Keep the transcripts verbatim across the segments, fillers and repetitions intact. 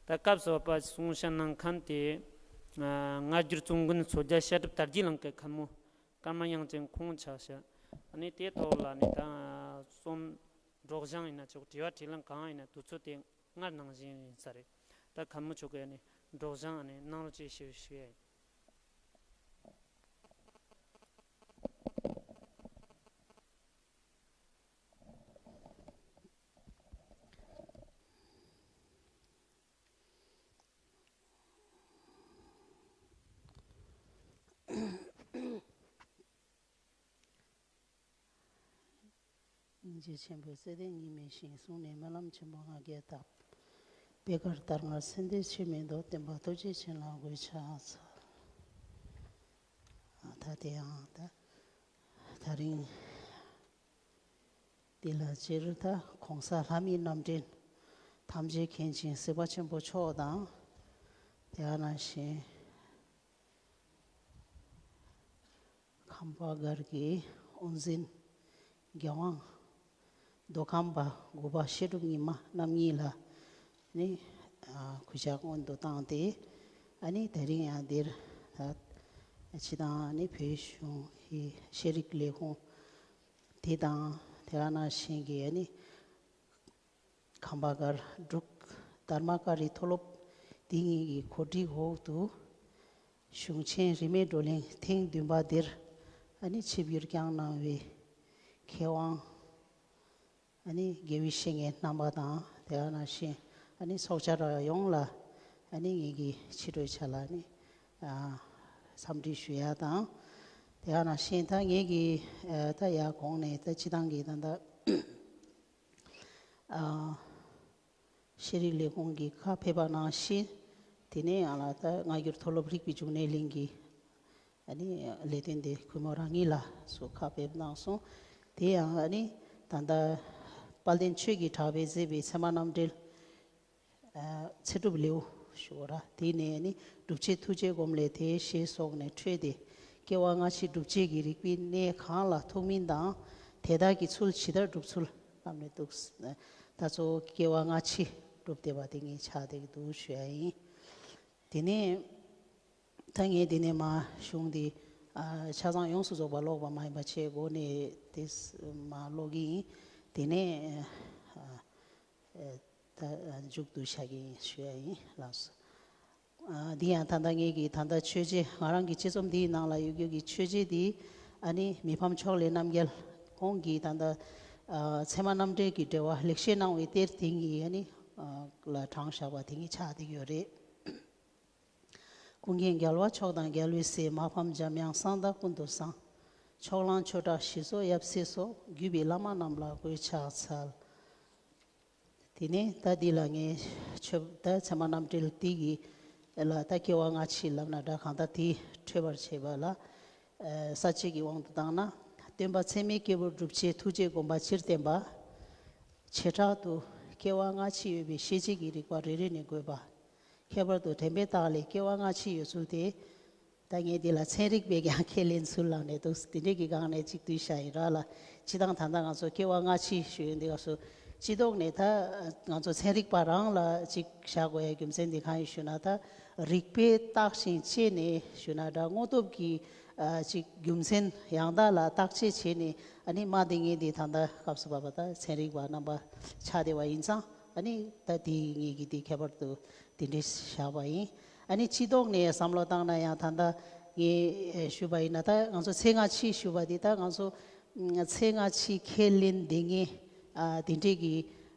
ད་སྐབས་སུ་བབ་པ་གསུང་བཤད་གནང་མཁན་དེ། ཨ། སྔ་འགྱུར་ཙོང་ཁུན་མཚོ་རྒྱལ་བཤད་སྒྲུབ་དར་རྒྱས་གླིང་གི་མཁན་མོ་ཀརྨ་དབྱངས་ཅན་ཁོང་ཆགས་ཤག་ཨ་ནི་དེའི་ཐོག་ལ་ནི་ད་རྩོམ་སྒྲོག་སྦྱང་ཡིན་ན་ཆོག་དྲི་བ་དྲིས་ལན་གང་ཡིན་ན་དུས་ཚོད་དེ་སྔར་ནང་བཞིན་ཡིན་ས་རེད། ད་མཁན་མོ་མཆོག་གིས་ནི་སྒྲོག་སྦྱང་ནི་གནང་རོགས་བྱེད་ཞུ་ཞུ་ཡ་ཡིན། སྙིང་རྗེ་ཆེན་པོས་བརྩེ་ལྡན་ཉི་མའི་ཞིང་གསུང་ནས། སྨོན་ལམ་ཆེན་པོ་ང་རྒྱལ་བཏབ། པད་དཀར་ལྟར་ངར་སེམས་སྡེ་ཆོས་མེད་མདོག་བསྟན་པ། ཐུགས་རྗེ་ཆེན་ལ་གུས་ཕྱག་འཚལ། ཨ། ད་དེ་ཡང་ད་ད་རིང་འདི་ལ་སྤྱིར་ད་གོང་ས་ལྷ་མིའི་རྣམ་འདྲེན་ཐམས་ཅད་མཁྱེན་ཅིང་གཟིགས་པ་ཆེན་པོ་མཆོག་དང་། དེ་ག་ནང་བཞིན་ཁམས་པ་སྒར་གྱི་དབུ་འཛིན་རྒྱལ་དབང་མདོ་ཁམས་པ་དགུ་པ་བཤད་སྒྲུབ་ཉི་མ་རྣམ་གཉིས་ལ་ནི། ཨ། གུས་ཕྱག་སྔོན་དུ་བཏང་སྟེ། ཨ་ནི་དེ་རིང་ཡང་འདིར་ད་སྤྱི་བཏང་ནི་བོད་གཞུང་གི་ཤེས་རིག་ལས་ཁུངས་དེ་དང་། དེ་ག་ནང་བཞིན་གྱི་ཨ་ནི་ཁམས་པ་སྒར་འབྲུག་དྷརྨ་ཀ་རི་མཐོ་སློབ་འདི་གཉིས་ཀྱི་གོ་སྒྲིག་འོག་ཏུ། གཞུང་ཆེན་རིས་མེད་བགྲོ་གླེང་ཐེངས་བདུན་པ་འདིར་ཨ་ནི་ཆིབས་བསྒྱུར་བསྐྱངས་གནང་བའི་མཁས་དབང་ཨ་ནི་དགེ་བའི་བཤེས་གཉེན་རྣམ་པ་དང་། དེ་ག་ནང་བཞིན་ཨ་ནི་ཚོགས་བཅར་བ་ཡོངས་ལ་ཨ་ནི་ངེད་ཀྱི་ཕྱི་དྲོའི་ཆ་ལ་ནི། ཨ། འཚམས་འདྲི་ཞུ་ཡ་དང་། དེ་ག་ནང་བཞིན་ད་ངེད་ཀྱི། ཨ། ད་ཡར་གོང་ནས་ད་སྤྱི་བཏང་གི་ད་ད། ཨ། ཤེས་རིག་ལས་ཁུངས་ཀྱི་ཁ་ཕེབས་པ་ནང་བཞིན། དེ་ནས་ཡང་ལ་ད་སྔ་འགྱུར་མཐོ་སློབ་རིག་པའི་འབྱུང་གནས་གླིང་གི་ཨ་ནི་ལས་དོན་དེ་གུས་མོ་རང་ཉིད་ལ་སུ་ཁ་ཕེབས་གནང་སོང་། དེ་ཡང་ཨ་ནི་ད་ལྟ་དཔལ་ལྡན་ཆོས་ཀྱི་གྲགས་པས་མཛད་པའི་ཚད་མ་རྣམ་འགྲེལ། ཨ། ཚེ་སྒྲུབ་ལེའུ་ཞུ་བ་ར། དེ་ནས་ནི་སྒྲུབ་བྱེད་ཐུགས་རྗེ་སྒོམ་ལས་དེ་ཞེས་སོགས་ནས་འཕྲོས་ཏེ། སྐྱེ་བ་སྔ་ཕྱི་སྒྲུབ་བྱེད་ཀྱི་རིགས་པའི་གནས་གང་ལ་ཐུག་མིན་དང་། དེ་དག་གི་ཚུལ་ཇི་ལྟར་སྒྲུབ་ཚུལ་བསླབས་ནས་འདུག་ད་གཙོ་བོ་སྐྱེ་བ་སྔ་ཕྱི་སྒྲུབ་བསྡད་པ་དེ་ངས་ཆགས་བསྡད་ཀྱི་འདུག་ཞུ་ཡ་ཡིན། དེ་ནས་ད་ངས་དེ་ནས་མ་གཞུང་འདི། ཨ། ཆ་ཚང་ཡོངས་སུ་རྫོགས་པ་ཀློག་པ་མ་ཡིན་པ་བྱས་སྒོ་ནས་དེ་མ་ཀློག་གི་ཡིན། དེ་ནས། ཨ། ཨ། ད་མཇུག་ཏུ་བཞག་གི་ཡིན་ཞུ་ཡ་ཡིན། ལགས་སོ། ཨ། འདི་ཡང་ད་ལྟ་ངེད་ཀྱི་ད་ལྟ་ཆོས་རྗེ། ང་རང་གི་དཔྱད་རྩོམ་འདིའི་ནང་ལ་ཡོད་རྒྱུ་གི་ཆོས་རྗེ་འདི་ཨ་ནི་མི་ཕམ་ཕྱོགས་ལས་རྣམ་རྒྱལ་ཁོང་གིས་ད་ལྟ། ཨ། ཚད་མ་རྣམ་འགྲེལ་གྱི་འགྲེལ་བ་ལེགས་བཤད་གནང་བའི་གཏེར་དེ་ཉིད་ཨ་ནི། ཨ། ལ་དྲངས་བཞག་པ་དེ་ཉིད་ཆགས་བསྡད་ཡོད་རེད། ཀུན་མཁྱེན་རྒྱལ་བ་མཆོག་དང་རྒྱལ་བའི་སྲས། མ་ཕམ་འཇམ་དབྱངས་གསང་བདག་ཀུན་ཏུ་བཟང་། ཕྱོགས་གླང་ཆོས་གྲགས་ཞི་སོགས་ཡབ་སྲས་སོགས། བརྒྱུད་པའི་བླ་མ་རྣམས་ལ་གུས་ཕྱག་འཚལ། དེ་ནས་ད་འདི་ལ་ངས་ཆོས་ད་ཚད་མ་རྣམ་འགྲེལ་འདི་གི་ལ་ད་སྐྱེ་བ་སྔ་ཕྱི་ལབ་ན་འདྲ། གང་ལྟར་དེ་འཕྲོད་པར་བྱེད་པ་ལ། ཨ། ས་བཅད་ཀྱི་དབང་དུ་བཏང་ན། སྟོན་པ་ཚད་མའི་སྐྱེས་བུར་སྒྲུབ་བྱེད་ཐུགས་རྗེ་སྒོམ་པ་སྤྱིར་བསྟན་པ། བྱེ་བྲག་ཏུ་སྐྱེ་བ་སྔ་ཕྱི་ཡོད་པའི་ཤེས་བྱེད་ཀྱི་རིགས་པ་རེ་རེ་ནས་བགོས་པ། ཁྱད་པར་དུ་དྲན་པའི་རྟགས་ལས་སྐྱེ་བ་སྔ་ཕྱི་ཡོད་ཚུལ་དེ། ད་ངས་འདི་ལ་ཚན་རིག་པས་ཀྱང་ཁས་ལེན་ཚུལ་ལབ་ནས་འདུག་དེ་འདྲས་ཀྱི་སྒང་ནས་གཅིག་བསྡུས་བཞག་ཡིན་ར་ལ། སྤྱིར་བཏང་ད་ལྟ་ང་ཚོ་སྐྱེ་བ་སྔ་ཕྱི་ཞུ་ཡོང་དུས་སྐབས་སུ། སྤྱི་ལྡོག་ནས་ད་ང་ཚོ་ཚན་རིག་པ་རང་ལ་གཅིག་བཞག་དགོས་ཡ་རྒྱུ་མཚན་དེ་གང་ཡིན་ཞུ་ན། ད་རིགས་པས་བརྟག་ཅིང་དཔྱད་ནས་ཞུ་ན་འདྲ། དངོས་སྟོབས་ཀྱི་ཨ་གཅིག་རྒྱུ་མཚན་ཡང་དག་ལ་བརྟག་དཔྱད་བྱས་ནས། ཨ་ནི་མ་དེ་ངས་འདི་ད་ལྟ་སྐབས་སུ་བབ་པ་ད་ཚན་རིག་པ་རྣམ་པ་ཆགས་བསྡད་པ་ཡིན་ཙང་། ཨ་ནི་ད་དེ་ངས་ཀྱི་དེ་ཁྱད་པར་དུ་དེ་འདྲས་བཞག་པ་ཡིན། ཨ་ནི་སྤྱི་ལྡོག་ནས་བསམ་བློ་བཏང་ན་ཡང་། ད་ལྟ་ངས་ཞུས་པ་ཡིན་ན། ད་ང་ཚོ་ཚེ་སྔ་ཕྱི་ཞུས་པ་དེ་ད་ང་ཚོ་ཚེ་སྔ་ཕྱི་ཁས་ལེན་བསྡད་མཁན་ཨ་དེ་འདྲས་ཀྱི་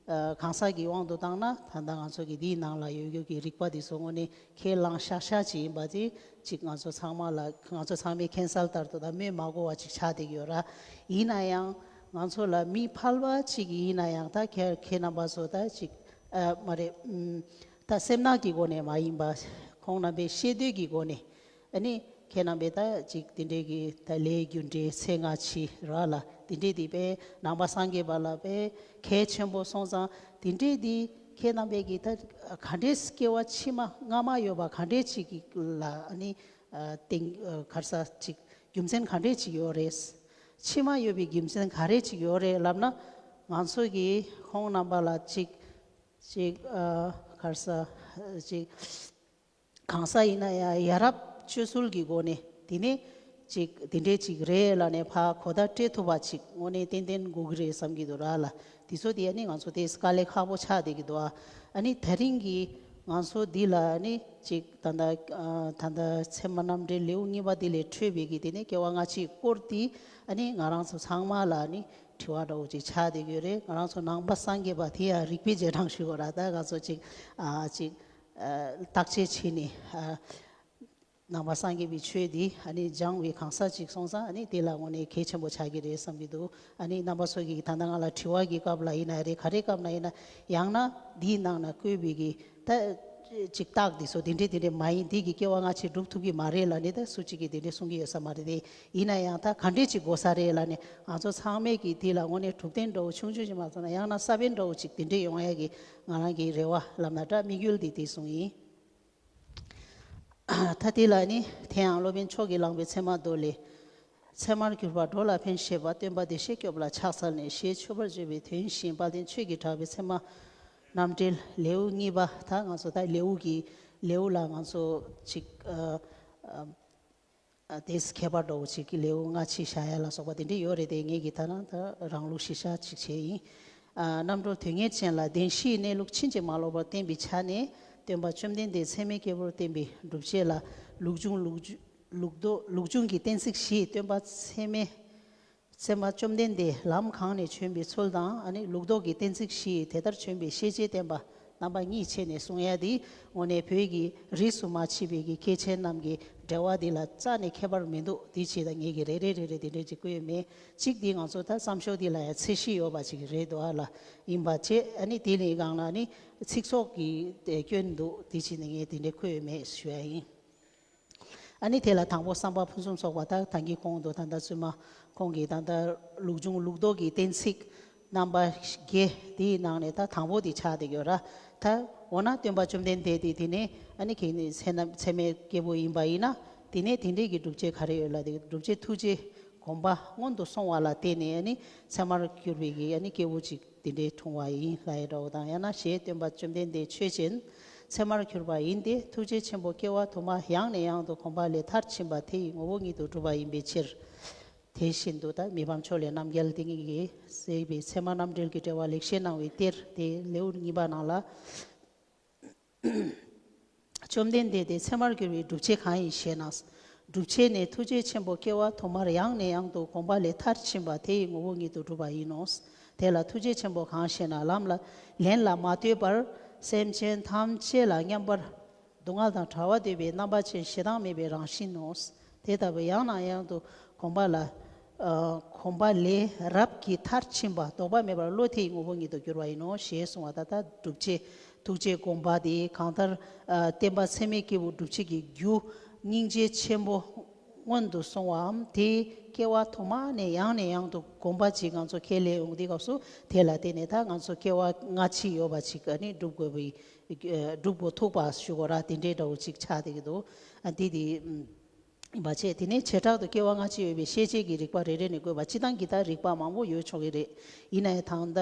ཨ་གང་ཟག་གི་དབང་དུ་བཏང་ན། ད་ལྟ་ང་ཚོ་གི་དེའི་ནང་ལ་ཡོད་རྒྱུ་གི་རིགས་པ་དེ་ཚོ་དངོས་གནས་ཁས་བླངས་ཤག་ཤག་ཅིག་ཡིན་པ་དེ་གཅིག་ང་ཚོ་ཚང་མ་ལ། ང་ཚོ་ཚང་མས་མཁྱེན་གསལ་ལྟར་དུ་ད་སྨོས་མ་དགོས་པ་ཅིག་ཆགས་བསྡད་ཀྱི་ཡོད་ར། ཡིན་ན་ཡང་ང་ཚོ་ལ་མི་ཕལ་པ་ཅིག་ཡིན་ན་ཡང་། ད་ཁྱེད་ཁྱེད་རྣམ་པ་ཚོ་ད་ཅིག་ཨ་མ་རེད། ཨུམ། ད་སེམས་ནང་གི་སྒོ་ནས་མ་ཡིན་པ། ཁོང་རྣམ་པའི་ཤེས་འདོད་ཀྱི་སྒོ་ནས། ཨ་ནི་ཁྱེད་རྣམ་པས་ད་ཅིག་དེ་འདྲས་ཀྱི་ད་ལས་རྒྱུ་འབྲས་ཚེ་སྔ་ཕྱི་ར་ལ་དེ་འདྲས་དེ་དཔེ་ནང་པ་སངས་རྒྱས་པ་ལ་དཔེ་གལ་ཆེན་པོ་སོང་ཙང་། དེ་འདྲས་དེ་ཁྱེད་རྣམ་པས་ཀྱི་ད་ག་འདྲས་སྐྱེ་བ་ཕྱི་མ་སྔ་མ་ཡོད་པ་ག་འདྲས་ཅིག་གི་ལ་ཨ་ནི་ཨ་སྟེང་ཨ་ག་རེ་ཟ་ཅིག་རྒྱུ་མཚན་ག་འདྲས་ཅིག་ཡོད་རེད། ཕྱི་མ་ཡོད་པའི་རྒྱུ་མཚན་ག་རེ་ཅིག་ཡོད་རེད་ལབ་ན། ང་ཚོ་གིས་ཁོང་རྣམ་པ་ལ་ཅིག་ཅིག་ཨ་ག་རེ་ཟ་ ཅིག་གང་ཟག་ཡིན་ན་ཡང་ཡ་རབས་སྤྱོད་ཚུལ་གྱི་སྒོ་ནས་དེ་ནས་ཅིག་དེ་འདྲས་ཅིག་རེད་ལབ་ནས་ཕར་གོ་བརྡ་སྤྲད་ཐུབ་པ་ཅིག་དངོས་གནས་ཏན་ཏན་དགོས་ཀྱི་རེད་བསམ་གྱི་འདུག་ར་ལ། དེ་ཚོ་དེ་ཨ་ནི་ང་ཚོ་དེ་དཀའ་ལས་ཁག་པོ་ཆགས་བསྡད་ཀྱི་འདུག་ཨ་ནི་དེ་རིང་གི་ང་ཚོ་འདི་ལ་ཨ་ནི་ཅིག་ད་ལྟ་ད་ལྟ་ཚད་མ་རྣམ་འགྲེལ་ལེའུ་གཉིས་པ་འདི་ལས་འཕྲོས་པའི་གི་དེ་ནས་སྐྱེ་བ་སྔ་ཕྱིའི་སྐོར་དེ་ཨ་ནི་ང་རང་ཚོ་ཚང་མ་ལ་ཨ་ནི་དྲི་བ་འདྲ་བོ་ཅིག་ཆགས་བསྡད་ཀྱི་ཡོད་རེད། ང་རང་ཚོ་ནང་པ་སངས་རྒྱས་པ་དེ་ཡང་རིགས་པའི་རྗེས་འབྲང་ཞུ་དགོས་ར། ད་ང་ཚོ་ཅིག་ཨ་ཅིག་ཨ་བརྟག་དཔྱད་བྱས་ནས་ཨ་ནང་པ་སངས་རྒྱས་པའི་ཆོས་འདི་ཨ་ནི་སྦྱང་བའི་གང་ཟག་ཅིག་སོང་ཙང་ཨ་ནི་དེ་ལ་དངོས་གནས་གལ་ཆེན་པོ་ཆགས་ཀྱི་རེད་བསམ་གྱི་འདུག་ཨ་ནི་རྣམ་པ་ཚོ་གིས་ད་ལྟ་ང་ལ་དྲི་བ་གི་སྐབས་ལ་ཡིན་ན་རེད། ག་རེ་སྐབས་ན་ཡིན་ན་ཡང་ན་འདིའི་ནང་ན་བཀོད་པའི་གི་ད་ཅིག་རྟགས་འདི་ཚོ་འདི་འདྲས་འདི་འདྲས་མ་ཡིན། འདི་གི་སྐྱེ་བ་སྔ་ཕྱི་སྒྲུབ་ཐུབ་ཀྱི་མ་རེད་ལབ་ནས་ད་སུ་གཅིག་གིས་འདི་འདྲས་གསུང་གི་ཡོད་ས་མ་རེད་དེ། ཡིན་ན་ཡང་ད་ག་འདྲས་ཅིག་དགོས་ས་རེད་ལབ་ནས་ང་ཚོ་ཚང་མས་ཀྱིས་འདི་ལ་དངོས་གནས་གྲུབ་དོན་འདྲ་བོ་ཆུང་ཆུང་ཅིག་མ་སོང་ན་ཡང་ན་ས་བོན་འདྲ་བོ་ཅིག་འདི་འདྲས་ཡོང་ཡ་གི་ང་རང་གི་རེ་བ་ལབ་ན་འདྲ་དམིགས་ཡུལ་འདི་དེ་གསུང་ཡིན། ད་དེ་ལ་ནི་དེ་ཡང་སློབ་དཔོན་མཆོག་གིས་བླངས་པའི་ཚད་མ་མདོ་ལས། ཚད་མར་གྱུར་པ་འགྲོ་ལ་ཕན་བཞེད་པ། སྟོན་པ་བདེ་གཤེགས་སྐྱོབ་ལ་ཕྱག་འཚལ་ནས། ཞེས་མཆོད་པར་བརྗོད་པའི་དོན་བཞིན་དཔལ་ལྡན་ཆོས་ཀྱིས་གྲགས་པའི་ཚད་མ་རྣམ་འགྲེལ་ལེའུ་གཉིས་པ། ད་ང་ཚོ་ད་ལེའུ་གི་ལེའུ་ལ་ང་ཚོ་ཅིག་ཨ་ཨ་ཨ་དེས་ཁྱད་པར་འདྲ་བོ་ཅིག་གི་ལེའུ་སྔ་ཕྱི་བཞག་ཡ་ལ་སོགས་པ་དེ་འདྲས་ཡོད་རེད་དེ། ངེད་ཀྱིས་ད་ནང་ད་རང་ལུགས་གཞི་བཞག་ཅིག་བྱས་ཡིན། ཨ་རྣམ་གྲོལ་དོན་གཉེར་ཅན་ལ་བདེན་བཞིའི་གནས་ལུགས་ཕྱིན་ཅི་མ་ལོག་པར་བསྟན་པའི་ཆ་ནས། སྟོན་པ་བཅོམ་ལྡན་འདས་ཚད་མའི་སྐྱེས་བུར་བསྟན་པའི་སྒྲུབ་བྱེད་ལ་ལུགས་འབྱུང་ལུགས་འབྱུང་ལུགས་ལྡོག་ལུགས་འབྱུང་གི་གཏན་ཚིགས་བཞིས་སྟོན་པ་ཚད་མའི་ཚད་མ་བཅོམ་ལྡན་འདས་ལམ་གང་ནས་བྱོན་པའི་ཚུལ་དང་། ཨ་ནི་ལུགས་ལྡོག་གི་གཏན་ཚིགས་བཞིས་དེ་ལྟར་བྱོན་པའི་ཤེས་བྱེད་བསྟན་པ་རྣམ་པ་གཉིས་ཕྱེ་ནས་གསུང་ཡ་འདི་དངོས་གནས་བོད་ཀྱི་རིས་སུ་མ་མཆིས་པའི་གི་སྐྱེས་ཆེན་རྣམས་ཀྱི་འགྲེལ་བ་འདི་ལ་རྩ་ནས་ཁྱད་པར་མི་འདུག་དེ་བྱས་ད་ངེད་ཀྱིས་རེ་རེ་རེ་རེ་དེ་འདྲས་ཅིག་བཀོད་ཡོད་མེད། གཅིག་འདི་ང་ཚོ་ད་བརྩམས་ཆོས་འདི་ལ་ཡང་ཚད་གཞི་ཡོད་པ་ཅིག་རེད་འདུག་ཨ་ལ་ཡིན་པ་བྱས། ཨ་ནི་དེ་ལས་སྒང་ལ་ནི་ཚིག་ཚོགས་ཀྱི་སྐྱོན་འདུག་དེ་བྱས་ནས་ངས་དེ་འདྲས་བཀོད་ཡོད་མེད་ཞུ་ཡ་ཡིན། ཨ་ནི་དེ་ལ་དང་པོ་བསམ་པ་ཕུན་སུམ་ཚོགས་པ། ད་ད་གིན་གོང་དུ་ད་ལྟ་བཙུན་མ་ཁོང་གིས་ད་ལྟ་ལུགས་འབྱུང་ལུགས་ལྡོག་གི་གཏན་ཚིགས་རྣམ་པ་བརྒྱད་དེའི་ནང་ནས་ད་དང་པོ་དེ་ཆགས་བསྡད་ཡོད་ར། ད་འོ་ན་སྟོན་པ་བཅོམ་ལྡན་འདས་དེ་དེ་ནས་ཨ་ནི་གི་ནི་ཚད་ན་ཚད་མའི་སྐྱེས་བུ་ཡིན་པ་ཡིན་ན། དེ་ནས་དེ་འདྲས་ཀྱི་སྒྲུབ་བྱེད་ག་རེ་ཡོད་ལ། དེ་སྒྲུབ་བྱེད་ཐུགས་རྗེ་སྒོམ་པ་སྔོན་དུ་སོང་བ་ལ་བརྟེན་ནས་ཨ་ནི་ཚད་མར་གྱུར་པའི་གི་ཨ་ནི་སྐྱེས་བུ་ཅིག་དེ་འདྲའི་འཁྲུངས་པ་ཡིན་ལབ་ཡ་འདྲ་བོ་དང་། ཡང་ན་ཞེས་སྟོན་པ་བཅོམ་ལྡན་འདས་ཆོས་ཅན། ཚད་མར་གྱུར་པ་ཡིན་ཏེ། ཐུགས་རྗེ་ཆེན་པོ་སྐྱེ་བ་དུ་མ་ཡང་ནས་ཡང་དུ་གོམས་པ་ལས་མཐར་ཕྱིན་པ་དེ་ཡི་ངོ་བོ་ཉིད་དུ་གྲུབ་པ་ཡིན་པའི་ཕྱིར། དེ་བཞིན་དུ་ད་མི་ཕམ་ཕྱོགས་ལས་རྣམ་རྒྱལ་དེ་ཉིད་ཀྱིས་མཛད་པའི་ཚད་མ་རྣམ་འགྲེལ་གྱི་འགྲེལ་པ་ལེགས་བཤད་གནང་བའི་གཏེར་དེ་ལེའུ་གཉིས་པ་ནང་ལ། བཅོམ་ལྡན་འདས་དེ་ཚད་མར་གྱུར་པའི་སྒྲུབ་བྱེད་གང་ཡིན་ཞེ་ན། སྒྲུབ་བྱེད་ནི་ཐུགས་རྗེ་ཆེན་པོ་སྐྱེ་བ་དུ་མར་ཡང་ནས་ཡང་དུ་གོམས་པ་ལས་མཐར་ཕྱིན་པ་དེ་ཡི་ངོ་བོ་ཉིད་དུ་གྲུབ་པ་ཡིན་ནོ། དེ་ལ་ཐུགས་རྗེ་ཆེན་པོ་གང་ཞེ་ན། ལམ་ལ་ལན་ལ་མ་ལྟོས་པར་སེམས་ཅན་ཐམས་ཅད་ལ་མཉམ་པར་སྡུག་བསྔལ་དང་བྲལ་བ་འདོད་པའི་རྣམ་པ་ཅན་ཞེ་སྡང་མེད་པའི་རང་བཞིན་ནོ། དེ་ལྟ་བུ་ཡང་ནས་ཡང་དུ་གོམས་པ་ལ་ཨ་གོམས་པ་ལས་རབ་ཀྱིས་མཐར་ཕྱིན་པ་ལྡོག་པ་མེད་པར་བློ་དེའི་ངོ་བོ་ཉིད་དུ་གྱུར་པ་ཡིན་ནོ་ཞེས་གསུངས་པ་ད་ལྟ་སྒྲུབ་བྱེད་ཐུགས་རྗེ་སྒོམ་པ་དེ་གང་ལྟར་ཨ་བསྟན་པ་ཚད་མའི་སྐྱེས་བུ་སྒྲུབ་བྱེད་ཀྱི་རྒྱུ་སྙིང་རྗེ་ཆེན་པོ་སྔོན་དུ་སོང་བའམ་དེའི་སྐྱེ་བ་ཐོག་མ་ནས་ཡང་ནས་ཡང་དུ་གོམས་པ་ཅིག་ང་ཚོ་ཁས་ལེན་ཡོང་དུས་སྐབས་སུ། དེ་ལ་བརྟེན་ནས་ད་ང་ཚོ་སྐྱེ་བ་སྔ་ཕྱི་ཡོད་པ་ཅིག་ཨ་ནི་སྒྲུབ་དགོས་པའི་ཨ་སྒྲུབ་དགོས་ཐུག་པ་ཞུ་དགོས་ར། དེ་འདྲའི་འདྲ་བོ་ཅིག་ཆགས་བསྡད་ཀྱི་འདུག་ཨ་འདི་དེ་ཨ། ཡིན་པ་བྱས། དེ་ནས་བྱེ་བྲག་ཏུ་སྐྱེ་བ་སྔ་ཕྱི་ཡོད་པའི་ཤེས་བྱེད་ཀྱི་རིགས་པ་རེ་རེ་ནས་བཀོད་པ། སྤྱིར་བཏང་གི་ད་རིགས་པ་མང་པོ་ཡོད་ཆོག་གི་རེད། ཡིན་ན་ཡང་ད་ལྟ་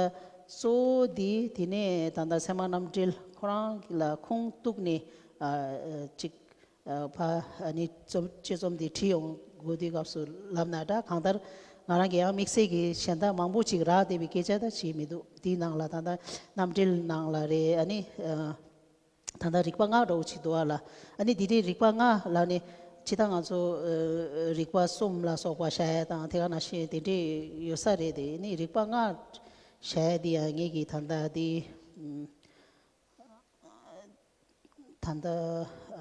གཙོ་བོ་འདི་དེ་ནས་ད་ལྟ་ཚད་མ་རྣམ་འགྲེལ་ཁོ་རང་ལ་ཁུངས་གཏུགས་ནས་ཨ་ཨ་ཅིག་ཨ་ཕ་ཨ་ནི་རྩོམ་དཔྱད་རྩོམ་འདི་བྲིས་ཡོང་དགོས་དུས་སྐབས་སུ་ལབ་ན་འདྲ། གང་ལྟར་ང་རང་གི་ཡང་དམིགས་བསལ་གྱི་གཞན་དག་མང་པོ་ཅིག་རག་བསྡད་པའི་སྐད་ཆ་ད་བྱས་མི་འདུག་འདིའི་ནང་ལ་ད་ལྟ་རྣམ་འགྲེལ་ནང་ལ་རེད། ཨ་ནི་ཨ། ད་ལྟ་རིགས་པ་ལྔ་འདྲ་བོ་ཅིག་འདུག་ཨ་ལ། ཨ་ནི་འདི་འདྲའི་རིགས་པ་ལྔ་ལ་ནི་ཇི་ལྟར་ང་ཚོ་ཨ་རིགས་པ་གསུམ་ལ་སོགས་པ་བཞག་ཡ་དང་དེ་ག་ནང་བཞིན་དེ་འདྲའི་ཡོད་ས་རེད་དེ། ཨ་ནི་རིགས་པ་ལྔ་བཞག་ཡ་འདི་ཡང་ངེད་ཀྱིས་ད་ལྟ་འདི་ཨམ་ད་ལྟ་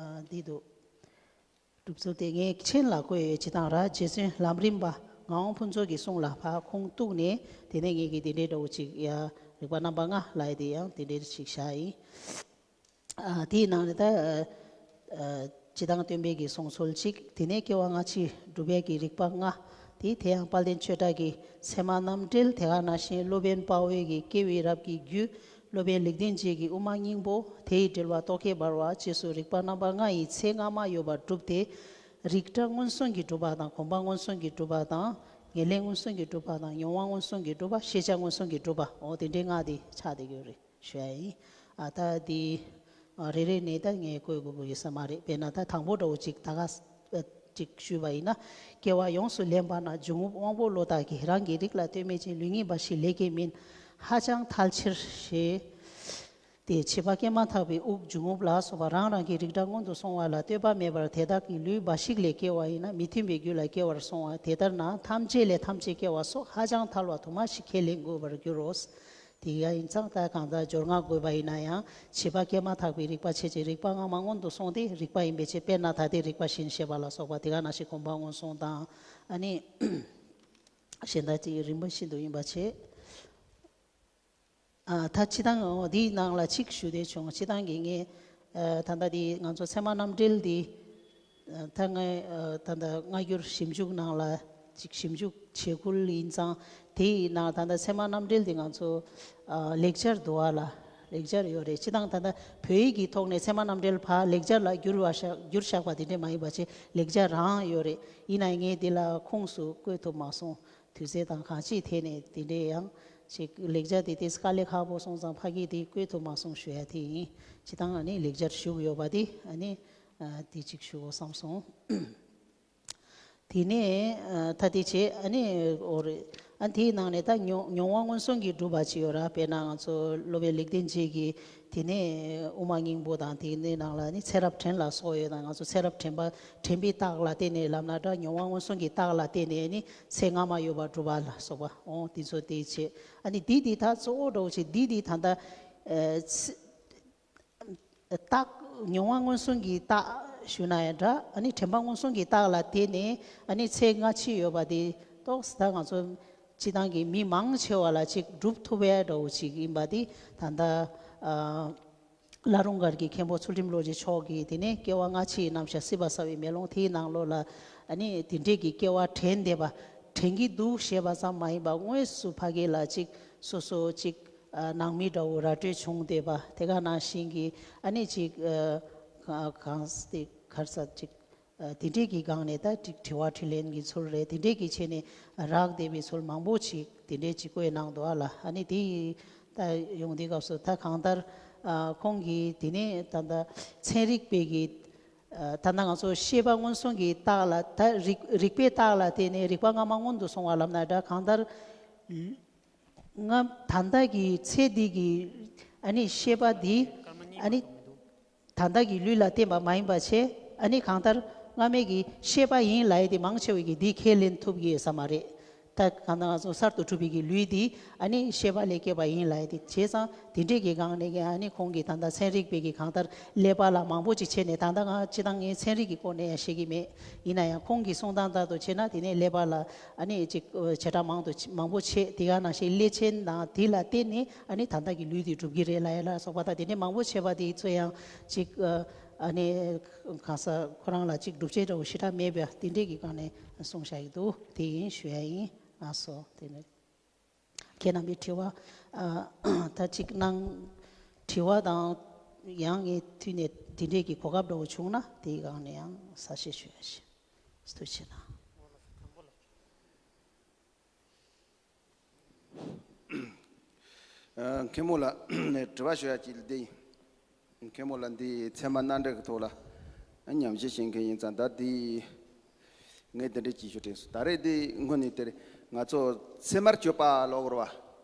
ཨ་འདི་འདུག་སྒྲུབ་ཚུལ་དེ་ངས་མཆན་ལ་བཀོད་ཡོད། ཇི་ལྟར་རྗེ་བཙུན་ལམ་རིམ་པ་ངག་དབང་ཕུན་ཚོགས་ཀྱི་གསུང་ལ་ཕར་ཁུངས་གཏུགས་ནས། དེ་ནས་ངེད་ཀྱིས་དེ་འདྲའི་འདྲ་བོ་ཅིག་ཡ་རིགས་པ་རྣམ་པ་ལྔ་ལབ་ཡ་དེ་ཡང་དེ་འདྲའི་ཅིག་བཞག་ཡིན། ཨ་དེའི་ནང་ནས་ད་ཨ་ཨ་སྤྱིར་བཏང་སྟོན་པའི་གི་གསུང་ཚུལ་གཅིག་དེ་ནས་སྐྱེ་བ་སྔ་ཕྱི་སྒྲུབ་པའི་གི་རིགས་པ་ལྔ། དེ་དེ་ཡང་དཔལ་ལྡན་ཆོས་གྲགས་ཀྱི་ཚད་མ་རྣམ་འགྲེལ། དེ་ག་ནང་བཞིན་སློབ་དཔོན་དཔའ་བོའི་གི་སྐྱེ་བའི་རབས་ཀྱི་རྒྱུད། སློབ་དཔོན་ལེགས་ལྡན་འབྱེད་ཀྱི་དབུ་མ་སྙིང་པོ། དེ་ཡི་འགྲེལ་པ་རྟོག་གེ་འབར་བ། རྗེས་སུ་རིགས་པ་རྣམ་པ་ལྔ་ཡི་ཚེ་སྔ་མ་ཡོད་པར་སྒྲུབ་སྟེ། རིགས་གྲྭ་མངོན་སུམ་གྱིས་གྲུབ་པ་དང་། གོམས་པ་མངོན་སུམ་གྱིས་གྲུབ་པ་དང་། ཉེར་ལེན་མངོན་སུམ་གྱིས་གྲུབ་པ་དང་། མྱོང་བ་མངོན་སུམ་གྱིས་གྲུབ་པ། ཤེས་བྱ་མངོན་སུམ་གྱིས་གྲུབ་པ། འོ་དེ་འདྲའི་ལྔ་དེ་ཆགས་བསྡད་ཡོད་རེད་ཞུ་ཡ་ཡིན། ཨ་ད་དེ་ རེ་རེ་ནས་ད་ངས་བཀོད་དགོས་ཀྱི་ཡོད་ས་མ་རེད། དཔེར་ན་ད་དང་པོ་འདྲ་བོ་ཅིག་ད་ག་ཅིག་ཞུས་པ་ཡིན་ན། སྐྱེ་བ་ཡོངས་སུ་ལེན་པ་ན་འབྱུང་རྔུབ་དབང་པོ་བློ་དག་གིས། རང་གི་རིགས་ལ་ལྟོས་མེད་ཅིང་ལུས་ངན་འབའ་ཞིག་ལས་སྐྱེས་མིན། ཧ་ཅང་ཐལ་ཕྱིར་ཞེས་ཏེ། བྱིས་པ་སྐྱེས་མ་ཐག་པའི་དབུགས་འབྱུང་རྔུབ་ལ་སོགས་པ་རང་རང་གི་རིགས་འདྲ་སྔོན་དུ་སོང་བ་ལ་ལྟོས་པ་མེད་པར་དེ་དག་གི་ལུས་འབའ་ཞིག་ལས་སྐྱེ་བ་ཡིན་ན་མི་མཐུན་པའི་རྒྱུ་ལ་སྐྱེ་བར་སོང་བ་དེ་ལྟར་ན་ཐམས་ཅད་ལས་ཐམས་ཅད་སྐྱེ་བ་སོགས་ཧ་ཅང་ཐལ་བ་དུ་མ་ཞིག་ཁས་ལེན་དགོས་པར་འགྱུར་རོ། དེ་ཡང་ཡིན་ཙང་ད་གང་ལྟར་སྦྱོར་ངག་དགོས་པ་ཡིན་ན་ཡང་བྱིས་པ་སྐྱེས་མ་ཐག་པའི་རིག་པ་ཆེ་ཆེ་རིག་པ་སྔ་མ་སྔོན་དུ་སོང་སྟེ་རིག་པ་ཡིན་པའི་ཕྱིར། དཔེར་ན་ད་ལྟའི་རིག་པ་བཞིན་ཤེས་པ་ལ་སོགས་པ་དེ་ག་ནང་བཞིན་གོམས་པ་སྔོན་སོང་དང་། ཨ་ནི་གཞན་དག་ཅིག་རིམ་པ་བཞིན་དུ་ཡིན་པ་བྱས། ཨ། ད་སྤྱིར་བཏང་འོ་འདིའི་ནང་ལ་གཅིག་ཞུ་འདོད་བྱུང་། སྤྱིར་བཏང་གི་ངས་ཨ། ད་ལྟ་འདི་ང་ཚོ་ཚད་མ་རྣམ་འགྲེལ་འདི་ཨ། ད་ངས་ཨ། ད་ལྟ་སྔ་འགྱུར་ཞིབ་འཇུག་ནང་ལ་ཅིག་ཞིབ་འཇུག་བྱེད་ཁུལ་ཡིན་ཙང་། དེའི་ནང་ད་ལྟ་ཚད་མ་རྣམ་འགྲེལ་འདི་ང་ཚོ་ཨ། ལེགས་སྦྱར་འདུག་བ་ལ། ལེགས་སྦྱར་ཡོད་རེད། སྤྱིར་བཏང་ད་ལྟ་བོད་ཡིག་གི་ཐོག་ནས་ཚད་མ་རྣམ་འགྲེལ་ཕར་ལེགས་སྦྱར་ལ་བསྒྱུར་བ་བཞག་བསྒྱུར་བཞག་པ་དེ་འདྲས་མ་ཡིན་པ་བྱས། ལེགས་སྦྱར་རང་ཡོད་རེད། ཡིན་ན་ངས་འདི་ལ་ཁུངས་སུ་བཀོད་ཐུབ་མ་སོང་། དུས་ཚོད་དང་གང་ཅིའི་ཐད་ནས་དེ་འདྲའི་ཡང་ཅིག་ལེགས་སྦྱར་དེ་ཏོག་ཙམ་དཀའ་ལས་ཁག་པོ་སོང་ཙང་ཕ་གིར་དེ་བཀོད་ཐུབ་མ་སོང་ཞུ་ཡ་དེ་ཡིན། སྤྱིར་བཏང་ཨ་ནི་ལེགས་སྦྱར་ཞུ་གི་ཡོད་པ་དེ་ཨ་ནི་ཨ། དེ་ཅིག་ཞུ་དགོས་བསམ་སོང་། དེ་ནས་ཨ། ད་དེ་བྱས་ཨ་ནི་འོ་རེད། ཨ། དེའི་ནང་ནས་ད་མྱོང་མྱོང་བ་སྔོན་སོང་གིས་གྲུབ་པ་ཅིག་ཡོད་ར། དཔེར་ན་ང་ཚོ་སློབ་དཔོན་ལེགས་ལྡན་འབྱེད་ཀྱི་དེ་ནས་དབུ་མ་སྙིང་པོ་དང་། དེ་ནས་ནང་ལ་ནི་ཚེ་རབས་དྲན་ལ་སོགས་ཡོད་དང་། ང་ཚོ་ཚེ་རབས་དྲན་པ་དྲན་པའི་རྟགས་ལ་བརྟེན་ནས་ལབ་ན་འདྲ། མྱོང་བ་སྔོན་སོང་གི་རྟགས་ལ་བརྟེན་ནས་ནི་ཚེ་སྔ་མ་ཡོད་པར་སྒྲུབ་པ་ལ་སོགས་པ། འོ་དེ་ཚོ་དེ་བྱས། ཨ་ནི་འདི་འདི་ད་གཙོ་བོ་འདྲ་བོ་བྱས། འདི་འདི་ད་ལྟ་ཨ། ཚེ་རྟགས་མྱོང་བ་སྔོན་སོང་གི་རྟགས་ཞུ་ན་ཡང་འདྲ། ཨ་ནི་དྲན་པ་སྔོན་སོང་གི་རྟགས་ལ་བརྟེན་ནས་ཨ་ནི་ཚེ་སྔ་ཕྱི་ཡོད་པ་དེ་ཏོག་ཙམ་ད་ང་ཚོ་སྤྱིར་བཏང་གི་མི་མང་ཆེ་བ་ལ་ཅིག་སྒྲུབ་ཐུབ་ཡ་འདྲ་བོ་ཅིག་ཡིན་པ་དེ་ད་ལྟ་ཨ། བླ་རུང་སྒར་གྱི་མཁན་པོ་ཚུལ་ཁྲིམས་བློ་ཆེན་མཆོག་གིས་དེ་ནས་སྐྱེ་བ་སྔ་ཕྱིའི་རྣམ་གཞག་སྲིད་པ་གསལ་བའི་མེ་ལོང་དེའི་ནང་ལོགས་ལ། ཨ་ནི་དེ་འདྲས་ཀྱི་སྐྱེ་བ་དྲན་བསྡད་པ། དྲན་གྱི་འདུག་ཞེས་པ་ཙམ་མ་ཡིན་པར་དངོས་སུ་ཕ་གི་ལ་ཅིག་སོ་སོ་ཅིག་ཨ། ནང་མི་འདྲ་བོ་ར་སྤྲོད་བྱུང་བསྡད་པ་དེ་ག་ནང་བཞིན་གྱི། ཨ་ནི་ཅིག་ཨ། ག་གང་ཟེར་ག་རེ་ཟེར་ཅིག་ཨ། དེ་འདྲས་ཀྱི་སྒང་ནས་ད་ཅིག་དྲི་བ་དྲིས་ལན་གྱི་ཚུལ་རེད། དེ་འདྲས་ཀྱི་བྱས་ནས་རག་བསྡད་པའི་ཚུལ་མང་པོ་ཅིག་དེ་འདྲས་ཅིག་བཀོད་གནང་འདུག་ཨ་ལ། ཨ་ནི་དེ་ཡི་ད་ཡོང་དུས་སྐབས་སུ་ད་གང་ལྟར་ཨ། ཁོང་གིས་དེ་ནས་ད་ལྟ་ཚན་རིག་པའི་གི་ཨ། ད་ལྟ་ང་ཚོ་ཤེས་པ་སྔོན་སོང་གི་རྟགས་ལ། ད་རིག་རིག་པའི་རྟགས་ལ་བརྟེན་ནས་རིག་པ་སྔ་མ་སྔོན་དུ་སོང་བ་ལབ་ན་འདྲ། གང་ལྟར་སྔ་ད་ལྟ་གི་ཚེ་འདི་གི་ཨ་ནི་ཤེས་པ་འདི་ཨ་ནི་ད་ལྟ་གི་ལུས་ལ་བརྟེན་པ་མ་ཡིན་པ་བྱས། ཨ་ནི་གང་ལྟར་སྔ་མའི་གི་ཤེས་པ་ཡིན་ལབ་ཡས་དེ་མང་ཆེ་བས་ཀྱི་འདི་ཁས་ལེན་ཐུབ་ཀྱི་ཡོད་ས་མ་རེད། ད་གང་ལྟར་ང་ཚོ་གསར་དུ་གྲུབ་པའི་གི་ལུས་འདི་ཨ་ནི་ཤེས་པ་ལས་སྐྱེས་པ་ཡིན་ལབ་ཡས་དེ་བྱས་ཙང་། དེ་འདྲས་ཀྱི་སྒང་ནས་ཀྱི་ཨ་ནི་ཁོང་གིས་ད་ལྟ་ཚན་རིག་པས་ཀྱི་གང་ལྟར་ཀླད་པ་ལ་མང་པོ་ཅིག་བྱས་ནས། ད་ལྟ་ང་སྤྱིར་བཏང་ངས་ཚན་རིག་གི་སྐོར་ནས་ཡང་བཤད་ཀྱི་མེད། ཡིན་ན་ཡང་ཁོང་གི་གསུང་སྟངས་ལྟར་དུ་བྱས་ན་དེ་ནས་ཀླད་པ་ལ་ཨ་ནི་ཅིག་བྱེ་བྲག་མང་དུ་མང་པོ་བྱས། དེ་ག་ནང་བཞིན་ཀླད་ཆེན་དང་དེ་ལ་བརྟེན་ནས་ཨ་ནི་ད་ལྟ་གི་ལུས་དེ་གྲུབ་ཀྱི་རེད་ལབ་ཡས་ལ་སོགས་པ་དང་། དེ་འདྲས་མང་པོ་བྱས་པ་དེ་ཚོ་ཡང་ཅིག་ཨ་ནི་གང་ཟག་ཁོ་རང་ལ་ཅིག་སྒྲུབ་བྱེད་འདྲ་བོ་ཞེ་དྲག་མེད་པ་དེ་འདྲས་ཀྱི་སྒང་ནས་གསུངས་བཞག་གི་འདུག་དེ་ཡིན་ཞུ་ཡ་ཡིན། ལགས་སོ། དེ་ནས་ཁྱེད་རྣམ་པའི་དྲི་བ་ཨ། ད་ཅིག་གནང་། དྲི་བ་དང་ཡང་ངས་མཐུད་ནས་དེ་འདྲས་ཀྱི་གོ་སྐབས་འདྲ་བོ་བྱུང་ན་དེའི་སྒང་ནས་ཡང་གསལ་བཤད་ཞུ་ཡ་ཞིག་ཐུགས་རྗེ་གནང་། ཨ། མཁན་མོ་ལ་དྲི་བ་ཞུ་ཡ་ཅིག་འདི་ཡིན། མཁན་མོ་ལ་འདི་ཚད་མ་རྣམ་འགྲེལ་གྱི་ཐོག་ལ་ཉམས་ཞིབ་བྱེད་མཁན་ཡིན་ཙང་། ད་འདི་ངས་འདི་འདྲ་ཅིག་ཞུ་དྲན་སོང་། ད་རེས་འདི་དངོས་གནས་དེ་རེད། ང་ཚོ་ཚད་མར་གྱུར་པ་ལབ་དགོས་རེད་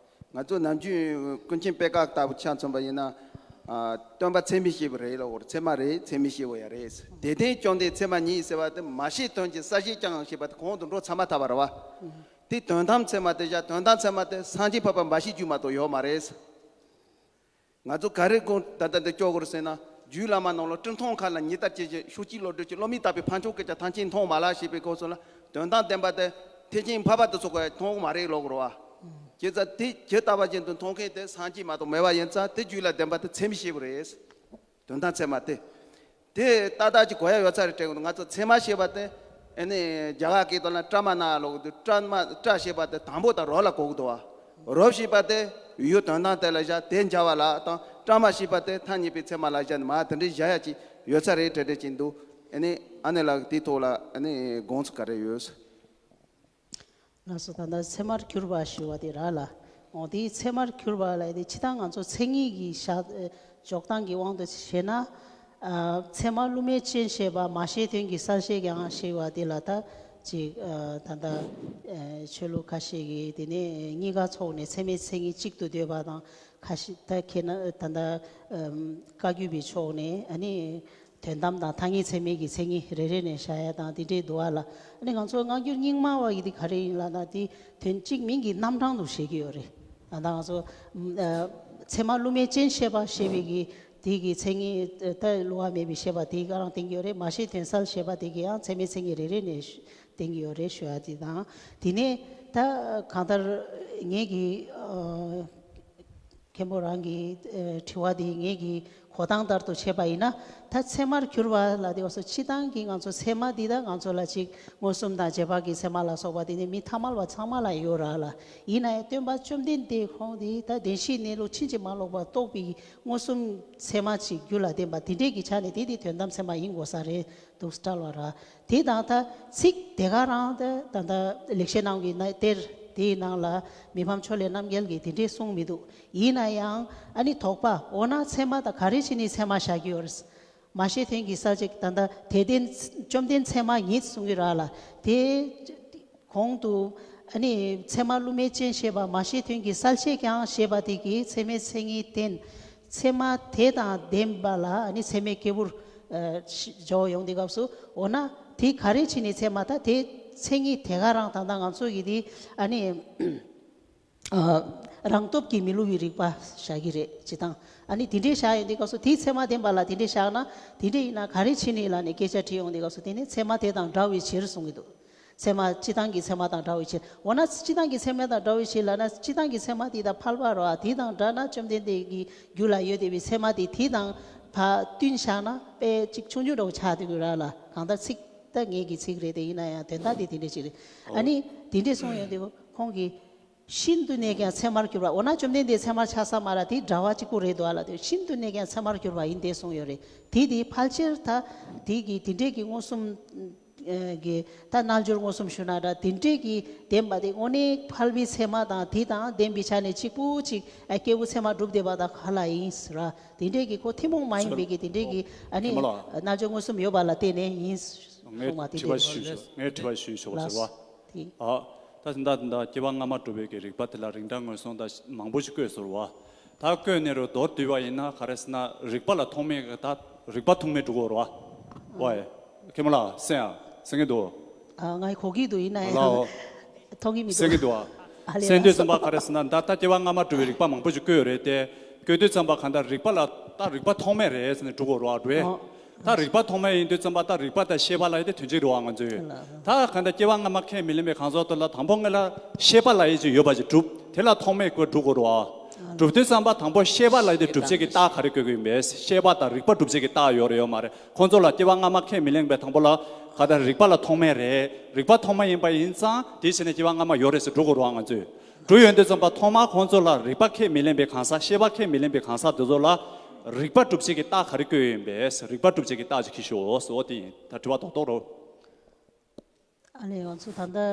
བ། ང་ཚོ་ནམ་རྒྱུན་ཀུན་མཁྱེན་པད་དཀར་ལྟ་བུ་ཆ་མཚོན་པ་ཡིན་ན། ཨ། སྟོན་པ་ཚད་མས་ཤེས་པ་རེད་ལབ་དགོས་རེད། ཚད་མ་རེད། ཚད་མས་ཤེས་པ་ཡང་རེད། དེ་ལྡན་བཅོམ་ལྡན་ཚད་མ་ཉིད་ཟེར་བ་དེ། མ་ཤེས་དོན་གྱི་གསལ་བྱེད་ཀྱང་ཞེས་པ་དེ་གོང་དུ་འགྲོ་ཚར་མ་ཐག་པ་རེད་བ། དེ་དོན་དམ་ཚད་མ་དེ་བཞག་དོན་དམ་ཚད་མ་དེ་སངས་རྒྱས་འཕགས་པ་འབའ་ཞིག་རྒྱུད་མ་གཏོགས་ཡོད་མ་རེད། ང་ཚོ་ག་རེ་དགོངས་ད་ལྟ་འདི་སྐྱོར་དགོས་རེད་ཟེར་ན། རྒྱུད་བླ་མ་རྣམས་ལ་སྤྲིན་མཐོང་མཁའ་ལ་ཉི་ལྟར་སྐྱེ་ཞིང་། ཕྱོགས་གཅིག་ལ་སྒྲོལ་ཅིང་བློ་མིག་དག་པའི་ཕ་མཆོག་གིས་ཀྱང་ཐམས་ཅད་མཐོང་བ་ལ་ཞེས་པའི་སྐབས་སུ་ལ། དོན་དམ་བདེན་པ་དེ་ཐེག་ཆེན་འཕགས་པ་དེ་ཚོ་གིས་མཐོང་གི་མ་རེད་ལབ་དགོས་རེད་བ། བྱས་ཙང་དེ་ཇི་ལྟ་བ་བཞིན་དུ་མཐོང་མཁན་དེ་སངས་རྒྱས་མ་གཏོགས་མེད་པ་ཡིན་ཙང་། དེ་རྒྱུད་ལ་ལྡན་པ་དེ་ཚད་མས་ཤེས་པ་རེད། དོན་དམ་ཚད་མ་དེ། དེ་ཏག་ཏག་ཅིག་གོ་ཡ་ཡོད་ཚར་རེད་དྲན་གི་འདུག་ང་ཚོ་ཚད་མ་ཞེས་པ་དེ་ཨ་ནི་རྒྱ་གར་སྐད་ཐོག་ལ་པྲ་མ་ན་ལབ་གི་འདུག་པྲ་མ། པྲ་ཞེས་པ་དེ་དང་པོ་དང་རབ་ལ་གོ་གི་འདུག་བ། རབ་ཞེས་པ་དེ་ཡུལ་དོན་དམ་དེ་ལ་བཞག་དེ་འཇལ་བ་ལ་དང་། པྲ་མ་ཞེས་པ་དེ་ཐ་སྙད་པའི་ཚད་མ་ལ་བཞག་ནས་མར་དེ་འདྲའི་བཞག་ཡ་ཅིག་ཡོད་ཚར་རེད་དྲན་དྲན་གྱི་འདུག་ཨ་ནི་ཨ་ནེ་ལགས་དེའི་ཐོག་ལ་ཨ་ནི་དགོངས་ཚུལ་ག་རེ་ཡོད། ལགས་སོ། ད་ལྟ་ཚད་མར་གྱུར་པ་ཞུ་བ་དེ་རེད་ལ། འོ་དེའི་ཚད་མར་གྱུར་པ་ལབ་དེ་སྤྱིར་བཏང་ང་ཚོ་མཚན་ཉིད་ཀྱི་ཤ། ཨེ། འཇོག་སྟངས་ཀྱི་དབང་དུ་བྱས་ན། ཨ། ཚད་མ་བསླུ་མེད་ཅན་ཞེས་པ་མ་ཤེས་དོན་གྱི་གསལ་བཤད་ཀྱང་ཞེས་པ་དེ་ལ་ད་ཅིག་ཨ། ད་ལྟ་ཨ། ཆོས་ལུགས་ཁ་ཤས་ཀྱིས་དེ་ནས་གཉིས་ཀ་ཚོགས་ནས་ཚད་མའི་མཚན་ཉིད་གཅིག་ཏུ་འདོད་པ་དང་། ཁ་ཤས་ད་ཁྱེད་ན་ད་ལྟ་ཨམ། བཀའ་བརྒྱུད་པའི་ཕྱོགས་ནས་ཨ་ནི་དོན་དམ་དང་ཐ་སྙད་ཚད་མའི་གི་མཚན་ཉིད་རེ་རེ་ནས་བཞག་ཡ་དང་དེ་འདྲའི་འདུག་ཨ་ལ། ཨ་ནི་ང་ཚོ་སྔ་འགྱུར་རྙིང་མ་བ་ཡི་དེ་ག་རེ་ཡིན་ལབ་ན། དེ་དོན་གཅིག་མིང་གི་རྣམ་གྲངས་དུ་བཞེད་ཀྱི་ཡོད་རེད། ད་ལྟ་ང་ཚོ་ཨ། ཚད་མ་བསླུ་མེད་ཅན་ཞེས་པ་ཞེས་པའི་གི་དེ་གི་མཚན་ཉིད་ད་བསླུ་བ་མེད་པའི་ཞེས་པ་དེ་ག་རང་བསྟན་གྱི་ཡོད་རེད། མ་ཤེས་དོན་གསལ་ཞེས་པ་དེ་གི་ཡང་ཚད་མའི་མཚན་ཉིད་རེ་རེ་ནས་བསྟན་གྱི་ཡོད་རེད་ཞུ་ཡ་དེ་དང་། དེ་ནས་ད་གང་ལྟར་ངེད་ཀྱི་ཨ། མཁན་པོ་རང་གི་ཨ། དྲི་བ་དེ་ངེད་ཀྱི་གོ་སྟངས་ལྟར་དུ་བྱས་པ་ཡིན་ན། ད་ཚད་མར་གྱུར་པ་ལ་དེ་བ་སོ་སྤྱི་བཏང་གི་ང་ཚོ་ཚད་མ་འདི་ད་ང་ཚོ་ལ་ཅིག་མངོན་སུམ་དང་རྗེས་དཔག་གི་ཚད་མ་ལ་སོགས་པ་དེ་ནི་མི་ཐ་མལ་པ་ཚང་མ་ལ་ཡོད་ར་ལ། ཡིན་ན་ཡང་སྟོན་པ་བཅོམ་ལྡན་འདས་ཁོང་དེ་ད་བདེན་བཞིའི་གནས་ལུགས་ཕྱིན་ཅི་མ་ལོག་པ་རྟོགས་པའི་མངོན་སུམ་ཚད་མ་ཅིག་རྒྱུད་ལ་ལྡན་པ་དེ་འདྲས་ཀྱི་ཆ་ནས་དེ་དེ་དོན་དམ་ཚད་མ་ཡིན་དགོས་ས་རེད་འདུག་བཀྲལ་བ་ར། དེ་དང་ད་ཚིག་དེ་ག་རང་ད་ད་ལྟ་ལེགས་བཤད་ནང་གི་ན་གཏེར་དེའི་ནང་ལ་མི་ཕམ་ཕྱོགས་ལས་རྣམ་རྒྱལ་གྱིས་དེ་འདྲས་གསུངས་མི་འདུག་ཡིན་ན་ཡང་ཨ་ནི་དོགས་པ། འོ་ན་ཚད་མ་དང་ག་རེ་བྱས་ནས་ཚད་མ་བཞག་གི་ཡོད་རེད། མ་ཤེས་དོན་གྱི་གསལ་བྱེད་ད་ལྟ་དེ་ལྡན་བཅོམ་ལྡན་ཚད་མ་ཉིད་གསུང་གི་ར་ལ། དེ་གོང་དུ་ཨ་ནི་ཚད་མ་བསླུ་མེད་ཅན་ཞེས་པ་མ་ཤེས་དོན་གྱི་གསལ་བྱེད་ཀྱང་ཞེས་པ་དེ་གིས་ཚད་མའི་མཚན་ཉིད་བསྟན། ཚད་མ་དེ་དང་ལྡན་པ་ལ་ཨ་ནི་ཚད་མའི་སྐྱེས་བུར་ཨ་འཇོག་ཡོང་དུས་སྐབས་སུ། འོ་ན་དེ་ག་རེ་བྱས་ནས་ཚད་མ་ད་དེ་མཚན་ཉིད་དེ་ག་རང་ད་ལྟ་ང་ཚོ་གི་དེ་ཨ་ནི། ཨ། རང་སྟོབས་ཀྱིས་མི་བསླུ་བའི་རིག་པ་བཞག་གི་རེད་ཅེས་དང་། ཨ་ནི་དེ་འདྲའི་བཞག་ཡོང་དུས་སྐབས་སུ་དེའི་ཚད་མ་ལྡན་པ་ལ་དེ་འདྲའི་བཞག་ན་དེ་འདྲའི་ཡིན་ན་ག་རེ་བྱས་ནས་ལབ་ནས་སྐད་ཆ་དྲིས་ཡོང་དུས་སྐབས་སུ། དེ་ནི་ཚད་མ་དེ་དང་འདྲ་བའི་ཕྱིར་གསུང་གི་འདུག་ཚད་མ་སྤྱི་བཏང་གི་ཚད་མ་དང་འདྲ་བའི་ཕྱིར། འོ་ན་སྤྱི་བཏང་གི་ཚད་མ་དང་འདྲ་བའི་ཕྱིར་ལབ་ན། སྤྱི་བཏང་གི་ཚད་མ་དེ་དང་ཕལ་པ་རོ། ཨ། དེ་དང་འདྲ་ན་བཅོམ་ལྡན་འདས་ཀྱི་རྒྱུད་ལ་ཡོད་བསྡད་པའི་ཚད་མ་དེ་དེ་དང་ཕར་བསྟུན་བཞག་ན་དཔེ་གཅིག་ཆུང་ཆུང་འདྲ་བོ་ཆགས་འདུག་གི་ར་ལ། གང་ལྟར་ཚིག་ད་ངེད་ཀྱི་ཚིག་རེད་དེ། ཡིན་ན་ཡང་དོན་དག་དེ་དེ་འདྲ་ཅིག་རེད། ཨ་ནི་དེ་འདྲས་གསུངས་ཡོང་དུས་ཁོང་གིས། ཤིན་ཏུ་ནས་ཀྱང་ཚད་མར་གྱུར་པ། འོ་ན་བཅོམ་ལྡན་འདས་ཚད་མར་ཆགས་ས་མ་རེད། དེ་འདྲ་བ་གཅིག་པུ་རེད་འདུག་ཨ་ལ། དེ་ཤིན་ཏུ་ནས་ཀྱང་ཚད་མར་གྱུར་པ་ཡིན་ཏེ་གསུངས་ཡོད་རེད། དེ་དེ་ཕལ་ཆེར་ད་དེ་གི་དེ་འདྲས་ཀྱི་མངོན་སུམ་གྱི་ད་རྣལ་འབྱོར་མངོན་སུམ་ཞུ་ན་འདྲ། དེ་འདྲས་ཀྱི་ལྡན་པ་དེ་དངོས་གནས་ཕལ་པའི་ཚད་མ་དང་དེ་དང་ལྡན་པའི་ཆ་ནས་གཅིག་པུ་གཅིག་ཨ་སྐྱེས་བུ་ཚད་མ་གྲུབ་བསྡད་པ་དང་ག་ལ་ཡིན་ཟེར་ར། དེ་འདྲས་ཀྱི་ཁོ་ཐུན་མོང་མ་ཡིན་པའི་གི་དེ་འདྲས་ཀྱི་ཨ་ནི་རྣལ་འབྱོར་མངོན་སུམ་ཡོད་པ་ལ་བརྟེན་ནས་ཡིན་གསུངས་པ་དེ་དེ་རེད། ངས་དྲི་བ་ཞུས་ཆོག་ཟེར་བ། ཨ། ད་ད་ད་སྐྱེ་བ་སྔ་མ་གྲུབ་པའི་གི་རིག་པ་དེ་ལ་རིགས་འདྲ་མངོན་སུམ་ད་མང་པོ་ཞིག་བཀོད་སོང་བ། ད་བཀོད་ནས་རུ་མདོར་བསྡུས་པ་ཡིན་ན་ག་རེ་ཟེར་ན། རིགས་པ་ལ་ཐོགས་མེད་ད་རིགས་པ་ཐོགས་མེད་འགྲོ་གི་རེད་བ། ཝའི། མཁན་པོ་ལགས་གསན་ཡ་གསན་གྱི་འདུག་ཨ། ང་གོ་གི་འདུག་ཡིན་ན་ཡང་ལའོ། ཐོགས་ཀྱི་མི་འདུག་གསན་གྱི་འདུག་ཨ། ཨ་ལས། གསན་དུས་ཙམ་པ་ག་རེ་ཟེར་ན། ད་ད་སྐྱེ་བ་སྔ་མ་གྲུབ་པའི་རིགས་པ་མང་པོ་ཞིག་བཀོད་ཡོད་རེད་དེ། བཀོད་དུས་ཙམ་པ་གང་ལྟར་རིགས་པ་ལ་ད་རིགས་པ་ཐོགས་མེད་རེད་ཟེར་ནས་གྲུབ་དགོས་རེད་བ། འགྲོ་ཡས། ཨོ། ད་རིགས་པ་ཐོགས་མེད་ཡིན་དུས་ཙམ་པ་ད་རིགས་པ་དང་ཤེས་པ་ལབ་ཡས་དེ་དོན་གཅིག་རེད་བ། ང་ཚོས་ད་གང་ལྟར་སྐྱེ་བ་སྔ་མ་ཁས་མི་ལེན་པའི་གང་ཟག་དེ་ལ་དང་པོ་ངེད་ལ་ཤེས་པ་ལབ་ཡས་ཅིག་ཡོད་པ་ཅིག་གྲུབ། དེ་ལ་ཐོགས་མེད་ཀྱི་གྲུབ་དགོས་རེད་བ། གྲུབ་དུས་ཙམ་པ་དང་པོ་ཤེས་པ་ལབ་ཡས་དེ་གྲུབ་བྱེད་ཀྱི་རྟགས་ག་རེ་བཀོད་ཀྱི་ཡོད་མེད། ཤེས་པ་དང་རིགས་པ་གྲུབ་བྱེད་ཀྱི་རྟགས་ཡོད་རེད་ཡོད་མ་རེད། ཁོང་ཚོ་ལ་སྐྱེ་བ་སྔ་མ་ཁས་མི་ལེན་པའི་དང་པོ་ལ་ག་ད་རིགས་པ་ལ་ཐོགས་མེད་རེད། རིགས་པ་ཐོགས་མེད་ཡིན་པ་ཡིན་ཙང་དེ་བྱས་ནས་སྐྱེ་བ་སྔ་མ་ཡོད་རེད་ཟེར་འགྲོ་དགོས་རེད་བ། ང་ཚོས་འགྲོ་ཡོང་དུས་ཙམ་པ་ཐོག་མར་ཁོང་ཚོ་ལ་རིགས་པ་ཁས་མི་ལེན་པའི་གང་ཟག་ཤེས་པ་ཁས་མི་ལེན་པའི་གང་ཟག་དེ་ཚོ་ལ་རིགས་པ་གྲུབ་བྱེད་ཀྱི་རྟགས་ག་རེ་བཀོད་ཡོད་པས། རིགས་པ་གྲུབ་བྱེད་ཀྱི་རྟགས་ཅིག་གིས་ཤོག་ཟེར་བ་དེ་ཡིན། ད་དྲི་བ་རྡོག་རྡོག་རོ། ཨ་ནི་ང་ཚོ་ད་ལྟ་ཨ་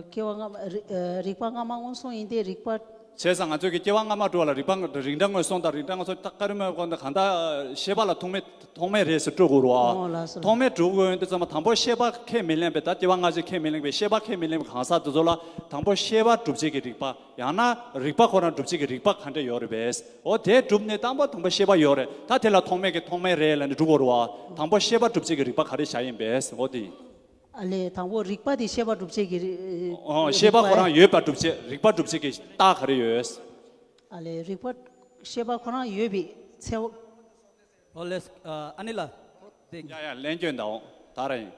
སྐྱེ་བ་སྔ་མ་རི་ཨ་རིགས་པ་སྔ་མ་མངོན་སུམ་ཡིན་ཏེ། རིགས་པ། བྱས་ཙང་ང་ཚོས་ཀྱི་སྐྱེ་བ་སྔ་མ་གྲུབ་པ་ལ་རིགས་པ་རིགས་འདྲ་མངོན་སུམ་དང་རིགས་འདྲ་མངོན་སུམ་ད་ཀ་རི་མོའི་སྐོར་འདི་གང་ལྟར་ཤེས་པ་ལ་ཐོགས་མེད་ཐོགས་མེད་རེད་ཟེར་སྤྲོད་དགོས་རེད་བ། ཨོ་ལགས་སོ། ཐོགས་མེད་སྤྲོད་དགོས་ཡོང་དུས་ཙམ་པ་དང་པོ་ཤེས་པ་ཁས་མི་ལེན་པའི། ད་སྐྱེ་བ་སྔ་ཕྱི་ཁས་མི་ལེན་པའི་ཤེས་པ་ཁས་མི་ལེན་པའི་གང་ཟག་དེ་ཚོ་ལ་དང་པོ་ཤེས་པ་སྒྲུབ་བྱེད་ཀྱི་རིགས་པ། ཡང་ན་རིགས་པ་ཁོ་རང་སྒྲུབ་བྱེད་ཀྱི་རིགས་པ་ག་འདྲ་ཡོད་རེད་པས། འོ་དེ་གྲུབ་ནས་དང་པོ་དང་པོ་ཤེས་པ་ཡོད་རེད། ད་དེ་ལ་ཐོགས་མེད་ཀྱི་ཐོགས་མེད་རེད་ལབ་ནས་སྒྲུབ་དགོས་རེད་བ། དང་པོ་ཤེས་པ་སྒྲུབ་བྱེད་ཀྱི་རིགས་པ་ག་རེ་བཞག་ཡིན་པས། འོ་དེ་ཡིན། ཨ་ལས། དང་པོ་རིགས་པ་དེ་ཤེས་པ་སྒྲུབ་བྱེད་ཀྱི་རི་ཨོ། ཤེས་པ་ཁོ་རང་ཡོད་པ་སྒྲུབ་བྱེད། རིགས་པ་སྒྲུབ་བྱེད་ཀྱི་རྟགས་ག་རེ་ཡོད། ཨ་ལས། རིགས་པ་ཤེས་པ་ཁོ་རང་ཡོད་པའི་ཚེ་བ། ཨོ་ལས། ཨ་ཨ་ནི་ལ། དེ། ཡ་ཡ་ལན་སྐྱོན་དང་ད་ར་ཡིན།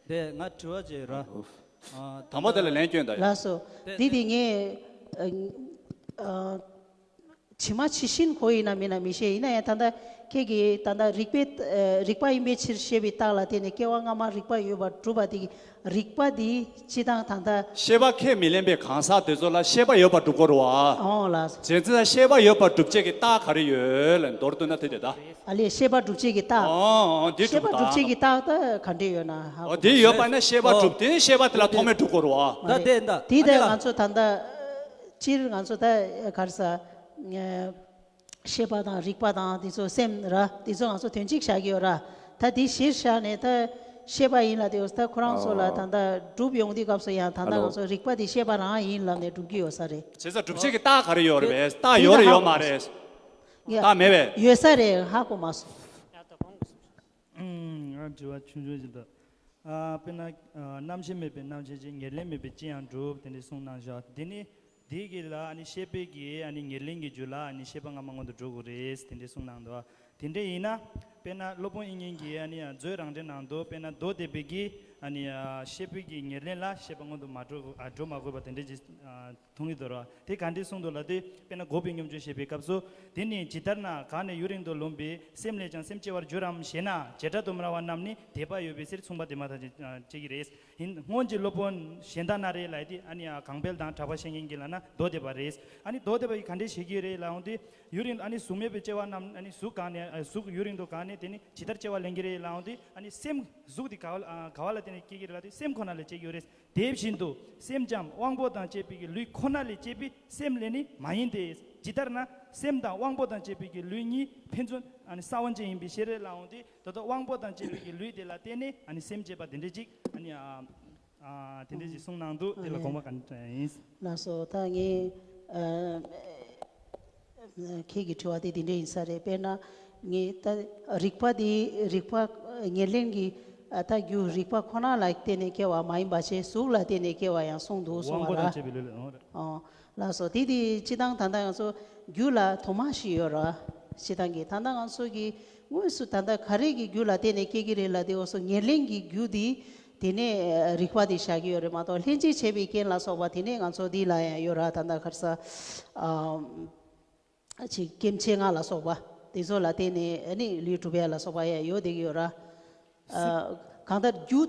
དེ་ང་དྲི་བ་བྱེད་ར། ཨ་དང་པོ་དེ་ལ་ལན་སྐྱོན་དང་། ལགས་སོ། དེ་འདི་དེ་ངས་ཨ་ཨ། ཇི་མ་ཇི་བཞིན་གོ་ཡིན་ན་མིན་ན་མི་ཤེས། ཡིན་ན་ཡང་ད་ལྟ་ཁྱེད་ཀྱིས་ད་ལྟ་རིགས་པའི་ཨ་རིགས་པ་ཡིན་པའི་ཕྱིར་ཞེས་པའི་རྟགས་ལ་བརྟེན་ནས་སྐྱེ་བ་སྔ་མ་རིགས་པ་ཡོད་པར་གྲུབ་པ་དེ་གི་རིགས་པ་དེ་སྤྱི་དང་ད་ལྟ། ཤེས་པ་ཁས་མི་ལེན་པའི་གང་ཟག་དེ་ཚོ་ལ་ཤེས་པ་ཡོད་པར་གྲུབ་དགོས་རེད་བ། ཨོ་ལགས། བྱས་ཙང་ཤེས་པ་ཡོད་པར་གྲུབ་བྱེད་ཀྱི་རྟགས་ག་རེ་ཡོད་ལབ་མདོར་བསྡུ་ན་དེ་དེ་ད། ཨ་ལས། ཤེས་པ་སྒྲུབ་བྱེད་ཀྱི་རྟགས། ཨོ་ཨོ་འདི་ཤེས་པ་སྒྲུབ་བྱེད་ཀྱི་རྟགས་ད་ག་འདྲས་ཡོད་ན་ཧ་གོ། ཨོ་འདི་ཡོད་པ་ན་ཤེས་པ་གྲུབ། དེ་ནས་ཤེས་པ་དེ་ལ་ཐོགས་མེད་གྲུབ་དགོས་རེད་བ། ད་དེ་ད་དེ་ད་ང་ཚོ་ད་ལྟ་སྤྱིར་ང་ཚོ་ད་ག་རེ་ཟ། ཤེས་པ་དང་རིག་པ་དང་དེ་ཚོ་སེམས་ར་དེ་ཚོ་ང་ཚོ་དོན་གཅིག་བཞག་གི་ཡོད་ར། ད་དེ་གཞིར་བཞག་ནས་ད་ཤེས་པ་ཡིན་ལབ་དེ་ད་ཁོ་རང་ཚོ་ལ་ད་ལྟ་སྒྲུབ་ཡོང་དུས་སྐབས་སུ་ཡང་ད་ལྟ་ང་ཚོ་རིག་པ་དེ་ཤེས་པ་རང་ཡིན་ལབ་ནས་སྒྲུབ་ཀྱི་ཡོད་ས་རེད། བྱས་ཙང་སྒྲུབ་བྱེད་ཀྱི་རྟགས་ག་རེ་ཡོད་རེད་པས། རྟགས་ཡོད་རེད་ཡོད་མ་རེད། ཡ། རྟགས་མེད་པས། ཡོད་ས་རེད། ཧ་གོ་མ་སོང་། ཨ་དྲི་བ་ཆུང་ཆུང་ཞིག་འདུག་ཨ་དཔེར་ན་ཨ་རྣམ་ཤེས་མེད་པས་རྣམ་ཤེས་ཀྱི། ཉེར་ལེན་མེད་པས་ཅི་ཡང་གྲུབ། དེ་འདྲ་གསུངས་གནང་བཞག་དེ་ནི་དེ་གི་ལ་ཨ་ནི་ཤེས་པའི་གི་ཨ་ནི་ཉེར་ལེན་གྱི་རྒྱུ་ལ་ཨ་ནི་ཤེས་པ་སྔ་མ་སྔོན་དུ་འགྲོ་དགོས་རེད། དེ་འདྲ་གསུངས་གནང་འདུག་དེ་འདྲ་ཡིན་ན་དཔེར་ན་སློབ་དཔོན་དབྱིག་གཉེན་གྱི་ཨ་ནི་མཛོད་རང་འགྲེལ་ནང་དུ་དཔེར་ན་མདོ་སྡེ་པའི་གི་ཨ་ནི་ཤེས་པའི་གི་ཉེར་ལེན་ལ་ཤེས་པ་སྔོན་དུ་མ་འགྲོ་ཨ་འགྲོ་མ་དགོས་པ་དེ་འདྲ་ཅིག་ཨ། མཐོང་གི་འདུག་ར། དེ་ག་འདྲ་གསུངས་འདུག་ལབ་དུས་དཔེར་ན་འགོག་པའི་སྙོམས་འཇུག་བཤད་པའི་སྐབས་སུ། དེ་ནི་ཇི་ལྟར་ན་གང་ནས་ཡུན་རིང་དུ་ལོན་པའི་སེམས་ལས་ཀྱང་སེམས་སྐྱེ་བར་འགྱུར་རམ་ཞེ་ན། བྱེ་བྲག་ཏུ་སྨྲ་བ་རྣམས་ནི་དད་པ་ཡོད་པའི་ཕྱིར་མཚུངས་པ་དེ་མ་ཐག་ཅེས་བྱེད་ཀྱི་རེད། ཡིན་སྔོན་གྱི་སློབ་དཔོན་གཞན་དག་ན་རེ་ལབ་དེ་ཨ་ནི་གང་འཕེལ་དང་གྲགས་པ་བཤད་མཁན་གྱི་ལབ་ན་མདོ་སྡེ་པ་རེད། ཨ་ནི་མདོ་སྡེ་པ་ཡིས་ག་འདྲ་བྱེད་ཀྱི་རེད་ལབ་འོང་དུས། ཡུན་རིང་ཨ་ནི་གཟུགས་མེད་པའི་སྐྱེ་བ་རྣམས་ཨ་ནི་གཟུགས་གང་ནས་གཟུགས་ཡུན་རིང་དུ་གང་ནས་དེ་ནི་ཇི་ལྟར་སྐྱེ་བ་ལེན་གྱི་རེད་ལབ་འོང་དུས་ཨ་ནི་སེམས་གཟུགས་དེ་ག་བ་ག་བ་ལ་བརྟེན་ནས་སྐྱེ་གི་རེད་ལབ་དུས་སེམས་ཁོ་ན་ལ་སྐྱེ་གི་ཡོད་རེད། དེ་བཞིན་དུ་སེམས་ཀྱང་དབང་པོ་དང་བཅས་པའི་གི་ལུས་ཁོ་ན་ལས་སྐྱེས་པའི་སེམས་ལས་ནི་མ་ཡིན་ཏེ། ཇི་ལྟར་ན་སེམས་དང་དབང་པོ་དང་བཅས་པའི་གི་ལུས་གཉིས་ཕན་ཚུན་ཨ་ནི་ས་བོན་ཅན་ཡིན་པའི་ཕྱིར་ལབ་འོང་དུས་ད་ལྟ་དབང་པོ་དང་བཅས་པའི་གི་ལུས་དེ་ལ་བརྟེན་ནས་ཨ་ནི་སེམས་སྐྱེས་པ་དེ་འདྲ་ཅིག་ཨ་ནི་ཨ་ཨ་དེ་འདྲ་ཅིག་གསུངས་གནང་འདུག་དེ་ལ་དགོངས་པ་ག་འདྲ་ཡིན། ལགས་སོ། ད་ངས་ཨ། ཁྱེད་ཀྱི་དྲི་བ་དེ་དེ་འདྲ་ཡིན་ས་རེད། དཔེར་ན་ངས་ད་རིག་པ་དེ་རིག་པ་ཉེར་ལེན་གྱི་ཨ་ད་རྒྱུ་རིག་པ་ཁོ་ན་ལ་བརྟེན་ནས་སྐྱེ་བ་མ་ཡིན་པ་བྱས་གཟུགས་ལ་བརྟེན་ནས་སྐྱེ་བ་ཡང་གསུངས་འདུག་གསུངས་པ་ར། དབང་པོ་དང་བཅས་པའི་ལུས་ལ་འོང་རེད། ཨོ་ལགས་སོ། དེ་དེ་སྤྱི་བཏང་ད་ལྟ་ང་ཚོ་རྒྱུ་ལ་དོགས་པ་ཞིག་ཡོད་ར། སྤྱི་བཏང་གི་ད་ལྟ་ང་ཚོ་གི་དངོས་སུ་ད་ལྟ་ག་རེ་གི་རྒྱུ་ལ་བརྟེན་ནས་སྐྱེ་གི་རེད་ལབ་དེ་འོ་སོ་ཉེར་ལེན་གྱི་རྒྱུ་དེ་དེ་ནས་རིག་པ་དེ་བཞག་གི་ཡོད་རེད་མ་གཏོགས་ལྷན་ཅིག་བྱེད་པའི་རྐྱེན་ལ་སོགས་པ་དེ་ནས་ང་ཚོ་འདི་ལ་ཡང་ཡོད་ར། ད་ལྟ་ག་རེ་ཟ། ཨ། ཅིག་སྐྱེ་མཆེད་ལྔ་ལ་སོགས་པ་དེ་ཚོ་ལ་བརྟེན་ནས་ཨ་ནི་ལུས་གྲུབ་ཡ་ལ་སོགས་པ་ཡང་ཡོད་བསྡད་ཀྱི་ཡོད་ར། ཨ། གང་ལྟར་རྒྱུ་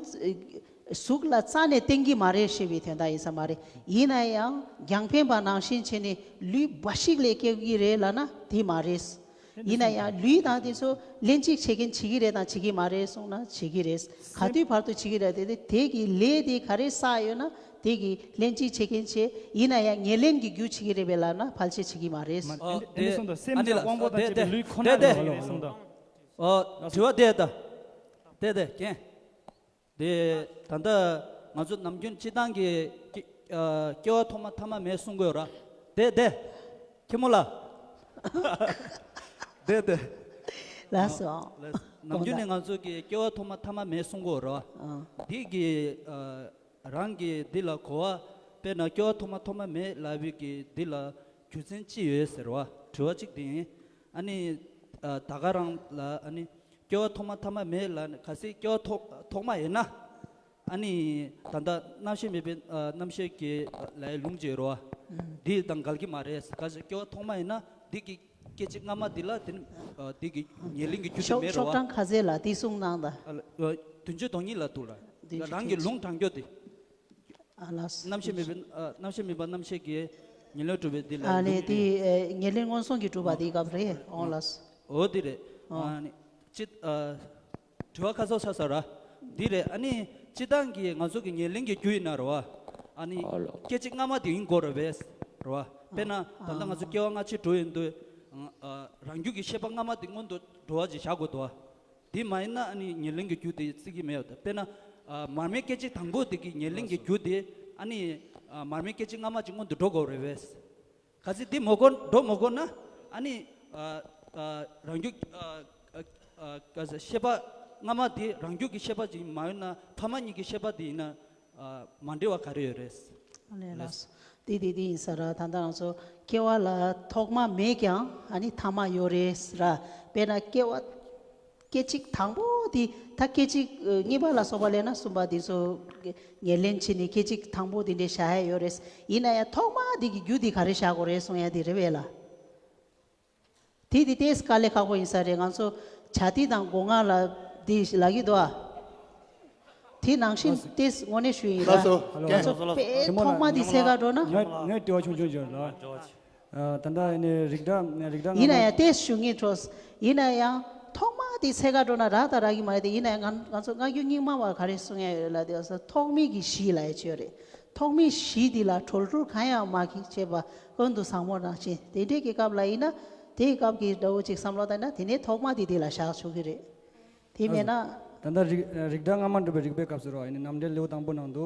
གཟུགས་ལ་རྩ་ནས་བརྟེན་གྱི་མ་རེད་ཞེས་པའི་དོན་དག་ཡིན་ས་མ་རེད། ཡིན་ན་ཡང་རྒྱང་འཕེན་པ་ནང་བཞིན་བྱས་ནས་ལུས་འབའ་ཞིག་ལས་སྐྱེ་གི་རེད་ལབ་ན་དེ་མ་རེད། ཡིན་ན་ཡང་ལུས་དང་དེ་ཚོ་ལྷན་ཅིག་བྱེད་མཁན་བྱེད་ཀྱི་རེད་དང་བྱེད་ཀྱི་མ་རེད་གསུངས་ན་བྱེད་ཀྱི་རེད། ག་དུས་བར་དུ་བྱེད་ཀྱི་རེད་དེ་དེ་གི་ལས་དེ་ག་རེ་བསགས་ཡོད་ན་དེ་གི་ལྷན་ཅིག་བྱེད་མཁན་བྱེད། ཡིན་ན་ཡང་ཉེར་ལེན་གྱི་རྒྱུ་བྱེད་ཀྱི་རེད་པས་ལབ་ན་ཕལ་ཆེར་བྱེད་ཀྱི་མ་རེད། མ་ཨ་ཨ་ནི་གསུངས་དང་སེམས་ཀྱང་དབང་པོ་དང་བཅས་པའི་ལུས་ཁོ་ན་ལས་རེད་གསུངས་དང་། ཨོ་དྲི་བ་དེ་ད་དེ་དེ་རྒན། དེ་ད་ལྟ་ང་ཚོ་ནམ་རྒྱུན་སྤྱི་བཏང་གི་སྐྱེ་ཨ་སྐྱེ་བ་ཐོག་མ་ཐ་མ་མེད་གསུང་གི་ཡོད་ར། དེ་དེ་ཁྱི་མོ་ལ། དེ་དེ་ལགས་སོ། ལགས། ནམ་རྒྱུན་ནས་ང་ཚོ་གི་སྐྱེ་བ་ཐོག་མ་ཐ་མ་མེད་གསུང་གི་ཡོད་ར། ཨ། འདི་གི་ཨ། རང་གི་འདི་ལ་གོ་བ། དཔེར་ན་སྐྱེ་བ་ཐོག་མ་ཐོག་མ་མེད་ལབ་པའི་གི་འདི་ལ་རྒྱུ་མཚན་ཅི་ཡོད་ཟེར་བ་དྲི་བ་གཅིག་དེ་ཡིན། ཨ་ནི་ཨ་ད་ག་རང་ལ་ཨ་ནི་སྐྱེ་བ་ཐོག་མ་ཐ་མ་མེད་ལ་གལ་སྲིད་སྐྱེ་བ་ཐོག་ཐོག་མ་ཡིན་ན་ཨ་ནི་ད་ལྟ་རྣམ་ཤེས་མེད་པའི་ཨ་རྣམ་ཤེས་ཀྱི་ལའི་ལུང་བྱེད་རོ། འདི་དང་འགལ་གྱི་མ་རེད། གལ་སྲིད་སྐྱེ་བ་ཐོག་མ་ཡིན་ན་འདི་གི་སྐད་ཅིག་སྔ་མ་འདི་ལ་དེ་ནི་ཨ་འདི་གི་ཉེར་ལེན་གྱི་རྒྱུ་དེ་ཤོག་མེད་རོ། ཤོག་གྲངས་ག་ཚད་ལ་དེ་གསུངས་གནང་དང་། ཨ་ལ་ཨ་བདུན་ཅུ་དོན་གཉིས་ལ་འདུག་ལ། བདུན་ཅུ་རང་གི་དོན་གཅིག་ལུང་དྲངས་རྒྱུ་དེ། ཨ་ལགས། རྣམ་ཤེས་མེད་པའི་ཨ་རྣམ་ཤེས་མེད་པ་རྣམ་ཤེས་ཀྱི་ཉེར་ལེན་གྲུབ་པའི་འདི་ལ་ཨ་ལས་ལུང་དེ་དེ། ཨེ་ཉེར་ལེན་མངོན་སུམ་གྱིས་གྲུབ་པ་དེའི་སྐབས་རེད། ཨོ་ལགས། འོ་དེ་རེད། ཨོ། ཨ་ནི་སྤྱི་ཨ་དྲི་བ་ཁ་སོགས་ཆགས་ས་ར། འདི་རེད། ཨ་ནི་སྤྱི་བཏང་གི་ང་ཚོ་གི་ཉེར་ལེན་གྱི་རྒྱུ་ཡིན་ན་རེད་བ། ཨ་ནི་ཨོ་ལོ། སྐད་ཅིག་སྔ་མ་དེ་ཡིན་དགོས་རེད་པས་རེད་བ། དཔེར་ན་ད་ལྟ་ང་ཚོ་སྐྱེ་བ་སྔ་ཕྱི་འགྲོ་ཡོང་དུས་ཨ་རང་རྒྱུད་ཀྱི་ཤེས་པ་སྔ་མ་དེ་སྔོན་དུ་འགྲོ་བ་ཅིག་བཞག་དགོས་འདུག་བ། དེ་མ་ཡིན་ན་ཨ་ནི་ཉེར་ལེན་གྱི་རྒྱུ་དེ་བརྩི་གི་མེད་པ་དང་། དཔེར་ན་ཨ་མར་མེ་སྐད་ཅིག་དང་པོ་དེ་གི་ཉེར་ལེན་གྱི་རྒྱུ་དེ་ཨ་ནི་ཨ་མར་མེ་སྐད་ཅིག་སྔ་མ་ཅིག་སྔོན་དུ་འགྲོ་དགོས་རེད་པས། གལ་སྲིད་དེ་མ་དགོས་འགྲོ་མ་དགོས་ན་ཨ་ནི་ཨ་ཨ་རང་རྒྱུད་ཨ་ཨ་ཨ་ག་ཟེར་ཤེས་པ་སྔ་མ་དེ་རང་རྒྱུད་ཀྱི་ཤེས་པ་ཅིག་མ་ཡིན་ན་ཕ་མ་གཉིས་ཀྱི་ཤེས་པ་དེ་ཡིན་ན་ཨ་མ་འབྲེལ་བ་ག་རེ་ཡོད་རེད། ཨ་ལས་ལགས། དེ་དེ་དེ་ཡིན་ས་ར། ད་ལྟ་ང་ཚོ་སྐྱེ་བ་ལ་ཐོག་མ་མེད་ཀྱང་ཨ་ནི་ཐ་མ་ཡོད་རེད་ར། དཔེར་ན་སྐྱེ་བ་སྐད་ཅིག་དང་པོ་དེ་ད་སྐད་ཅིག་གཉིས་པ་ལ་སོགས་པ་ལས་ན་གསུམ་པ་དེ་ཚོ་ཉེར་ལེན་བྱས་ནས་སྐད་ཅིག་དང་པོ་དེ་འདྲས་བཞག་ཡ་ཡོད་རེད། ཡིན་ན་ཡང་ཐོག་མ་དེ་གི་རྒྱུ་དེ་ག་རེ་བཞག་དགོས་རེད་གསུང་ཡ་དེ་རེད་པས་ལ། དེ་དེ་ཏེས་དཀའ་ལས་ཁག་པོ་ཡིན་ས་རེད། ང་ཚོ་བྱ་དེ་དང་སྒོ་ང་ལ་དེ་ལ་གི་དོ་ཨ། དེ་ནང་བཞིན་ལགས་སོ། ཏེས་དངོས་གནས་ཞུ་ཡིན་ལགས་ར། སོ། ང་ཚོ་དཔེ་ཐོག་མ་དེ་ཚད་ག་འགྲོ་ན། ངས་ངས་དྲི་བ་ཆུང་ཆུང་ཅིག་ལ། ཨ་ད་ལྟ་ཨ་ནི་རིགས་འདྲ་རིགས་འདྲ་ཡིན་ན་ཡང་ཏེས་ཞུ་ངེས་འཕྲོས། ཡིན་ན་ཡང་ཐོག་མ་དེ་ཚད་ག་འགྲོ་ན་ར་ད་ར་གི་མ་རེད་དེ། ཡིན་ན་ཡང་ང་ང་ཚོ་སྔ་རྒྱུད་རྙིང་མ་བ་ག་རེ་གསུང་ཡ་ཡོད་ལ་དེ་ཐོག་མེད་ཀྱི་གཞི་ལ་ཡ་ཆོས་རེད། ཐོག་མེད་གཞི་དེ་ལ་གྲོལ་གྲོལ་གང་ཡང་མ་གི་བྱེད་པ་ཀུན་ཏུ་བཟང་མོ་རང་བཞིན་དེ་འདྲས་ཀྱི་སྐབས་ལ་ཡིན་ན། དེའི་སྐབས་ཀྱི་འདྲ་བོ་ཅིག་བསམ་བློ་བཏང་ན་དེ་ནས་ཐོག་མ་དེ་དེ་ལ་བཞག་ཆོག་གི་རེད། དེ་མེད་ན། ད་ལྟ་རིགས་རིགས་གྲངས་སྔ་མ་འགྲུབ་པའི་རིགས་པའི་སྐབས་སུ་རོ། ཨ་ནི་རྣམ་འགྲེལ་ལེའུ་དང་པོ་ནང་དུ།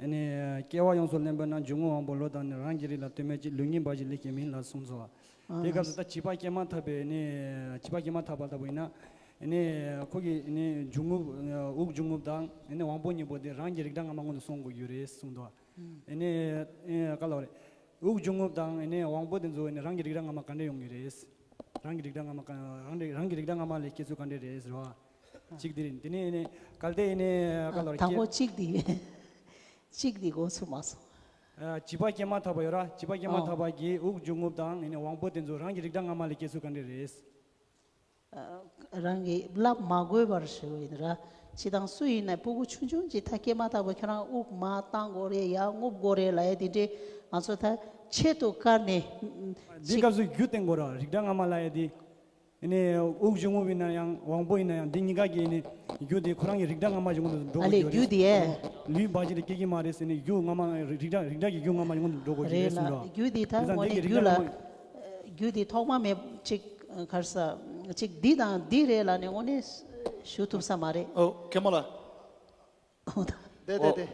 ཨ་ནི་སྐྱེ་བ་ཡོངས་སུ་ལེན་པ་ན་འབྱུང་རྔུབ་དབང་པོ་བློ་དང་ནི། རང་གི་རིགས་ལ་ལྟོས་མེད་ཅིང་། ལུས་ངན་འབའ་ཞིག་ལས་སྐྱེས་མིན་ལ་གསུངས་སོ། དེའི་སྐབས་སུ་ད་བྱིས་པ་སྐྱེས་མ་ཐག་པའི་ནི་བྱིས་པ་སྐྱེས་མ་ཐག་པ་ལྟ་བུ་ཡིན་ན། ཨ་ནི་ཁོ་གི་ནི་འབྱུང་རྔུབ་དབུགས་འབྱུང་རྔུབ་དང་ཨ་ནི་དབང་པོ་གཉིས་པོ་དེ་རང་གི་རིགས་གྲངས་སྔ་མ་སྔོན་དུ་སོང་དགོས་ཀྱི་རེད་གསུངས་འདུག་ཨ་ནི་ག་ལ་བ་རེད། དབུགས་འབྱུང་རྔུབ་དང་ཨ་ནི་དབང་པོ་དེ་ཚོ་ཨ་ནི་རང་གི་རིགས་གྲངས་སྔ་མ་ག་འདྲ་ཡོང་གི་རེད། རང་གི་རིགས་གྲངས་སྔ་མ་ག་རང་རིགས་རང་གི་རིགས་གྲངས་སྔ་མ་ལས་སྐྱེ་ཚུལ་ག་འདྲ་རེད་ཟེར་བ། གཅིག་དེ་རེད། དེ་ནས་ཨ་ནི་གལ་ཏེ་ཨ་ནི་ག་ལ་བ་རེད། དང་པོ་སྐྱེ་གཅིག་དེ། གཅིག་དེ་གོ་ཚུགས་མ་སོང་། ཨ། བྱིས་པ་སྐྱེས་མ་ཐག་པ་ཡོད་ར། བྱིས་པ་སྐྱེས་མ་ཨོ། ཐག་པ་གི་དབུགས་འབྱུང་རྔུབ་དང་ཨ་ནི་དབང་པོ་དེ་ཚོ་རང་གི་རིགས་གྲངས་སྔ་མ་ལས་སྐྱེ་ཚུལ་ག་འདྲ་རེད། ཨ། རང་གིས་བསླབ་མ་དགོས་པར་ཞུ་ཡིན་ར། སྤྱིར་བཏང་སུ་ཡིན་ན་ཕྲུ་གུ་ཆུང་ཆུང་ཅིག་ད་སྐྱེས་མ་ཐག་པ་ཁྱོད་རང་དབུགས་མར་བཏང་དགོས་རེད། ཡར་རྔུབ་དགོས་རེད་ལབ་ཡ་དེ་འདྲས་ང་ཚོ་ད་ཆེད་དུ་བཀར་ནས་འདི་ཅིག་སྐབས་སུ་རྒྱུ་བསྟན་དགོས་ར། རིགས་གྲངས་སྔ་མ་ལབ་ཡ་དེ། ཨ་ནི་དབུགས་འབྱུང་རྔུབ་ཡིན་ན་ཡང་དབང་པོ་ཡིན་ན་ཡང་འདི་གཉིས་ཀ་གི་ཨ་ནི་རྒྱུ་དེ་ཁོ་རང་གི་རིགས་གྲངས་སྔ་མ་གཞུང་དུ་འགྲོ་ཨ་དགོས་ལས་ཀྱི་རྒྱུ་ཡོད་དེ། རེད། ལུས་འབའ་ཞིག་ལས་སྐྱེ་གི་མ་རེད་ཟེར་ནས་རྒྱུ་སྔ་མ་རིགས་གྲངས་རིགས་གྲངས་ཀྱི་རྒྱུ་སྔ་མ་གཞུང་དུ་འགྲོ་དགོས་ཀྱི་རེད་རེད་ལ། གསུངས་འདུག་རྒྱུ་དེ་ད་དེ་ཙང་དངོས་འདི་གནས་གི་རྒྱུ་རིགས་ལ། གྲངས་སྔ་མ། རྒྱུ་དེ་ཐོག་མ་མེད་ཅིག་ག་རེ་ཟ། ཅིག་འདི་དང་འདི་རེད་ལབ་ནས་དངོས་གནས་ཞུ་ཐུབ་ས་མ་རེད། ཨོ། མཁན་མོ་ལགས། ཨོ་ད། དེ་དེ་དེ།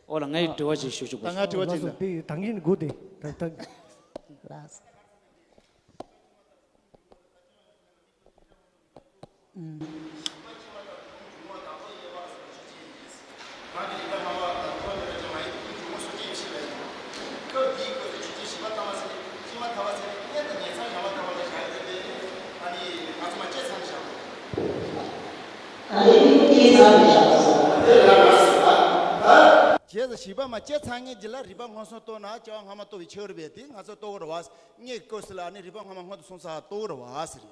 ཨོ་ལ་ངའི་དྲི་བ་ཅིག་ཞུ་ཆོག་གོ། ད་ང་དྲི་བ་ཅིག་ལ། དེ་ད་གིན་དགུ་དེ་ད་ད། ལགས། རྗེས་སུ་བྱིས་པ་མ་སྐྱེས་ཚར་མཁན་གྱི་ལ་རིག་པ་སྔོན་སོང་རྟོགས་ན་སྐྱེ་བ་སྔ་མ་རྟོགས་པའི་ཕྱིར་རེད་པས། དེ་ང་ཚོ་རྟོགས་རེད་བ། སྔོན་གྱི་སྐབས་སུ་ལ་ནི་རིག་པ་སྔ་མ་སྔོན་དུ་སོང་ཚར་རྟོགས་རེད་བ་ཟེར།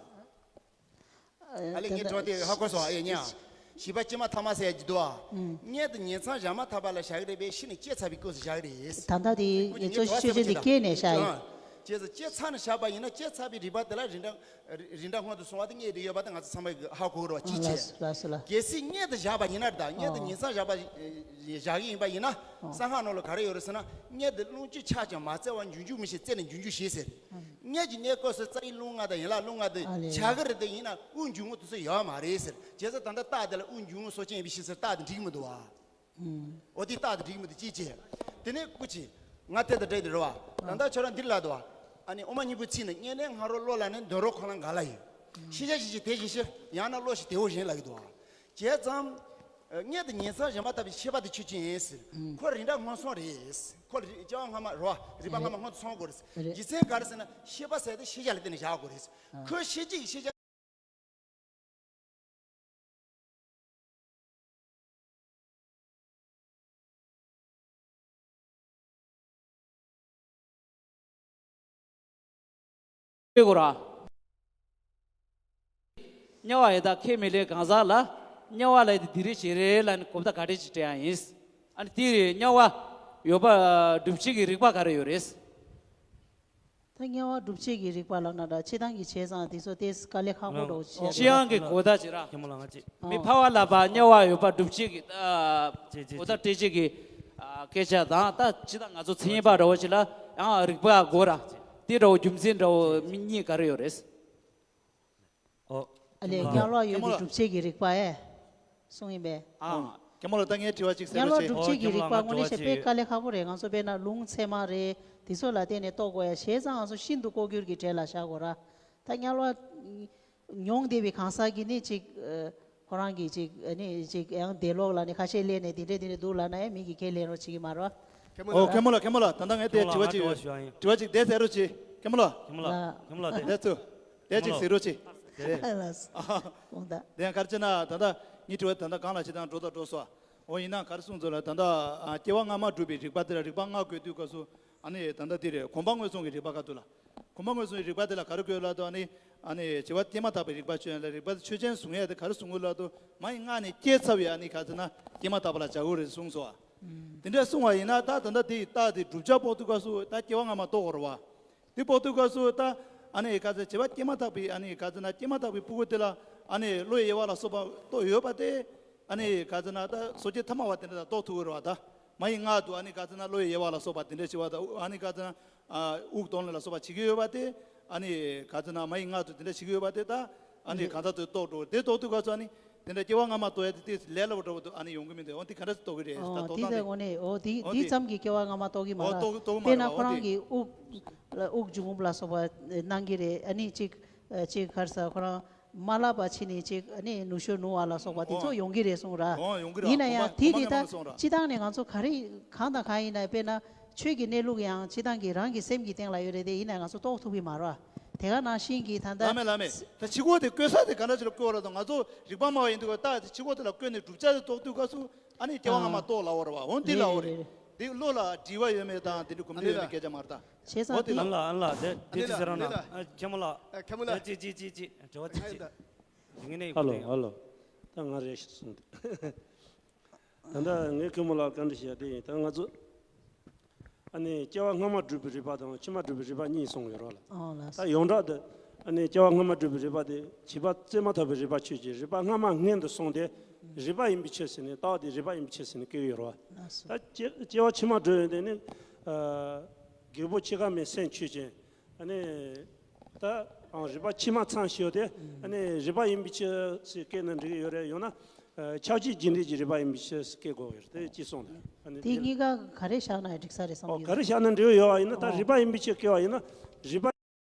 ཨ་ལས་ད་ངས་ད་འགྲོ་དེ་ཧ་གོ་སོང་ཨེ་ཉ། བྱིས་པ་སྐྱེས་མ་ཐག་མ་ཟེར་གྱི་འདུག་ཨ། ཨུམ། སྔོན་དུ་ཉིང་མཚམས་བཞག་མ་ཐག་པ་ལ་བཞག་གི་རེད་པས། ཤི་ནས་སྐྱེས་ཚར་བའི་སྐབས་སུ་བཞག་གི་རེད། ད་ལྟ་དེ་ངས་ཚོ་ཤོད་ཆེད་དེ་སྐྱེས་ནས་བཞག་ཡིན། ཨ། བྱས་ཙང་སྐྱེས་ཚར་ནས་བཞག་པ་ཡིན་ན་སྐྱེས་ཚར་བའི་རིག་པ་དེ་ལ་རིགས་གྲངས་རིགས་གྲངས་སྔོན་དུ་སོང་བ་དེ་ངས་དེ་ཡོད་པ་དེ་ང་ཚོ་ཚང་མས་ཧ་གོ་གི་རེད་བ། ཅི་བྱས། ལགས་སོ་ལགས་སོ་ལགས། གལ་སྲིད་སྔོན་དུ་བཞག་པ་ཡིན་ན་ད་སྔོན་དུ་ཨོ། ཉིང་མཚམས་བཞག་པ་བཞག་གི་ཡིན་པ་ཡིན་ན། ཨོ། གསང་སྔགས་ནང་ལ་ག་རེ་ཡོད་རེད་ཟེར་ན། སྔོན་དུ་རླུང་བཅུ་ཆགས་ཀྱང་མ་བཙལ་བར་འབྱུང་འགྱུར་མི་ཤེས། བཙལ་ནས་འབྱུང་འགྱུར་ཞེས་ཟེར། སྔོན་གྱི་གནས་སྐབས་སུ་རྩ་བའི་རླུང་ལྔ་དང་ཡན་ལག་རླུང་ལྔ་དེ་ཨ་ལས། ཆགས་ཀྱི་རེད། དེ་ཡིན་ན་དབུགས་འབྱུང་རྔུབ་དེ་ཚོ་ཡོད་མ་རེད་ཟེར། བྱས་ཙང་ད་ལྟ་རྟགས་དེ་ལ་དབུགས་འབྱུང་རྔུབ་གསོ་སྐྱོང་ཡིན་པའི་ཕྱིར་ཟེར། རྟགས་དེ་འགྲིག་གི་མི་འདུག་བ། ཨུམ། འོ་དེ་རྟགས་དེ་འགྲིག་གི་མི་འདུག་ཅེས་བྱས། དེ་ནས་སྐུ་མཁྱེན། ང་དེ་དང་འབྲེལ་ཏེ་རེད་བ། ད་ལྟ་ཁྱོད་རང་འདིར་ལབ་འདུག་བ། ཨ་ནི་དབུ་མ་སྙིང་པོའི་ཚིག་ནི། སྔོན་གནས་སྔ་རོལ་བློ་ལ་ནི། འདོད་རུང་ཁོ་ན་འགའ་ལ་ཡོད། ཤེས་བྱ་ཞིག་ཅིག་དེ་བཞིན་ཤེས། ཡང་ན་བློ་ཞིག་དེ་བོ་བཞིན་ལབ་ཀྱི་འདུག་བ། བྱས་ཙང་། སྔོན་དུ་ཉིང་མཚམས་བཞག་མ་ཐག་པའི་ཤེས་པ་དེ་ཆོས་ཅན་ཡིན་ཟེར། ཁོ་རིགས་གྲངས་སྔོན་སོང་རེད། ཁོ་རིགས་སྐྱེ་བ་སྔ་མ་རེད་བ། རིག་པ་སྔ་མ་སྔོན་དུ་སོང་དགོས་རེད། རེད། རྒྱུ་མཚན་ག་རེ་ཟེར་ན་ཤེས་པ་ཟེར་དེ་ཤེས་བྱ་ལ་བརྟེན་ནས་བཞག་དགོས་རེད། ཁོས་ཤེས་བྱེད་ཀྱི་ཤེས་བྱ། དགོས་ར། དམྱལ་བ་ཡི་དྭགས་ཁས་མི་ལེན་གང་ཟག་ལ་དམྱལ་བ་ལ་ཡི་དེ་འདི་རེད་ཞིག་རེད་ལ་ནི་གོ་བརྡ་ག་འདྲས་ཅིག་སྤྲད་ཡ་ཡིན། ཨ་ནི་དེ་རེད། དམྱལ་བ་ཡོད་པ་སྒྲུབ་བྱེད་ཀྱི་རིགས་པ་ག་རེ་ཡོད་རེད། ད་དམྱལ་བ་སྒྲུབ་བྱེད་ཀྱི་རིགས་པ་ལབ་ན་འདྲ། སྤྱིར་བཏང་གི་བྱས་ཙང་དེ་ཚོ་ཏེ་དཀའ་ལས་ཁག་པོ་འདྲ་བོ་ཅིག་ཆགས་ཀྱི་འདུག་སྤྱི་ཡོངས་ཀྱི་གོ་བརྡ་ཅིག་ར། ཁྱེད་མོ་ལ་ང་ཅིག་མི་ཕལ་བ་ལ་བ་དམྱལ་བ་ཡོད་པ་སྒྲུབ་བྱེད་ཀྱི་ཨ་ཅེ་ཅེ་གོ་བརྡ་སྤྲད་བྱེད་ཀྱི་ཨ་སྐད་ཆ་དང་། ད་སྤྱིར་བཏང་ང་ཚོ་མཚན་ཉིད་པ་འདྲ་བོ་ཅིག་ལ་ཡང་རིགས་པ་དགོས་ར། དེ་འདྲ་བོ་རྒྱུ་མཚན་འདྲ་བོ་མི་གཉིས་ག་རེ་ཡོད་རེད། ཨོ། ཨ་ལས། དམྱལ་བ་ཡོད་པའི་སྒྲུབ་བྱེད་ཀྱི་རིགས་པ་ཨེ། གསུངས་ཡིན་པས། ཨ། རྒན་མོ་ལ་ད་ངས་དྲི་བ་གཅིག་གསལ་པོ་བྱེད། དམྱལ་བ་སྒྲུབ་བྱེད་ཀྱི་རིགས་པ་དངོས་གནས་བཤད་པས་དཀའ་ལས་ཁག་པོ་རེད། ང་ཚོ་དཔེར་ན་ལུང་ཚད་མ་རེད། དེ་ཚོ་ལ་བརྟེན་ནས་རྟོགས་དགོས་ཡ། བྱས་ཙང་ང་ཚོ་ཤིན་ཏུ་ལྐོག་གྱུར་གྱི་གྲས་ལ་བཞག་དགོས་ར། ད་དམྱལ་བ་མྱོང་བསྡད་པའི་གང་ཟག་གིས་ནི་ཅིག་ཁོ་རང་གིས་ཅིག་ནི་ཅིག་ཡང་འདས་ལོག་ལ་ནི་ཁ་ཤས་སླེབས་ནས་དེ་འདྲས་དེ་འདྲས་འདུག་ལབ་ན་ཡང་མི་གིས་ཁས་ལེན་རོགས་བྱེད་ཀྱི་མ་རེད། ཨོ། མཁན་མོ་ལ། མཁན་མོ་ལ། ད་ལྟ་ངས་དེ་དྲི་བ་གཅིག་དྲི་བ་གཅིག་དེ་ཟེར་རོགས་བྱེད། མཁན་མོ་ལ། མཁན་མོ་ལ། མཁན་མོ་ལ་དེ། དེ་ཚོ། དེ་གཅིག་ཟེར་རོགས་བྱེད། ལགས། དེ་ཡང་ག་རེ་བྱས་ན་ད་ལྟ་ངའི་དྲི་བ་ད་ལྟ་གང་ལ་བྱེད་དང་འགྲོ་དང་འགྲོ་སོང་། འོ་ཡིན་ན་ག་རེ་གསུངས་ཚོད་ལ་ད་ལྟ་སྐྱེ་བ་སྔ་མ་སྒྲུབ་པའི་རིགས་པ་དེ་ལ་རིགས་པ་ལྔ་བཀོད་དུས་སྐབས་སུ་ཨ་ནི་ད་ལྟ་དེ་རེད། གོམས་པ་སྔོན་སོང་གི་རིགས་པ་ག་དུས་ལ། གོམས་པ་སྔོན་སོང་གི་རིགས་པ་དེ་ལ་ག་རེ་བཀོད་ལ་དུ་ཨ་ནི་ཨ་ནི་བྱེད་པ་སྐྱེས་མ་ཐག་པའི་རིགས་པ་ཆོས་ཅན་ལ་རིགས་པ་དེ་ཆོས་ཅན་བཟུང་ཡ་དེ་ག་རེ་བཟུང་དགོས་ལ་དུ་མ་ཡི་མངལ་ནས་སྐྱེས་ཚར་བའི་ཨ་ནི་ག་ཚོད་ན་སྐྱེས་མ་ཐག་པ་ལ་བྱ་དགོས་རེད་གསུངས་སོང་། དེ་འདྲ་གསུངས་པ་ཡིན་ན་ད་ད་ལྟ་དེ་ཡི་རྟགས་དེ་བསྒྲུབ་བྱ་དཔོག་དུས་སྐབས་སུ་ད་སྐྱེ་བ་སྔ་མ་རྟོགས་དགོས་རེད་བ། དེ་དཔོག་དུས་སྐབས་སུ་ད་ཨ་ནི་ག་ཚོད་བྱེད་པ་སྐྱེས་མ་ཐག་པའི་ཨ་ནི་ག་ཚོད་ན་སྐྱེས་མ་ཐག་པའི་ཕྲུ་གུ་དེ་ལ་ཨ་ནི་བློ་ཡི་དབྱེ་བ་ལ་སོགས་པ་རྟོགས་ཡོད་པ་དེ་ཨ་ནི་ག་ཚོད་ན་ད་སོ་སྐྱེ་ཐ་མ་བ་དེ་འདྲ་དང་རྟོགས་ཐུབ་ཀྱི་རེད་བ། ད་མ་ཡི་མངལ་དུ་ཨ་ནི་ག་ཚོད་ན་བློ་ཡི་དབྱེ་བ་ལ་སོགས་པ་དེ་འདྲ་བྱེད་པ་དང་ཨ་ནི་ག་ཚོད་ན་དབུགས་གཏོང་ལེན་ལ་སོགས་པ་བྱེད་ཀྱི་ཡོད་པ་དེ་ ཨ་ནི་ག་ཚོད་ན་མ་ཡི་ང་ཚོ་དེ་འདྲ་ཞིག་ཡོད་པ་དེ་ད་ཨ་ནི་གང་ཚ་ཚོད་རྟོགས་འགྲོ་དེ་རྟོགས་དུས་ག་ཚོད་ཨ་ནི་དེ་འདྲ་སྐྱེ་བ་སྔ་མ་རྟོགས་ཡ་དེ་ཏོག་ཙམ་ལས་སླ་པོ་འདྲ་པོ་འདུག་ཨ་ནི་ཡོང་གི་མི་འདུག་འོ་དེ་ག་འདྲ་ཞིག་རྟོགས་གི་རེད་ད་ཨོ་རྟོགས་དེ་སྟངས་དེ་དེ་དེ་དངོས་གནས་ཨོ་དེ་དེ་ཨོ་དེ་ཙམ་གྱི་སྐྱེ་བ་སྔ་མ་རྟོགས་གི་མ་ཨོ་རེད། རྟོགས་རྟོགས་མ་དཔེར་ན་རེད་པ་ཁོ་ཨོ་རང་དེ་གི་དབུགས་དབུགས་འབྱུང་རྔུབ་ལ་སོགས་པ་གནང་གི་རེད། ཨ་ནི་གཅིག་གཅིག་ག་རེ་ཟེར་ཁོ་རང་མ་བསླབ་པ་ཕྱིན་ནས་གཅིག་ཨ་ནི་ནུ་ཞོ་ནུ་བ་ལ་སོགས་པ་དེ་ཚོ་ཨོ་ཡོང་གི་རེད་གསུངས་ར། ཨོ་ཡོང་གི་རེད་ཡིན་ན་ཡང་དེ་དེ་ད་སྤྱི་བཏང་ནས་ང་ཚོ་ག་རེ་གང་དང་གང་ཡིན་ན་དཔེར་ན་ཆོས་ཀྱི་གནས་ལུགས་ཡང་སྤྱི་བཏང་གི་རང་གི་སེམས་ཀྱི་སྟེང་ལ་ཡོད་རེད་དེ་ཡིན་ན་ང་ཚོ་རྟོགས་ཐུབ་ཀྱི་མ་རེད་བ། དེ་ག་ནང་བཞིན་གྱི་ད་ལྟ་བླ་མེད་བླ་མེད། ད་ཕྱི་ཁོག་དེ་བཀོད་ས་དེ་ག་འདྲ་ཞིག་ལ་བཀོད་པ་རེད་དང་ང་ཚོ་རིག་པ་སྨྲ་བ་ཡིན་དུས་ཀ་ད་དེ་ཕྱི་ཁོག་དེ་ལ་བཀོད་ནས་བསྒྲུབ་བྱ་དེ་རྟོགས་དུས་སྐབས་སུ་ཨ་ནི་སྐྱེ་བ་སྔ་མ་ཨ་རྟོགས་སླ་བོ་རེད་བ། འོན་ཏེ་རེད་སླ་བོ་རེད་རེད། རེད། དེ་བློ་ལ་དྲི་བ་ཡོད་མེད་དང་དེ་འདྲ་གོམས་འདྲིས་ཡོད་མེད་སྐད་ཆ་མ་རེད་ད། བྱས་ཙང་འོ་དེ་དེ་ལ། ཨ་ལ་ཨ་ལ་དེ་དེ་ཅི་ཟེར་ར་ན་ཨ་མཁན་མོ་ལགས། ཨ་མཁན་མོ་ལགས། ཅི་ཅི་ཅི་ཅི་དྲི་བ་ཅི་ཅི། ཨ་ཡིན་ད། ང་ནས་ཧ་ལོ་ཧ་ལོ། ད་ང་རེ་ཞིག་གསུངས་ཏེ། ད་ལྟ་ངས་མཁན་མོ་ལགས་བཀའ་འདྲི་ཞུ་ཡ་དེ་ཡིན། ད་ང་ཚོ་ཨ་ནི་སྐྱེ་བ་སྔ་མ་བསྒྲུབས་པའི་རིག་པ་དང་ཕྱི་མ་བསྒྲུབས་པའི་རིག་པ་གཉིས་གསུངས་ཡོད་རོགས་ལ། ཨོ་ལགས་སོ། ད་ཡོངས་གྲགས་དུ་ཨ་ནི་སྐྱེ་བ་སྔ་མ་བསྒྲུབས་པའི་རིག་པ་དེ་བྱིས་པ་བཙས་མ་ཐག་པའི་རིག་པ་ཆོས་ཅན། རིག་པ་སྔ་མ་སྔོན་དུ་སོང་སྟེ་རིག་པ་ཡིན་པའི་ཕྱིར་ཟེར་ནས་རྟགས་དེ་རིག་པ་ཡིན་པའི་ཕྱིར་ཟེར་ནས་བཀོད་ཡོད་རོགས། ལགས་སོ། ད་སྐྱེ་སྐྱེ་བ་ཕྱི་མ་བསྒྲུབས་ཡོད་དེ་ནི་ཨ་རྒད་པོ་འཆི་ཁ་མའི་སེམས་ཆོས་ཅན། ཨ་ནི། ད་ཨང་རིག་པ་ཕྱི་མ་ཚང་ཞིག་ཡོད་དེ། ཨ་ནི་རིག་པ་ཡིན་པའི་ཕྱིར་ཟེར་བཀོད་ན་འགྲིག་གི་ཡོད་རེད། ཡང་ན་ཨ་ཁྱབ་བྱེད་རྒྱུ་འབྲས་ཀྱི་རིག་པ་ཡིན་པའི་ཕྱིར་ཟེར་བཀོད་དགོས་ཡོད་རེད། དེ་གཅིག་སོང་དེ། ཨ་ནི་དེ་གཉིས་ཀ་ག་རེ་བཞག་ན་འགྲིག་ས་རེད་བསམ་ཨོ་གི་ག་རེ་བཞག་ན་འགྲིག་ཡོད་ཡིན་ན་ད་ཨོ་རིག་པ་ཡིན་པའི་ཕྱིར་བཀོད་པ་ཡིན་ན་རིག་པ།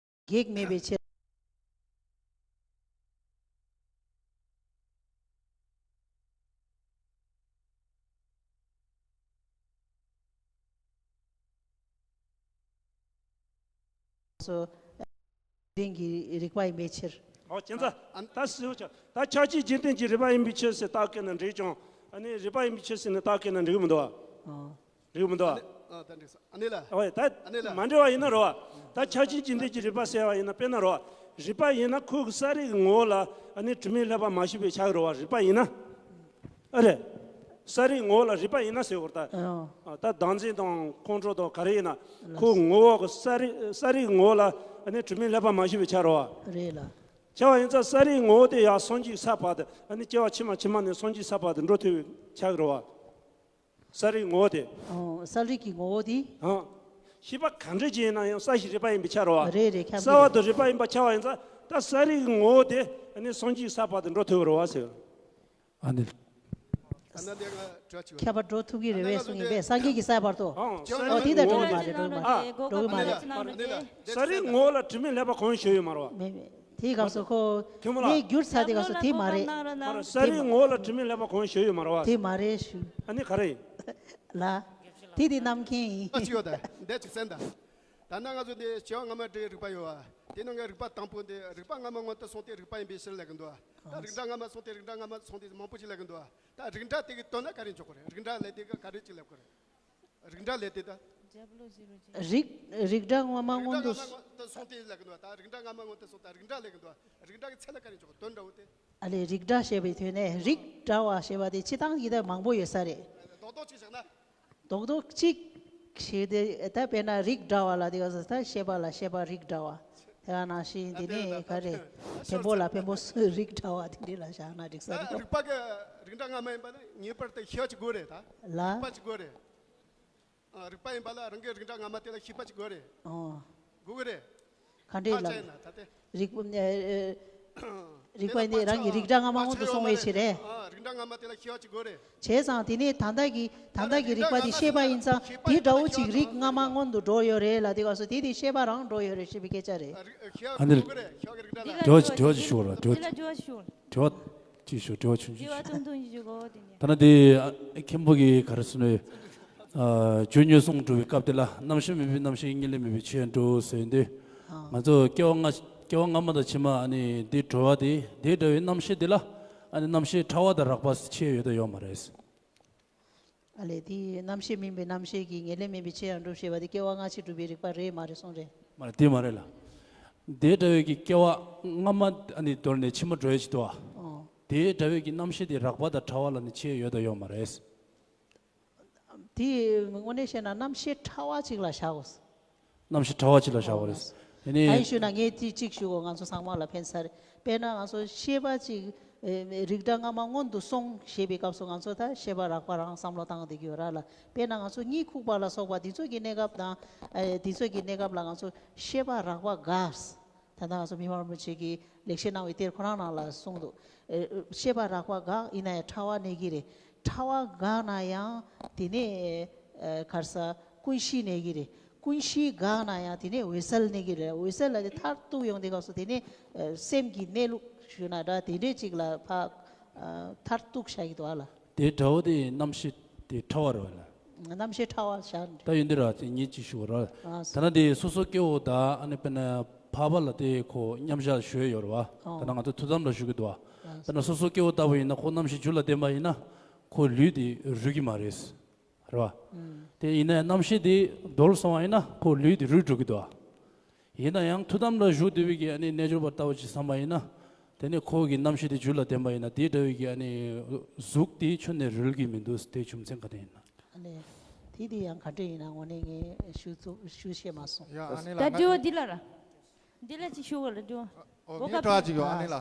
གེགས་མེད་པའི་ཕྱིར། སོ། རྟེན་གྱི་རིག་པ་ཡིན་པའི་ཕྱིར། ཨོ་ཁྱེད་ཚ་ད་སུ་ཆ་ད་ཁྱབ་བྱེད་རྒྱུ་རྟེན་གྱི་རིག་པ་ཡིན་པའི་ཕྱིར་ཟེར་རྟགས་བཀོད་ན་འགྲིག་ཀྱང་ཨ་ནི་རིག་པ་ཡིན་པའི་ཕྱིར་ཟེར་ནས་རྟགས་བཀོད་ན་འགྲིག་གི་མི་འདུག་བ། ཨོ། འགྲིག་གི་མི་འདུག་བ། ཨ་ད་འགྲིག་སོང་། ཨ་ནི་ལ། ཨོ་ད་ཨ་ནི་ལ། མ་འགྲིག་བ་ཡིན་ན་རོ་བ། ད་ཁྱབ་བྱེད་རྒྱུ་རྟེན་གྱི་རིག་པ་ཟེར་བ་ཡིན་ན་དཔེར་ན་རོ་བ། རིག་པ་ཡིན་ན་ཁོ་གི་ས་རིག་གི་ངོ་བོ་ལ་ཨ་ནི་དྲི་མེད་ལྷག་པ་མ་ཞུགས་པའི་ཆ་གི་རོ་བ་རིག་པ་ཡིན་ན། ཨ་རེད། ས་རིག་ངོ་བོ་ལ་རིག་པ་ཡིན་ན་ཟེར་བར་ད། ཨོ། ཨ་ད་བདག་འཛིན་དང་ཁོང་ཁྲོ་དང་ག་རེ་ཡིན་ན། ལགས། ཁོ་ངོ་བོ་གི་ས་རིག་ས་རིག་ངོ་བོ་ལ་ཨ་ནི་དྲི་མེད་ལྷག་པ་མ་ཞུགས་པའི་ཆ་རོ་བ། རེད་ལ། ཆ་བ་ཡིན་ཙང་ས་རིག་ངོ་བོ་དེ་ཡང་སངས་རྒྱས་ས་བར་དུ་ཨ་ནི་སྐྱེ་བ་ཕྱི་མ་ཕྱི་མ་ནས་སངས་རྒྱས་ས་བར་དུ་འགྲོ་ཐུབ་པའི་ཆ་གི་རོ་བ། ས་རིག་ངོ་བོ་དེ། ཨོ། ས་རིག་གི་ངོ་བོ་དེ། ཨང་། ཤེས་པ་ག་འདྲ་ཅིག་ཡིན་ན་ཡང་ས་ཞིག་རིག་པ་ཡིན་པའི་ཆ་རོ་བ། རེད་རེད་ཁྱབ་ས་བར་དུ་རིག་པ་ཡིན་པ་ཆ་བ་ཡིན་ཙང་ད་ས་རིག་གི་ངོ་བོ་དེ་ཨ་ནི་སངས་རྒྱས་ས་བར་དུ་འགྲོ་ཐུབ་རོ་བ་ཟེར། ཨ་ནི། ཨ་ན་དེ་ང་དྲི་བ་ཆུ། ཁྱད་པར་འགྲོ་ཐུབ་ཀྱི་རེད་པས་གསུངས་ཡིན་པས་སངས་རྒྱས་ཀྱི་ས་བར་དུ། ཨང་། ཨོ་དེ་ལྟར་འགྲོ་གི་མ་རེད། འགྲོ་གི་མ་རེད། འགྲོ་གི་མ་རེད། ས་རིག་ངོ་བོ་ལ་དྲི་མེད་ལྷག་པ་གང་ཞུ་ཡོད་མ་རེད་བ། མེད་མེད། དེའི་སྐབས་སུ་ཁོ། ཁྱོད་མོ་ལ། ངས་བསྒྱུར་ཚར་དེ་སྐབས་སུ་དེ་མ་རེད། མ་རེད་ས་རིག་ངོ་བོ་ལ་དྲི་མེད་ལྷག་པ་གང་ཞུ་ཡོད་མ་རེད་བ། དེ་མ་རེད་ཞུ། ཨ་ནི་ག་རེ་ཡིན། ལ། དེ་དེ་རྣམ་མཁྱེན་ཡིན། ཨ་ཅི་ཡོད་ད། འདས་ཅིག་གསན་ད། ད་ནང་ང་ཚོ་འདི་བྱེ་བ་སྔ་མ་འདྲེའི་རིག་པ་ཡོད་བ། དེ་ནང་གི་རིག་པ་དང་པོ་འདི་རིག་པ་སྔ་མ་སྔོན་དུ་སོང་སྟེ་རིག་པ་ཡིན་པའི་ཕྱིར་ལབ་གི་འདུག་བ། ད་རིགས་འདྲ་སྔ་མ་སོང་སྟེ་རིགས་འདྲ་སྔ་མ་སོང་སྟེ་མང་པོ་ཅིག་ལབ་གི་འདུག་བ། ད་རིགས་འདྲ་དེ་གི་དོན་ན་ག་རེ་འཇོག་གི་རེད། རིགས་འདྲ་ལབ་དེ་གི་ག་རེ་ཅིག་ལབ་གི་རེད། རིགས་འདྲ་ལབ་དེ་ད། རིགས་རིགས་འདྲ་སྔ་མ་སྔོན་དུ། རིགས་འདྲ་སྔ་མ་སྔོན་དུ་སོང་སྟེ་ལབ་གི་འདུག་བ། ད་རིགས་འདྲ་སྔ་མ་སྔོན་དུ་སོང་ད་རིགས་འདྲ་ལབ་གི་འདུག་བ། རིགས་འདྲ་གི་ཚད་ལ་ག་རེ་འཇོག་གི་དོན་འདྲ་བོ་དེ། ཨ་ལས་རིགས་འདྲ་ཞེས་པའི་དོན་ནས་རིགས་འདྲ་བ་ཞེས་པ་དེ་སྤྱི་བཏང་གི་ད་མང་པོ་ཡོད་ས་རེད། རྡོག་རྡོག་ཅིག་བཞག་ན། རྡོག་རྡོག་གཅིག་ཞིག་དེ་ད་དཔེར་ན་རིགས་འདྲ་བ་ལ་དེ་ག་ས་ད་ཤེས་པ་ལ་ཤེས་པ་རིགས་འདྲ་བ། དེ་ག་ནང་བཞིན་དེ་ནས་ག་རེ་བེམ་པོ་ལ་བེམ་པོ་སུ་རིགས་འདྲ་བ་དེ་འདྲ་ལ་བཞག་ན་འགྲིག་ས་ད་རེད། རིགས་པ་གི་རིགས་འདྲ་སྔ་མ་ཡིན་པ་ན་ངེས་པར་དུ་ཤེས་པ་ཅིག་དགོས་རེད་ད། ལ། རིགས་པ་ཅིག་དགོས་རེད། ཨ་རིགས་པ་ཡིན་པ་ལ་རང་གི་རིགས་འདྲ་སྔ་མ་དེ་ལ་ཤེས་པ་ཅིག་དགོས་རེད། ཨོ། དགོས་ཀྱི་རེད། ག་འདྲས་ལ། ཕལ་ཆེར་ན་ད་དེ། རིགས་པ་ཨ་ཨ་རིགས་པ་འདི་རང་གི་རིགས་འདྲ་སྔ་མ་སྔོན་དུ་སོང་བའི་ཕྱིར་རེད། ཨ་རིགས་འདྲ་སྔ་མ་དེ་ལ་ཤེས་པ་ཅིག་དགོས་རེད། བྱས་ཙང་དེ་ནས་ད་ལྟ་གི་ད་ལྟ་གི་རིགས་པ་འདི་ཤེས་པ་ཡིན་ཙང་དེ་འདྲ་བོ་ཅིག་རིགས་སྔ་མ་སྔོན་དུ་འགྲོ་ཡོད་རེད་ལ་དེ་ག་སོ་དེ་དེ་ཤེས་པ་རང་འགྲོ་ཡོད་རེད་ཞེས་པའི་སྐད་ཆ་རེད། ཨ་ནི། དྲི་བ་ཅིག་དྲི་བ་ཅིག་ཞུ་བ་ལ་དྲི་བ་ཅིག་དྲི་བ་ཅིག་ཞུ་དྲི་བ་ཆུང་ཆུང་ཞུ། ད་ནི་དེ་མཁན་པོ་གིས་ག་རེ་ཟེར་ནས། ཨ་རྒྱུ་ཉོན་མོངས་འགྲོ་བའི་སྐབས་དེ་ལ་རྣམ་ཤེས་མེད་པའི་རྣམ་ཤེས་ཉིད་ལས་མེད་པའི་ཆོས་འགྲོ་ཟེར་དུས། ང་ཚོ་སྐྱེ་བ་སྔ་སྐྱེ་བ་སྔ་མ་དང་ཕྱི་མ་ཨ་ནི་འདི་གྲོལ་བ་དེ་དེ་འདྲ་བའི་རྣམ་ཤེས་དེ་ལ་ཨ་ནི་རྣམ་ཤེས་ཕྲ་བ་དང་རགས་པ་ཟེར་ཕྱེ་ཡོད་དང་ཡོད་མ་རེད། ཨ་ལས་དེ་རྣམ་ཤེས་མིན་པའི་རྣམ་ཤེས་ཀྱིས་ཉིད་ལས་མེད་པའི་ཆོས་ཡང་འགྲུབ་ཞེས་པ་དེ་སྐྱེ་བ་སྔ་ཕྱི་སྒྲུབ་པའི་རིགས་པ་རེད་མ་རེད་གསུངས་རེད། མ་རེད་དེ་མ་རེད་ལ། དེ་འདྲ་བའི་གི་སྐྱེ་བ་སྔ་མ་ཨ་ནི་དོར་ནས་ཕྱི་མ་འགྲོ་ཡ་ཅིག་འདུག་ཨ། ཨོ། དེ་འདྲ་བའི་གི་རྣམ་ཤེས་དེ་རགས་པ་དང་ཕྲ་བ་ལ་ནི་ཕྱེ་ཡོད་དང་ཡོད་མ་རེད། དེ་དངོས་གནས་བཤད་ན་རྣམ་ཤེས་ཕྲ་བ་ཅིག་ལ་བཞག་དགོས། རྣམ་ཤེས་ཕྲ་བ་ཅིག་ལ་བཞག་པ་རེད། དེ་ནས། ཨ་ཡིན་ཞུས་ན་ངས་དེ་གཅིག་ཞུ་གོ་ང་ཚོ་ཚང་མ་ལ་ཕན་ས་རེད། དཔེར་ན་ང་ཚོ་ཤེས་པ་ཅིག་ཨེ་རིགས་འདྲ་སྔ་མ་སྔོན་དུ་སོང་ཞེས་པའི་སྐབས་སུ་ང་ཚོ་ད་ཤེས་པ་རགས་པ་རང་བསམ་བློ་བཏང་བསྡད་ཀྱི་ཡོད་ར་ལ། དཔེར་ན་ང་ཚོ་གཉིད་ཁུག་པ་ལ་སོགས་པ་འདི་ཚོ་གི་གནས་སྐབས་དང་ཨེ་འདི་ཚོ་གི་གནས་སྐབས་ལ་ང་ཚོ་ཤེས་པ་རགས་པ་འགའ། ད་ལྟ་ང་ཚོ་མི་དམངས་རིན་པོ་ཆེ་གིས་ལེགས་བཤད་གནང་བའི་གཏེར་ཁོ་རང་ནང་ལ་གསུངས་འདུག་ཨེ། ཤེས་པ་རགས་པ་འགག་ཡིན་ན་ཡང་ཕྲ་བ་གནས་ཀྱི་རེད། ཕྲ་བ་འགག་ན་ཡང་དེ་ནས་ཨེ། ག་རེ་ཟ། ཀུན་གཞི་གནས་ཀྱི་རེད། ཀུན་གཞི་འགག་ན་ཡང་དེ་ནས་འོད་གསལ་གནས་ཀྱི་རེད། འོད་གསལ་ལ་དེ་མཐར་ཐུག་ཡོང་དུས་སྐབས་སུ་དེ་ནས་ཨེ། སེམས་ཀྱི་གནས་ལུགས་ཞུས་ན་འདྲ་དེ་འདྲས་ཅིག་ལ་ཕ། ཨ། མཐར་གཏུགས་བཞག་གི་འདུག་ཨ་ལ། དེ་འདྲ་བོ་དེ་རྣམ་ཤེས་དེ་ཕྲ་བ་རེད་བ་ལ། རྣམ་ཤེས་ཕྲ་བ་བཞག་འདྲ། ད་ཡོད་འདི་ར་དེ་ངས་ཅིག་ཞུ་བ་ར། ཨ། ད་ན་དེ་སོ་སོ་སྐྱེ་བོ་དང་ཨ་ནི་དཔེར་ན་འཕགས་པ་ལ་དེ་ཁོ་མཉམ་བཞག་ཞུ་ཡ་ཡོད་རེད་བ། ཨོ། ད་ན་ང་ཚོ་ཐུགས་དམ་ལ་བཞུགས་ཀྱི་འདུག་བ། ཨ། དཔེར་ན་སོ་སོ་སྐྱེ་བོ་ལྟ་བུ་ཡིན་ན་ཁོ་རྣམ་ཤེས་རྒྱུད་ལ་ལྡན་པ་ཡིན་ན་ཁོ་ལུས་དེ་རུལ་གྱི་མ་རེད། རེད་བ། ཨུམ། དེ་ཡིན་ན་ཡང་རྣམ་ཤེས་དེ་རྡོལ་སོང་བ་ཡིན་ན་ཁོ་ལུས་དེ་རུལ་འགྲོ་གི་འདུག་བ། ཡིན་ན་ཡང་ཐུགས་དམ་ལ་བཞུགས་སྡོད་པའི་གི་ཨ་ནི་རྣལ་འབྱོར་པ་ལྟ་བུ་ཅིག་བསམ་པ་ཡིན་ན། དེ་ནི་ཁོ་གི་རྣམ་ཤེས་དེ་རྒྱུད་ལ་ལྡན་པ་ཡིན་ན་དེ་འདྲ་བའི་གི་ཨ་ནི་གཟུགས་དེ་ཁྱོན་ནས་རུལ་གི་མི་འདུག་དེ་རྒྱུ་མཚན་ག་དེ་ཡིན་ན། ཨ་ནི། དེ་དེ་ཡང་ག་འདྲ་ཡིན་ན་དངོས་གནས་ངས་ཞུ་ཚུ་ཞུ་ཤེས་མ་སོང་། ཡ་ཨ་ནི་ལ་ད་ང་དྲི་བ་འདི་ལ་ར། འདི་ལ་ཅིག་ཞུ་བ་ལ་དྲི་བ། ཨོ། ཨོ་ངའི་དྲི་བ་ཅིག་ཡོད་ཨ་ནི་ལ།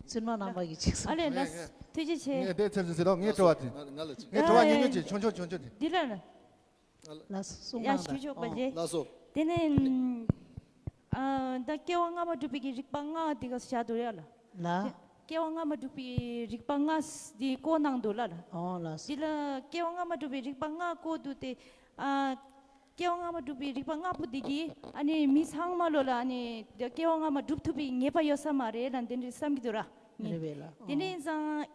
བཙུན་མ་རྣམ་པ་གི་ཅིག་སོང་། ཨ་ལས་ལགས། ངས་ཐུགས་རྗེ་ཆེ། ངས་དེ་ཚེ་ཚེ་ཚེ་ལོ་ངའི་དྲི་བ་དེ། ང་ལ་ཅིག་ངའི་དྲི་བ་ཉུང་ཉུང་ཅིག་ཆུང་ཆུང་ཆུང་ཆུང་དེ། འདི་ལ་ར། ལགས་སོ། གསུང་ཡ་གནང་ཞུ་དང་། ཆོག་པ་ཨོ། རེད། ལགས་སོ། དེ་ནས་ཨ། ད་སྐྱེ་བ་སྔ་མ་སྒྲུབ་པའི་གི་རིགས་པ་ལྔ་དེ་ག་བཞག་འདུག་ཡ་ལ། ལ། སྐྱེ་བ་སྔ་མ་སྒྲུབ་པའི་རིགས་པ་ལྔ་དེ་བཀོད་གནང་འདུག་ལ་ལ། ཨོ་ལགས་སོ། དེ་ལ་སྐྱེ་བ་སྔ་མ་སྒྲུབ་པའི་རིགས་པ་ལྔ་བཀོད་འདུག་དེ། ཨ། སྐྱེ་བ་སྔ་མ་སྒྲུབ་པའི་རིགས་པ་ལྔ་པོ་དེ་གིས་ཨ་ནི་མི་ཚང་མ་ལོ་ལ་ཨ་ནི་སྐྱེ་བ་སྔ་མ་སྒྲུབ་ཐུབ་པའི་ངེས་པ་ཡོད་ས་མ་རེད་ལ་འདི་འདྲ་བསམ་གྱི་འདུག་ར། རེད་པས་ལ། དེ་ནས་ཙང་།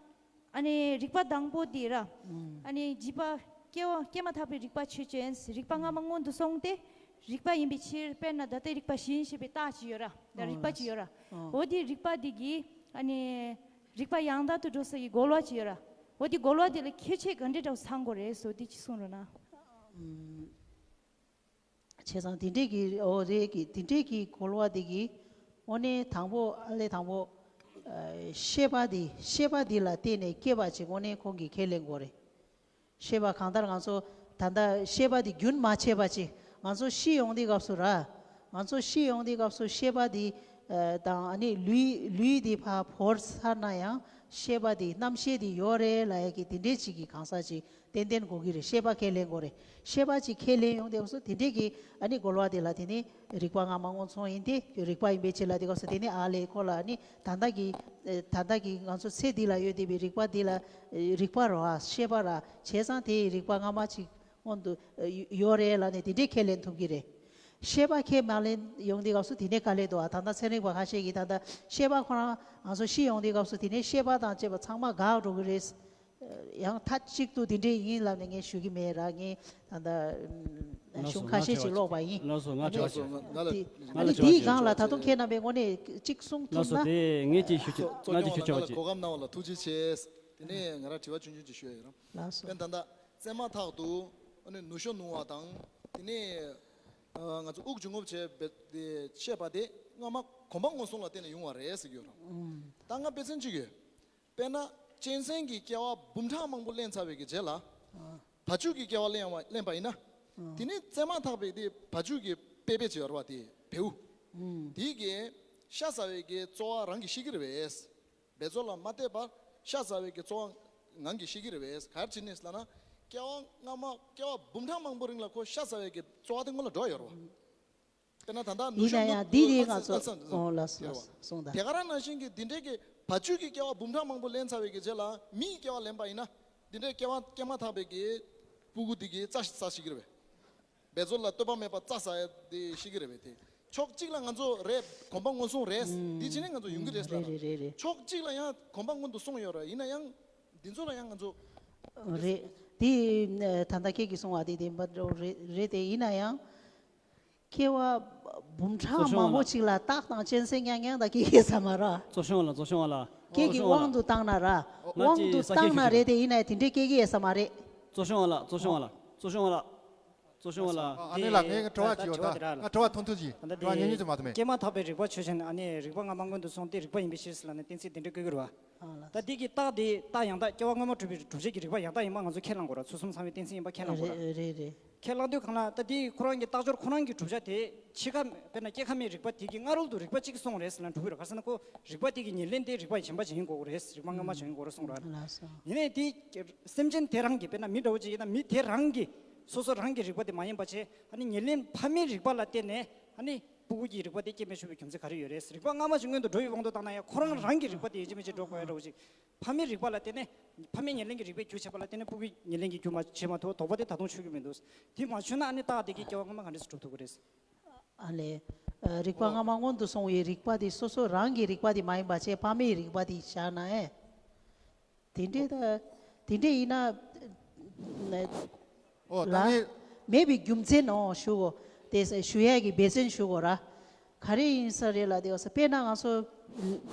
ཨ་ནི་རིགས་པ་དང་པོ་དེ་ར། ཨ་ནི་བྱིས་པ་སྐྱེ་བ་སྐྱེས་མ་ཐག་པའི་རིགས་པ་ཆོས་ཅན། རིགས་པ་སྔ་མ་སྔོན་དུ་སོང་སྟེ། རིགས་པ་ཡིན་པའི་ཕྱིར་དཔེར་ན་ད་ལྟའི་རིགས་པ་གཞན་ཞེས་པའི་རྟགས་ཅིག་ཡོད་ར། ད་རིགས་པ་ཅིག་ཡོད་ར། འོ་དེ་རིགས་པ་དེ་གིས་ཨ་ནི་རིགས་པ་ཡང་དག་ཏུ་འགྲོ་ས་ཀྱི་རྒོལ་བ་ཅིག་ཡོད་ར། འོ་དེ་རྒོལ་བ་དེ་ལ་ཁྱད་ཆོས་ག་འདྲས་འདྲ་བོ་ཚང་དགོས་རེད་ཟེར་དེ་ཅིག་གསུངས་རོགས་གནང་། བྱས་ཙང་དེ་འདྲས་ཀྱི་འོ་རེད་ཀྱི་དེ་འདྲས་ཀྱི་རྒོལ་བ་དེ་གིས་དངོས་གནས་དང་པོ་ཨ་ལས་དང་པོ། ཨ། ཤེས་པ་དེ་ཤེས་པ་དེ་ལ་བརྟེན་ནས་སྐྱེས་པ་ཅིག་དངོས་གནས་ཁོང་གིས་ཁས་ལེན་དགོས་རེད། ཤེས་པ་གང་ལྟར་ང་ཚོ་ད་ལྟ་ཤེས་པ་དེ་རྒྱུན་མ་ཆད་པ་ཅིག་ང་ཚོ་ཤི་ཡོང་དུས་སྐབས་སུ་ར། ང་ཚོ་ཤི་ཡོང་དུས་སྐབས་སུ་ཤེས་པ་དེ་ཨ། དང་ཨ་ནི་ལུས་ལུས་དེ་ཕར་བོར་ཚར་ན་ཡང་ཤེས་པ་དེ་རྣམ་ཤེས་དེ་ཡོད་རེད་ལབ་ཡ་གི་དེ་འདྲས་ཅིག་གི་གང་ཟག་ཅིག་ཏན་ཏན་དགོས་ཀྱི་རེད། ཤེས་པ་ཁས་ལེན་དགོས་རེད། ཤེས་པ་ཅིག་ཁས་ལེན་ཡོང་དུས་སྐབས་སུ་དེ་འདྲས་ཀྱི་ཨ་ནི་རྒོལ་བ་དེ་ལ་དེ་ནི་རིགས་པ་སྔ་མ་སྔོན་སོང་ཡིན་ཏེ་རིགས་པ་ཡིན་པའི་ཕྱིར་ལ་དེ་སྐབས་སུ་དེ་ནི་ཨ་ལས་ཁོ་ལ་ཨ་ནི་ད་ལྟ་གི་ད་ལྟ་གི་ང་ཚོ་ཚེ་འདི་ལ་ཡོད་བསྡད་པའི་རིགས་པ་འདི་ལ་རིགས་པ་ར་ཤེས་པ་ར་བྱས་ཙང་དེའི་རིགས་པ་སྔ་མ་ཅིག་སྔོན་དུ་ཡོད་རེད་ལབ་ནས་དེ་འདྲས་ཁས་ལེན་ཐུབ་ཀྱི་རེད། ཤེས་པ་ཁས་མ་ལེན་ཡོང་དུས་སྐབས་སུ་དེ་ནས་དཀའ་ལས་འདུག་ཨ། ད་ལྟ་ཚན་རིག་པ་ཁ་ཤས་ཀྱིས་ད་ལྟ་ཤེས་པ་ཁོ་རང་ང་ཚོ་ཤི་ཡོང་དུས་སྐབས་སུ་དེ་ནས་ཤེས་པ་དང་བཅས་པ་ཚང་མ་འགག་འགྲོ་གི་རེད། ཡང་མཐའ་གཅིག་ཏུ་དེ་འདྲས་ཡིན་ལབ་ནས་ངས་ཞུ་གི་མེད་ར། ངས་ད་ལྟ་ལགས་སོ། གཞུང་ཁ་ཤས་ཤིག་ཀློག་པ་ཡིན། ལགས་སོ། ང་དྲི་བ་ཅིག་ང་ལ་དེ་ང་ལ་ཨ་ནི་དྲི་བ་དེའི་ཅིག་སྒང་ལ་ད་དུང་ཁྱེད་རྣམ་པས་དངོས་གནས་གཅིག་གསུང་ཐུབ་ལགས་སོ། ན། དེ་ངས་ཅིག་ཞུ་ཆོག་གཙོ་ང་ཅིག་ཞུ་ཆོག་པ་ཅིག་གོ་སྐབས་གནང་བ་ལ་ཐུགས་རྗེ་ཆེ། དེ་ནས་ང་རང་དྲི་བ་ཆུང་ཆུང་ཅིག་ཞུ་ཡ་ཡིན་ར། ལགས་སོ། དཔེར་ན་ད་ལྟ་བཙས་མ་ཐག་ཏུ་ཨ་ནི་ནུ་ཞོ་ནུ་བ་དང་དེ་ནས་ང་ཚོ་དབུགས་འབྱིན་རྔུབ་བྱས་པའི་ཤེས་པ་དེ་སྔ་མ་གོམས་པ་སྔོན་སོང་ལ་བརྟེན་ནས་ཡོང་བ་རེད་ཟེར་གྱི་ཡོད་ར། ད་ང་དཔེ་མཚོན་གཅིག་ཡོད། དཔེར་ན་གཅན་གཟན་གྱི་སྐྱེ་བ་འབུམ་ཕྲག་མང་པོ་ལེན་ཚར་བའི་གི་རྗེས་ལ་བ་ཕྱུགས་ཀྱི་སྐྱེ་བ་ལེན་བ་ལེན་པ་ཡིན་ན། དེ་ནི་བཙས་མ་ཐག་པའི་དེ་བ་ཕྱུགས་ཀྱི་དཔེ་དཔེ་བྱེད་པ་དེ་བེའུ་དེའི་གི་ཤ་ཟ་བའི་གི་རྩོལ་བ་རང་གིས་ཤེས་ཀྱི་རེད་པས། འབད་རྩོལ་ལ་མ་བལྟས་པར་ཤ་ཟ་བའི་གི་རྩོལ་བ་ངང་གིས་ཤེས་ཀྱི་རེད་པས། ག་རེ་བྱས་ནས་ལབ་ན་སྐྱེ་བ་སྔ་མ་སྐྱེ་བ་འབུམ་ཕྲག་མང་པོ་རིང་ལ་ཁོ་ཤ་ཟ་བའི་གི་རྩོལ་བ་དེ་སྔོན་ལ་འགྲོ་ཡོད་རེད་པ། དཔེར་ན་ད་ལྟ་ནུ་ཡིན་ཞོ་ན་ནུ་ཡང་འདི་ནི་ཨ་ང་ཚོ་ཨ་ཨོ་ལགས་སོ་ལགས་སོ་གསུངས་དང་། དེ་ག་རང་ནང་བཞིན་གྱི་འདི་འདྲའི་གི་བ་ཕྱུགས་ཀྱི་སྐྱེ་བ་འབུམ་ཕྲག་མང་པོ་ལེན་ཚར་བའི་གི་རྗེས་ལ་མིའི་སྐྱེ་བ་ལེན་པ་ཡིན་ན་འདི་འདྲའི་སྐྱེ་བ་སྐྱེས་མ་ཐག་པའི་གི་སྤུ་གུ་འདི་གི་རྩྭ་ཞིག་རྩྭ་ཤེས་ཀྱི་རེད་པས། འབད་རྩོལ་ལ་ལྟོས་པ་མེད་པར་རྩྭ་ཟ་ཡ་དེ་ཤེས་ཀྱི་རེད་པས། དེ་ཕྱོགས་གཅིག་ལ་ང་ཚོ་རེད་གོམས་པ་སྔོན་སོང་རེད། འདི་བྱས་ནས་ང་ཚོ་ཡོང་གི་རེད་ཟེར་ལ། རེད་རེད་རེད། ཕྱོགས་གཅིག་ལ་ཡང་གོམས་པ་སྔོན་དུ་སོང་ཡོད་རེད། ཡིན་ན་ཡང་འདི་ཚོ་ལ་ཡང་ང་ཚོ་རེད། དེ་ད་ལྟ་ཁྱེད་ཀྱིས་གསུངས་པ་དེ་བདེན་པ་འགྲོ་རེད་རེད་དེ་ཡིན་ན་ཡང་། སྐྱེ་བ་འབུམ་ཕྲག་མང་པོ་ཅིག་ལ་རྟགས་དང་གཅན་གཟན་མཉམ་མཉམ་དང་སྐྱེ་ཡོད་ས་མ་རེད། གཙོ་བྱུང་བ་ལ་གཙོ་བྱུང་བ་ལ། ཁྱེད་ཀྱི་དབང་དུ་བཏང་ན་ར། དབང་དུ་བཏང་ན་རེད་དེ་ཡིན་ན་དེ་འདྲའི་སྐྱེ་གི་ཡོད་ས་མ་རེད། གཙོ་བྱུང་བ་ལ་གཙོ་བྱུང་བ་ལ་གཙོ་བྱུང་བ་ལ། གཙོ་བྱུང་བ་ལ། ཨ་ནི་ལ་ངའི་དྲི་བ་ཅིག་ཡོད་ད། ང་དྲི་བ་ཐུང་ཐུང་ཅིག་ད་ལྟ་དྲི་བ་ཉུང་ཉུང་ཅིག་མ་གཏོགས་མེད། སྐྱེས་མ་ཐག་པའི་རིགས་པ་ཆོས་ཅན་ཨ་ནི་རིགས་པ་སྔ་མ་སྔོན་དུ་སོང་སྟེ་རིགས་པ་ཡིན་པའི་ཕྱིར་ཟེར་ལབ་ནས་གཏན་ཚིགས་དེ་འདྲ་བཀོད་ཀྱི་རེད་བ། ད་འདི་གི་རྟགས་དེ་རྟགས་ཡང་དག་སྐྱེ་བ་སྔ་མ་གྲུབ་པའི་གྲུབ་བྱེད་ཀྱི་རིགས་པ་ཡང་དག་ཡིན་པ་ང་ཚོ་ཁས་བླང་དགོས་ར། ཚུལ་གསུམ་ཚང་བའི་གཏན་ཚིགས་ཡིན་པ་ཁས་བླང་དགོས་ར། རེད་རེད་རེད། ཁས་བླང་དུས་གང་ལ་ད་འདི་ཁོ་རང་གི་རྟགས་སྦྱོར་ཁོ་རང་གི་གྲུབ་ཆ་དེ་ཕྱི་ཁ་དཔེར་ན་སྐྱེ་ཁ་མའི་རིགས་པ་དེ་གི་སྔ་རོལ་དུ་རིགས་པ་གཅིག་སོང་རེད་ཟེར་ན་འགྲུབ་ཀྱི་རེད། ག་རེ་ཟེར་ན་ཁོ་རིགས་པ་དེ་གི་ཉེར་ལེན་དེ་རིགས་པ་གཞན་པ་ཅིག་ཡིན་དགོས་རེད། རིགས་པ་སྔ་མ་ཅིག་ཡིན་དགོས་རེད་གསུངས་ར། ཡིན་ནའི་དེ་སེམས་ཅན་དེ་རང་གི་དཔེར་ན་མི་འདྲ་བོ་ཅིག་ཡིན་ན་མི་དེ་རང་གི་སོ་སོ་རང་གི་རིགས་པ་དེ་མ་ཡིན་པ་བྱས་ཨ་ནི་ཉེར་ལེན་ཕ་མའི་རིགས་པ་ལ་བརྟེན་ནས་ཨ་ནི། སྤུ་གུ་གི་རིག་པ་དེ་སྐྱེ་མི་ཆོག་པའི་རྒྱུ་མཚན་ག་རེ་ཡོད་རེད། རིག་པ་སྔ་མ་ཞིག་སྔོན་དུ་འགྲོ་བའི་དབང་དུ་བཏང་ན་ཡང་ཁོ་རང་རང་གི་རིག་པ་དེ་ཡིན་གཅིག་མིན་གཅིག་འགྲོ་དགོས་ཡ་འདྲ་བོ་ཞིག་ཕ་མའི་རིག་པ་ལ་བརྟེན་ནས་ཕ་མའི་ཉེར་ལེན་གྱི་རིག་པའི་རྒྱུ་བྱས་པ་ལ་བརྟེན་ནས་སྤུ་གུའི་ཉེར་ལེན་གྱི་རྒྱུ་མ་བྱས་མ་ཐུབ་དོགས་པ་དེ་ད་དུང་ཆོད་ཀྱི་མི་འདུག་དེ་མ་ཆོད་ན་ཨ་ནི་རྟགས་དེ་གི་སྐྱེ་བ་སྔ་མ་ག་འདྲས་སུ་གྲུབ་ཐུབ་ཀྱི་རེད། ཨ་ལས། ཨ། རིག་པ་སྔ་མ་སྔོན་དུ་སོང་བའི་རིག་པ་དེ་སོ་སོ་རང་གི་རིག་པ་དེ་མ་ཡིན་པ་བྱས་ཕ་མའི་རིག་པ་དེ་བཞག་ན་ཨེ། དེ་འདྲས་ད། དེ་འདྲས་ཡིན་ན། ཨོ་ད་ལ། ངས། མེད་པའི་རྒྱུ་མཚན་ནོ་ཞུ་གོ། དེ་ཞུ་ཡས་ཀྱི་འབད་བརྩོན་ཞུ་གོ་ར། ག་རེ་ཡིན་ས་རེད་ལ་དེ་བ་ས་དཔེར་ན་ང་ཚོ།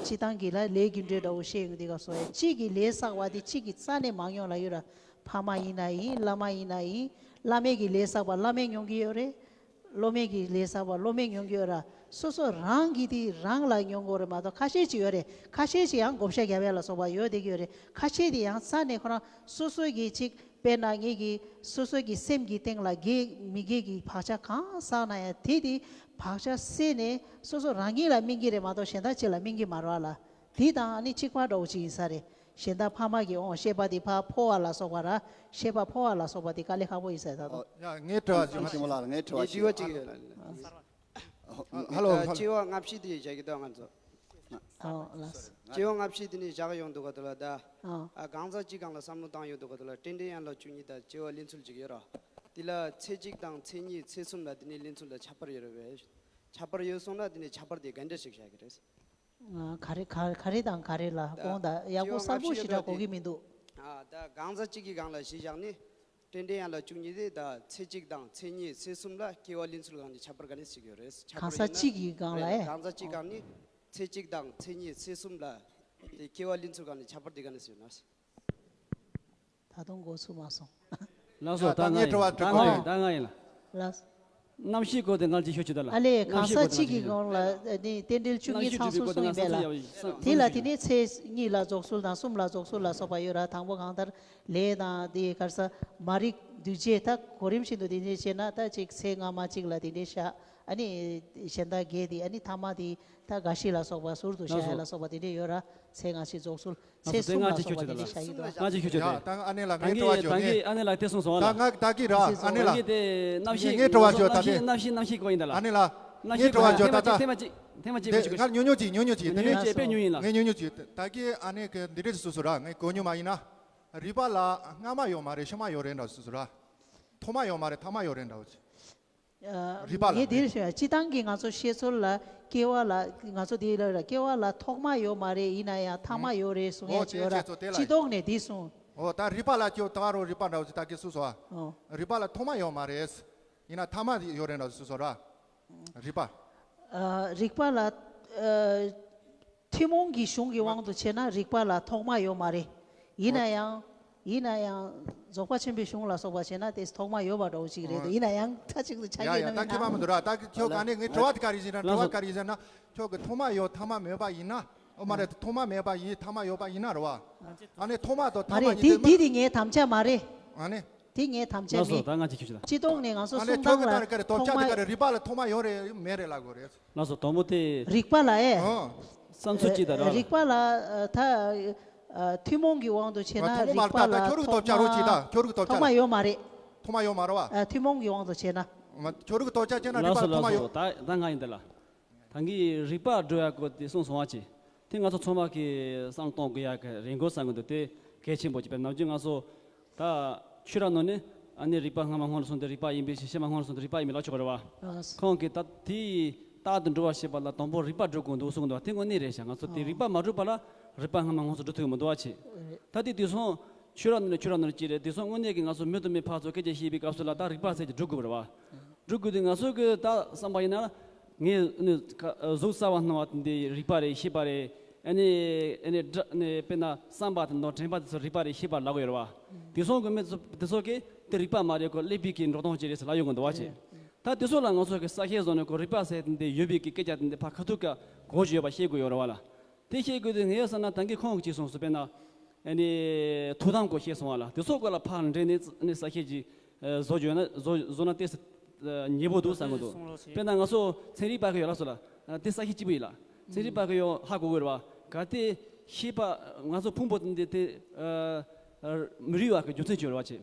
སྤྱི་བཏང་གི་ལ་ལས་རྒྱུ་འབྲས་འདྲ་བོ་བཤད་ཡོང་དུས་ག་སོ་ཡ་གཅིག་གི་ལས་བསགས་པ་དེ་གཅིག་གི་རྩ་ནས་མ་མྱོང་ལ་ཡོད་ར། ཕ་མ་ཡིན་ན་ཡིན་བླ་མ་ཡིན་ན་ཡིན། བླ་མས་ཀྱི་ལས་བསགས་པ་བླ་མས་མྱོང་གི་ཡོད་རེད། སློབ་མས་ཀྱི་ལས་བསགས་པ་སློབ་མས་མྱོང་གི་ཡོད་ར། སོ་སོ་རང་གི་དེ་རང་ལ་མྱོང་དགོས་རེད་མ་གཏོགས་ཁ་ཤས་ཅིག་ཡོད་རེད། ཁ་ཤས་ཅིག་ཡང་བགོ་བཤའ་རྒྱབ་ཡ་ལ་སོགས་པ་ཡོད་བསྡད་ཀྱི་ཡོད་རེད། ཁ་ཤས་དེ་ཡང་རྩ་ནས་ཁོ་རང་སོ་སོ་གི་ཅིག་དཔེར་ན་ངེད་ཀྱི་སོ་སོ་གི་སེམས་ཀྱི་སྟེང་ལ་དགེ་མི་དགེ་གི་བག་ཆགས་གང་བསགས་ན་ཡང་དེ་དེ་བག་ཆགས་སད་ནས་སོ་སོ་རང་ཉིད་ལ་སྨིན་གྱི་རེད་མ་གཏོགས་གཞན་དག་ཅིག་ལ་སྨིན་གྱི་མ་རེད་བ་ལ། དེ་དང་ཨ་ནི་གཅིག་པ་འདྲ་བོ་ཅིག་ཡིན་ས་རེད། གཞན་དག་ཕ་མ་གི་འོང་ཤེས་པ་དེ་ཕར་འཕོ་བ་ལ་སོགས་པ་ར། ཤེས་པ་འཕོ་བ་ལ་སོགས་པ་དེ་དཀའ་ལས་ཁག་པོ་ཡིན་ས་རེད་ད་དུང་། ཨོ་ཡ་ངའི་དྲི་བ་ཅིག་ཆེན་མོ་ལགས་ངའི་དྲི་བ་ཅིག་ཡོད། ཨ། ཧ་ལོ། ད་ཧ་ལོ། སྐྱེ་བ་སྔ་ཕྱི་དེ་བཞག་གི་འདུག་ང་ཚོ། ཨོ་ལགས། སྐྱེ་བ་སྔ་ཕྱི་དེ་ནས་བཞག་ཡོང་འདུག་ག་དུ་ལ་ད། ཨོ། ཨ་གང་ཟག་གཅིག་སྒང་ལ་བསམ་བློ་བཏང་ཡོང་འདུག་ག་དུ་ལ་དྲན་དྲན་ཡན་ལག་བཅུ་གཉིས་དང་སྐྱེ་བ་ལེན་ཚུལ་ཅིག་ཡོད་ར། དེ་ལ་ཚེ་གཅིག་དང་ཚེ་གཉིས་ཚེ་གསུམ་ལ་དེ་ནས་ལེན་ཚུལ་ལ་ཁྱད་པར་ཡོད་རེད་པས། ཁྱད་པར་ཡོད་སོང་ན་དེ་ནས་ཁྱད་པར་དེ་ག་འདྲ་ཞིག་བཞག་གི་རེད། ཨ་ག་རེ་ག་ག་རེ་དང་ག་རེ་ལ་དགོངས་དག་ཡག་པོ་གསལ་པོ་ཞེ་དྲག་གོ་གི་མི་འདུག་ཨ་ད་གང་ཟག་གཅིག་གི་སྒང་ལ་གཞི་བཞག་ནས་དྲན་དྲན་ཡན་ལག་བཅུ་གཉིས་དེ་ད་ཚེ་གཅིག་དང་ཚེ་གཉིས་ཚེ་གསུམ་ལ་སྐྱེ་བ་ལེན་ཚུལ་སྒང་ནས་ཁྱད་པར་ག་ནས་ཞིག་ཡོད་རེད། ཁྱད་པར་གང་ཟག་ཡོད་ན་གཅིག་གི་སྒང་ལ་རེད། ཨེ། གང་ཟག་གཅིག་སྒང་ནས་ཚེ་གཅིག་དང་ཚེ་གཉིས་ཚེ་གསུམ་ལ་དེ་སྐྱེ་བ་ལེན་ཚུལ་སྒང་ནས་ཁྱད་པར་དེ་ག་ནས་ཡོད་ན། ད་དུང་འགོ་ཚུགས་མ་སོང་། ལགས་སོ། ཡ་ད་ད་ང་ངའི་ཡིན། དྲི་བ་ད་དྲི་ང་གོ་ཡིན། ད་ང་ཡིན་ལ། ལགས། གནམ་གཤིས་སྐོར་དེ་ང་ཅིག་ཤོད་ཅིག་ད་ལ། ཨ་ལས་གང་ཟག་གཅིག་གི་སྒང་ལ་ནི་རྟེན་འབྲེལ་བཅུ་གཉིས་ཚང་སོང་གསུངས་ཡིན་པས་ལ། དེ་ལ་དེ་ནས་ཚེ་གཉིས་ལ་རྫོགས་ཚུལ་དང་གསུམ་ལ་རྫོགས་ཚུལ་ལ་སོགས་པ་ཡོད་ར། དང་པོ་གང་ལྟར་ལས་དང་དེ་གར་ས་མ་རིག་འདུས་བྱས་ད་གོ་རིམ་བཞིན་དུ་དེ་འདྲས་བྱས་ན་ད་ཅིག་ཚེ་སྔ་མ་གཅིག་ལ་དེ་འདྲས་བཞག་ཨ་ནི་གཞན་དག་བརྒྱད་དེ་ཨ་ནི་ཐ་མ་དེ་ད་རྒ་ཤི་ལ་སོགས་པ་ཟུར་དུ་བཞག་ཡ་ལ་སོགས་པ་དེ་འདྲས་ཡོད་ར། ཚེ་སྔ་ཕྱི་རྫོགས་ཚུལ། ཚེ་གསུམ་ལ་སོགས་པ་དེ་འདྲས་བཞག་ཡིན་འདུག་ང་ཅིག་ཤོད་ཅིག་ད་ད་ཨ་ནེ་ལ་ངའི་དྲི་བ་ཞུ་ནས། ད་གི་ཨ་ནེ་ལ་དེ་གསུངས་སོང་བ་ལ། ད་ང་ད་གི་ར་ཨ་ནེ་ལ། ད་གི་དེ་གནམ་གཤིས་ངའི་དྲི་བ་ཞུ་ད་དེ། གནམ་གཤིས་གནམ་གཤིས་སྐོར་ཡིན་ད་ལ། ཨ་ནེ་ལ། གནམ་གཤིས་སྐོར་ཡིན་ད་ཐེངས་མ་གཅིག་ཐེངས་མ་གཅིག་དེ་ང་ཉུང་ཉུང་ཅིག་ཉུང་ཉུང་ཅིག་དེ་ནས་ཉུང་ཉུང་ཅིག་དཔེ་ཉུང་ཡིན་ལ། ངས་ཉུང་ཉུང་ཅིག་ད་གི་ཨ་ནེ་གི་འདི་འདྲས་སུ་སོ་ར་ངས་གོ་ཉུང་མ་ཡིན་ན། རུས་པ་ལ་སྔ་མ་ཡོད་མ་རེད་ཕྱི་མ་ཡོད་རེད་འདྲ་སུ་སོ་ར། ཐོག་མ་ཡོད་མ་རེད་ཐ་མ་ཡོད་རེད་འདྲ་བོ་ཅིག་རུས་པ་ལ་ངས་འདིར་ཞུ་ཡ་སྤྱི་བཏང་གི་ང་ཚོ་བཤད་སྲོལ་ལ་སྐྱེ་བ་ལ་ང་ཚོ་འདི་ལ་ར་སྐྱེ་བ་ལ་ཐོག་མ་ཡོད་མ་རེད། ཡིན་ན་ཡང་ཐ་མ་ཡོད་རེད་གསུང་ཡ་ཅིག་ཡོད་ར། སྤྱི་ལྡོག་ནས་འདི་གསུང་། ཨོ་ད་རུས་པ་ལ་སྐྱེ་བ་ད་རུ་རུས་པ་འདྲ་བོ་ཅིག་ད་གི་སུ་སོ་ཨ། རུས་པ་ལ་ཐོག་མ་ཡོད་མ་རེད། ཡིན་ན་ཐ་མ་ཡོད་རེད་འདྲ་སུ་སོ་ར། རུས་པ། ཨ་རིག་པ་ལ་ཨ་ཐུན་མོང་གི་གཞུང་གི་དབང་དུ་བྱས་ན་རིག་པ་ལ་ཐོག་མ་ཡོད་མ་རེད། ཡིན་ན་ཡང་། ཡིན་ན་ཡང་། རྫོགས་པ་ཆེན་པོའི་གཞུང་ལ་སོགས་པ་བྱས་ན་དེ་ཐོག་མ་ཡོད་པ་འདྲ་བོ་ཅིག་རེད་འདུག་ཡིན་ན་ཡང་མཐའ་གཅིག་ཏུ་ཆ་ཡ་ཡ་ད་མཁས་པ་མི་འདུག་ར་ད་ཁྱོད་ག་ནས་ངའི་དྲི་བ་དེ་ག་རེ་ཡིན་ན་དྲི་བ་ག་རེ་ཡིན་ན་ཁྱོད་ཀྱི་ཐོག་མ་ཡོད་ཐ་མ་མེད་པ་ཡིན་ན་ཨོ་མ་རེད་ཐོག་མ་མེད་པ་ཡིན་ཐ་མ་ཡོད་པ་ཡིན་ན་རེད་བ། ཨ་ནི་ཐོག་མ་དང་ཐ་མ་མ་རེད་ཡིན་དེ་དེ་མ་དེ་དེ་ངའི་དམ་བཅའ་མ་རེད། ཨ་ནི། དེ་ངའི་དམ་བཅའ་ལགས་སོ། མིན། ད་ང་ཅིག་ཁྱོད་ཅིག་ད། སྤྱི་ལྡོག་ནས་ང་ཚོ་ཨ་ནི་གསུང་ཁྱོད་ཀྱི་ད་སྟངས་ལ་རེ་ག་རེ་དོགས་ཆ་དེ་ག་རེ་རུས་པ་ལ་ཐོག་མ་ཡོད་རེད་མེད་རེད་ལབ་དགོས་རེད། ལགས་སོ་དང་པོ་དེ། རིག་པ་ལ་ཨེ། ཨོ། བསམ་ཚུལ་ཅིག་ད་ར་ལ། རིག་པ་ལ་ཨ་ད་ཨ་ཐུན་མོང་གི་དབང་དུ་བྱས་ན་ཐུན་མོང་མ་རིག་པ་ལ་ད་ཁྱོད་རིག་ཐོག་དོགས་ཆ་རོ་ཅིག་ད་མ་ཁྱོད་རིག་ཐོག་ཐོག་མ་ཡོད་མ་རེད། ཐོག་མ་ཡོད་མ་རེད་བ། ཨ་ཐུན་མོང་གི་དབང་དུ་བྱས་ན། མ་ཁྱོད་རིག་ཐོག་ཆ་བྱས་ན་རིག་པ་ལགས་སོ་ལ་ཐོག་མ་ལགས་ཡོད། སོ་ད་ད་ང་ཡིན་ད་ལ། ད་གིན་རིག་པ་འགྲོ་ཡག་གི་དེ་གསུངས་སོང་བ་ཅི། དེ་ང་ཚོ་ཚང་མ་གིས་བསམ་གཏོང་དགོས་ཡག་གི་རེད་འགོ་བསམ་གི་འདུག་དེ་གལ་ཆེན་པོ་ཅིག་དཔེར་ན་ནམ་རྒྱུན་ང་ཚོ་ད་ཆོས་ར་ནང་ནས་ཨ་ནི་རིག་པ་སྔ་མ་སྔོན་ལ་སོང་སྟེ་རིག་པ་ཡིན་པའི་ཕྱིར་ཕྱི་མ་སྔོན་ལ་སོང་སྟེ་རིག་པ་ཡིན་པའི་ལབ་ཆོག་གི་རེད་བ། ཨ་ཁོང་གིས་ད་དེའི་རྟག་ཏུ་འགྲོ་བ་ཞེས་པ་ལ་དང་པོ་རིག་པ་འགྲོ་དགོས་འདུག་གསུངས་འདུག་དེ་དངོས་གནས་རེད་ཤག་ང་ཚོ་དེ་རིག་པ་མ་འགྲོ་བ་ལ་རིག་པ་སྔ་མ་སྔོན་ལ་སོང་འགྲོ་ཐུབ་ཀྱི་མི་འདུག་བ་ཅི། ད་དེ་དུས་སོང་ཆོས་ར་ནང་ནས་ཆོས་ར་ནང་ཅི་རེད་དུས་སོང་དངོས་གནས་ཀྱི་ང་ཚོ་མི་དང་མི་ཕར་ཚུར་སྐད་ཆ་བཤད་པའི་སྐབས་སུ་ལ་ད་རིག་པ་ཟེར་གྱི་འགྲོ་དགོས་པ་རེད་བ། འགྲོ་དགོས་དུས་ང་ཚོ་གི་ད་བསམ་པ་ཡིན་ན་ངས་ནི་ཁ་གཟུགས་གསར་བ་སྣང་བ་དེ་འདི་རིག་པ་རེད་ཤེས་པ་རེད། ཨ་ནི་ཨ་ནི་སྒྲ་ནི་དཔེར་ན་བསམ་པ་དང་དྲན་པ་དེ་ཚོ་རིག་པ་རེད་ཤེས་པ་ལབ་ཀྱི་ཡོད་རེད་བ། དེ་སོང་གི་མི་ཚོ་དེ་ཚོ་གིས་དེ་རིག་པ་མ་རེད་ཁོ་ཀླད་པའི་གི་འགྲོ་སྟངས་ཅིག་རེད་ཟེར་ལབ་ཡོང་གི་འདུག་བ་ཅི། ད་དེ་ཚོ་ལ་ང་ཚོ་གི་ས་ཤེས་བཟོ་ནས་ཁོ་རིག་པ་ཟེར་དེ་འདི་ཡོད་པའི་གི་སྐད་ཆ་དེ་འདི་ཕར་ཁ་ཐུག་ག་གོ་ཅིག་ཡོད་པ་ཤེས་དགོས་ཡོད་རེད་བ་ལ། དེ་ཤེས་དགོས་དུས་ངས་བསམ་ན་ད་གིན་ཁོང་གིས་ཅིག་གསུངས་སོང་དཔེར་ན། ཨ་ནི། ཐོབ་ཐང་སྐོར་བཤད་སོང་བ་ལ་དེ་ཚོ་སྐོར་ལ་ཕར་འདྲེན་ནས་ཨ་ནི་ས་ཤེས་ཀྱི་བཟོ་བརྗོད་ན་བཟོ་བཟོ་ན་ཏོག་ཙམ་ཉེ་པོ་འདུག་བསམ་གི་འདུག་དཔེར་ན་ང་ཚོ་ཚན་རིག་པ་གི་ཡོད་ལ་སོ་ལ་དེ་ས་ཤེས་གཅིག་པུ་ཡིན་ལ་ཚན་རིག་པ་གི་ཡོད་ཧ་གོ་དགོས་རེད་བ་ག་དེ་ཤེས་པ་ང་ཚོ་ཕུང་པོ་འདི་དེ་མི་རིགས་བ་གི་རྒྱུ་མཚན་བྱོས་རེད་བ་ཆེ།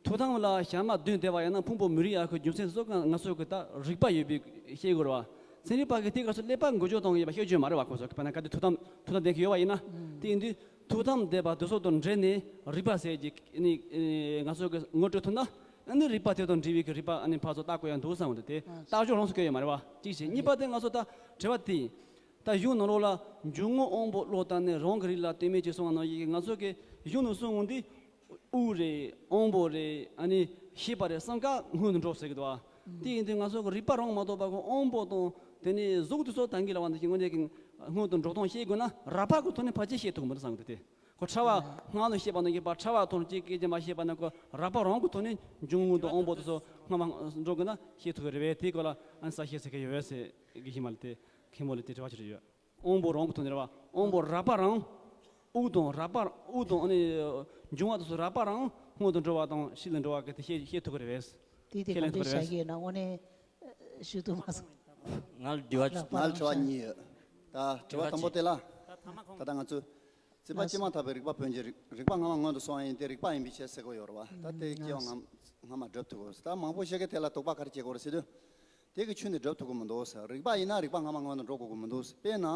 ཐོབ་ཐང་ལ་ཞག་མ་བདུན་བསྡད་པ་ཡང་ན་ཕུང་པོ་མི་རིགས་ཡག་གི་རྒྱུ་མཚན་སོགས་ང་ཚོ་གི་ད་རིག་པ་ཡོད་པའི་ཤེས་དགོས་རེད་བ། ཚན་རིག་པ་གིས་དེའི་སྐབས་སུ་ཀླད་པ་འགུལ་སྐྱོད་གཏོང་གི་ཡོད་པ་ཤེས་ཀྱི་ཡོད་མ་རེད་བ། ཁོ་ཚོ་གི་བར་ན་ག་དུས་ཐུགས་དམ་ཐུགས་དམ་བསྡད་ཀྱི་ཡོད་པ་ཡིན་ན། དེ་ཡིན་དུས་ཐུགས་དམ་བསྡད་པ་དེ་ཚོ་དང་འབྲེལ་ནས་རིག་པ་ཟེར་གྱི་ནི་ང་ཚོ་གི་ངོ་སྤྲོད་ཐུབ་ན། ཨ་ནི་རིག་པ་དེ་དང་འབྲེལ་བའི་གི་རིག་པ་ཨ་ནི་ཕར་ཚུར་བལྟ་དགོས་ཡ་འདུག་བསམ་གི་འདུག་དེ་ལྟ་ཕྱོགས་ལོངས་སུ་སྤྱོད་ཡོད་མ་རེད་བ། གཅིག་བྱས། གཉིས་པ་དེ་ང་ཚོ་ད་དྲི་བ་དེ་ཡིན། ད་གཞུང་ནང་ལོགས་ལ་འཇུག་ངོགས་དབང་པོ་བློ་བཏང་ནས་རང་གི་རིགས་ལ་ལྟོས་མེད་ཅེས་གསུངས་པ་ནང་བཞིན་གྱི་ང་ཚོ་གི་གཞུང་ནས་གསུངས་འོང་དུས། དབུགས་རེད། དབང་པོ་རེད། ཨ་ནི་ཤེས་པ་རེད། བསམ་ཀ་སྔོན་དུ་འགྲོ་ཟེར་གི་འདུག་ཨ། དེ་ཡིན་དུས་ང་ཚོ་གི་རིག་པ་རང་མ་གཏོགས་པ་གི་དབང་པོ་དང་དེ་ནས་གཟུགས་དེ་ཚོ་ད་གིན་ལབ་པ་ནང་བཞིན་དངོས་གནས་ཀྱི་སྔོན་དུ་འགྲོ་སྟངས་ཤེས་དགོས་ན་རགས་པ་གི་ཐོག་ནས་ཕལ་ཆེར་ཤེས་ཐུབ་ཀྱི་མི་འདུག་བསམ་གི་འདུག་དེ་ཁོ་ཕྲ་བ་སྔགས་ནས་བཤད་པ་ནང་བཞིན་པ་ཕྲ་བ་ཐོག་ནས་ཅིག་སྐད་ཅིག་མ་བཤད་པ་ན་ཁོ་རགས་པ་རང་གི་ཐོག་ནས་འབྱུང་རྔུབ་དང་དབང་པོ་དེ་ཚོ་སྔ་མ་འགྲོ་དགོས་ན་ཤེས་ཐུབ་ཀྱི་རེད་པས། དེའི་སྐོར་ལ་ཨ་ནི་གསལ་བཤད་ཟེར་མཁན་ཡོད་པས་ཟེར་གི་ཡིན་མ་ལ། དེ་མཁན་པོ་ལ་དེ་དྲི་བ་ཅིག་རེད་ཡོད། དབང་པོ་རང་གི་ཐོག་ནས་རེད་བ། དབང་པོ་རགས་པ་རང་། དབུགས་དང་རགས་པ། དབུགས་དང་ཨ་ནི་འབྱུང་བ་དེ་ཚོ་རགས་པ་རང་སྔོན་དུ་འགྲོ་བ་དང་ཕྱི་ལ་འགྲོ་བ་གི་དེ་ཤེས་ཤེས་ཐུབ་ཀྱི་རེད་པས། དེ་དེ་ཁས་ལེན་ག་འདྲས་ཐུབ་ཀྱི་རེད་པས། བྱ་གི་ཡོད་ན་དངོས་གནས་ཞུ་ཐུབ་མ་སོང་། ང་ལ་དྲི་བ། རགས་པ་ང་ལ་རང་དྲི་བ་ཤར་གཉིས་ཡོད། ད་དྲི་བ་དང་པོ་དེ་ལ། ད་ད་ལྟ་ང་ཚོ་རྩིས་པ་སྤྱི་མ་ཐག་པའི་རིག་པ་བོན་གྱི་རིག་རིག་པ་སྔ་མ་སྔོན་དུ་སོང་བ་ཡིན་ཏེ་རིག་པ་ཡིན་པའི་ཕྱིར་ཟེར་གྱི་ཡོད་རེད་བ། ད་དེ་སྐྱེ་བ་སྔ་སྔ་མ་སྒྲུབ་ཐུབ་དགོས། ད་མང་པོ་ཞིག་གིས་དེ་ལ་དོགས་པ་ག་རེ་སྐྱེ་གི་ཡོད་རེད་ཟེར་དུས། དེ་གི་ཆོས་ནི་སྒྲུབ་ཐུབ་ཀྱི་མི་འདུག་ཟེར། རིག་པ་ཡིན་ན་རིག་པ་སྔ་མ་སྔོན་དུ་འགྲོ་དགོས་ཀྱི་མི་འདུག་ཟེར། དཔེར་ན་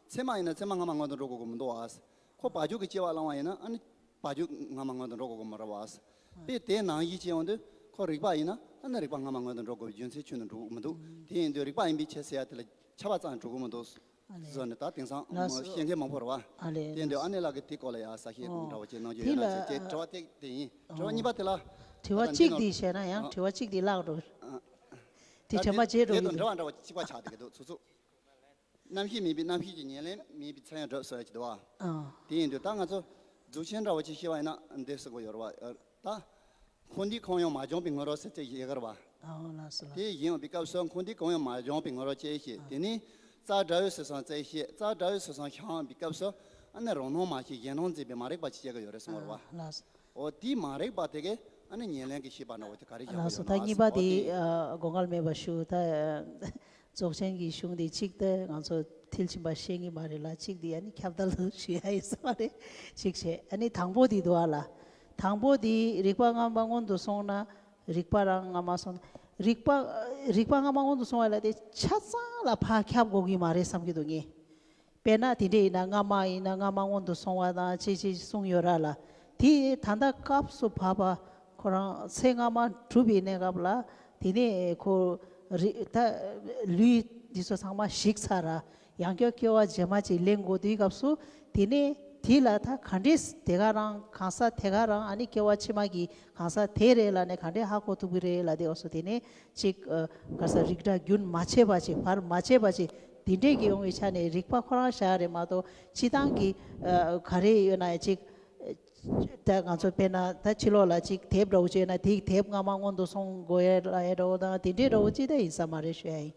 ཚད་མ་ཡིན་ན་ཚད་མ་སྔ་མ་སྔོན་དུ་འགྲོ་དགོས་ཀྱི་མི་འདུག་ཨ་ཟེར། ཁོ་བ་སྤྱོད་ཀྱི་སྐྱེ་བ་བླངས་པ་ཡིན་ན་ཨ་ནི་བ་སྤྱོད་སྔ་མ་སྔོན་དུ་འགྲོ་དགོས་ཀྱི་མི་རེད་བ་ཟེར། དཔེ་དེ་ནང་བཞིན་བྱས་ཡོང་དུས་ཁོ་རིག་པ་ཡིན་ན་ཨ་ནི་རིག་པ་སྔ་མ་སྔོན་དུ་འགྲོ་དགོས་པའི་རྒྱུ་མཚན་ཆོས་ནི་འགྲོ་གི་མི་འདུག་དེ་ཡིན་དུས་རིག་པ་ཡིན་པའི་ཕྱིར་ཟེར་ཡ་དེ་ལ་ཆ་བ་ཙམ་འགྲོ་གི་མི་འདུག་ཨ་ལས། ཟེར་ནས་ད་དེང་སང་ལགས་སོ། བཤད་མཁན་མང་པོ་རེད་བ། ཨ་ལས། དེ་ཡིན་དུས་ལགས་སོ། ཨ་ནེ་ལགས་ཀྱིས་དེ་སྐོར་ལ་ཡ་གསལ་བཤད་ཨོ། འདྲ་བོ་ཅིག་གནང་རྒྱུ་དེ་ཡོད་ན་ལ་ཅེས་དྲི་བ་དེ་དེ་ཡིན། དྲི་བ་ཨོ། གཉིས་པ་དེ་ལ། དྲི་བ་གཅིག་དེ་བཤད་ན་ཡང་ཨ། དྲི་བ་གཅིག་དེ་བརླག་འགྲོ། ཨ། དེ་ད་དྲན་པ་བརྗེད་འགྲོ་དེ་གི་དང་འདུག་འདྲ་བ་འདྲ་བ་གཅིག་པ་ཆགས་བསྡད་ཀྱི་འདུག་ཚོ་ཚོ། རྣམ་ཤེས་མེད་པའི་རྣམ་ཤེས་ཀྱི་ཉེར་ལེན་མེད་པའི་མཚན་ཡང་སྒྲུབ་ཟེར་གྱི་འདུག་བ། ཨ། དེ་ཡིན་དུས་ད་ང་ཚོ་གཟུགས་ཅན་འདྲ་བོ་ཅིག་ཤེས་པ་ཡིན་ན་འདི་ཟེར་དགོས་ཡོད་རེད་བ། ད། འཁོར་འདས་གང་ཡང་མ་སྦྱངས་པའི་ངོ་རོ་ཟེར་ཅིག་ཡོད་གི་རེད་བ། ཨ་ལགས་སོ་ལགས། དེ་ཡིན་པའི་སྐབས་སུ་འཁོར་འདས་གང་ཡང་མ་སྦྱངས་པའི་ངོ་རོ་ཅིག་ཤེས། ཨ། དེ་ནས་རྩ་བྲལ་བའི་སོ་སོ་ཅིག་ཤེས། རྩ་བྲལ་བའི་སོ་སོ་ཤེས་པའི་སྐབས་སུ་ཨ་ནི་རང་སྣང་མ་ཤེས་གཞན་སྣང་འཛིན་པའི་མ་རིག་པ་ཅིག་སྐྱེ་གི་ཡོད་རེད་གསུངས་པ་རེད་བ། ཨ་ལགས་སོ། འོ་དེའི་མ་རིག་པ་དེ་གས་ཨ་ནི་ཉེར་ལེན་གྱི་ཤེས་པ་འདྲ་བོ་དེ་ག་རེ་བཞག་ལགས་སོ། ཡོད་ན་ད་གཉིས་པ་འོ་དེ་དེ་ཨ་དགོངས་འགལ་མེད་པ་ཞུ། ད་རྫོགས་ཆེན་གྱི་གཞུང་དེ་གཅིག་ད་ང་ཚོ་མཐིལ་ཕྱིན་པ་ཤེས་ངེས་མ་རེད་ལ། གཅིག་དེ་ཨ་ནི་ཁྱབ་བརྡལ་ཞུ་ཡ་ཡིན་ས་མ་རེད། གཅིག་བྱས་ཨ་ནི་དང་པོ་དེ་འདུག་ཨ་ལ། དང་པོ་དེ་རིག་པ་སྔ་མ་སྔོན་དུ་སོང་ན་རིག་པ་རང་སྔ་མ་སོང་། རིག་པ་རིག་པ་སྔ་མ་སྔོན་དུ་སོང་བ་ལ་དེ་ཆ་ཚང་ལ་ཕར་ཁྱབ་དགོས་ཀྱི་མ་རེད་བསམ་གྱི་འདུག་ངས། དཔེར་ན་དེ་འདྲ་ཡིན་ན་སྔ་མ་ཡིན་ན་སྔ་མ་སྔོན་དུ་སོང་བ་དང་ཅི་ཅི་གསུངས་ཡོད་ར་ལ། དེ་ད་ལྟ་སྐབས་སུ་བབ་པ་ཁོ་རང་ཚེ་སྔ་མ་གྲུབ་པའི་གནས་སྐབས་ལ་དེ་ནས་ཁོ་རི་ད་ལུས་འདི་ཚོ་ཚང་མ་ཞིག་ཚར་ར། ཡང་བསྐྱར་སྐྱེ་བ་རྗེས་མ་ཅིག་ལེན་དགོས་དུས་སྐབས་སུ་དེ་ནས་དེ་ལ་ད་ག་འདྲས་དེ་ག་རང་གང་ས་དེ་ག་རང་ཨ་ནི་སྐྱེ་བ་ཕྱི་མ་གི་གང་ས་དེ་རེད་ལ་ནས་ག་འདྲས་ཧ་གོ་ཐུབ་ཀྱི་རེད་ལ། དེ་འོ་སོ་དེ་ནས་ཅིག་ཨ་ག་ས་རིགས་འདྲ་རྒྱུན་མ་ཆད་པ་ཅིག་བར་མ་ཆད་པ་ཅིག་དེ་འདྲས་ཀྱི་ཡོང་བའི་ཆ་ནས་རིག་པ་ཁོ་རང་བཞག་རེད་མ་གཏོགས་སྤྱི་བཏང་གི་ཨ་ག་རེ་ཡོད་ན་ཅིག་ད་ང་ཚོ་དཔེར་ན་ད་ཕྱི་ལོགས་ལ་ཅིག་དེབ་འདྲ་བོ་ཅིག་ཡོད་ན་དེ་དེབ་སྔ་མ་སྔོན་དུ་སོང་དགོས་ཡ་ལ་ཡ་འདྲ་བོ་དང་དེ་འདྲས་འདྲ་བོ་ཅིག་ད་ཡིན་ས་མ་རེད་ཞུ་ཡ་ཡིན།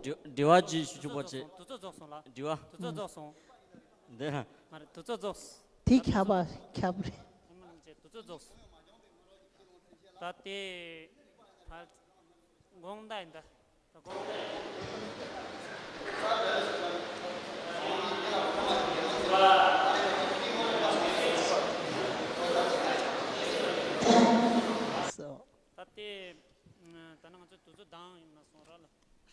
དྲི་དྲི་བ་ཅིག་ཞུ་ཆོག་པ་བྱེད། དུས་ཚོད་རྫོགས་སོང་ལགས། དྲི་བ། དུས་ཚོད་རྫོགས་སོང་། འདི། མ་རེད། དུས་ཚོད་རྫོགས། དེ་ཁྱབ་པ་ཁྱབ་རེད། ཨ་མ་ལགས་ཀྱིས་དུས་ཚོད་རྫོགས། ད་དེ་ཕར་དགོངས་དག་ཡིན་ད། ད་དགོངས་དག་ཡིན། སོ། ད་དེ་ད་ནི་ང་ཚོ་དུས་ཚོད་འདང་ཡིན་མ་སོང་ར་ལ།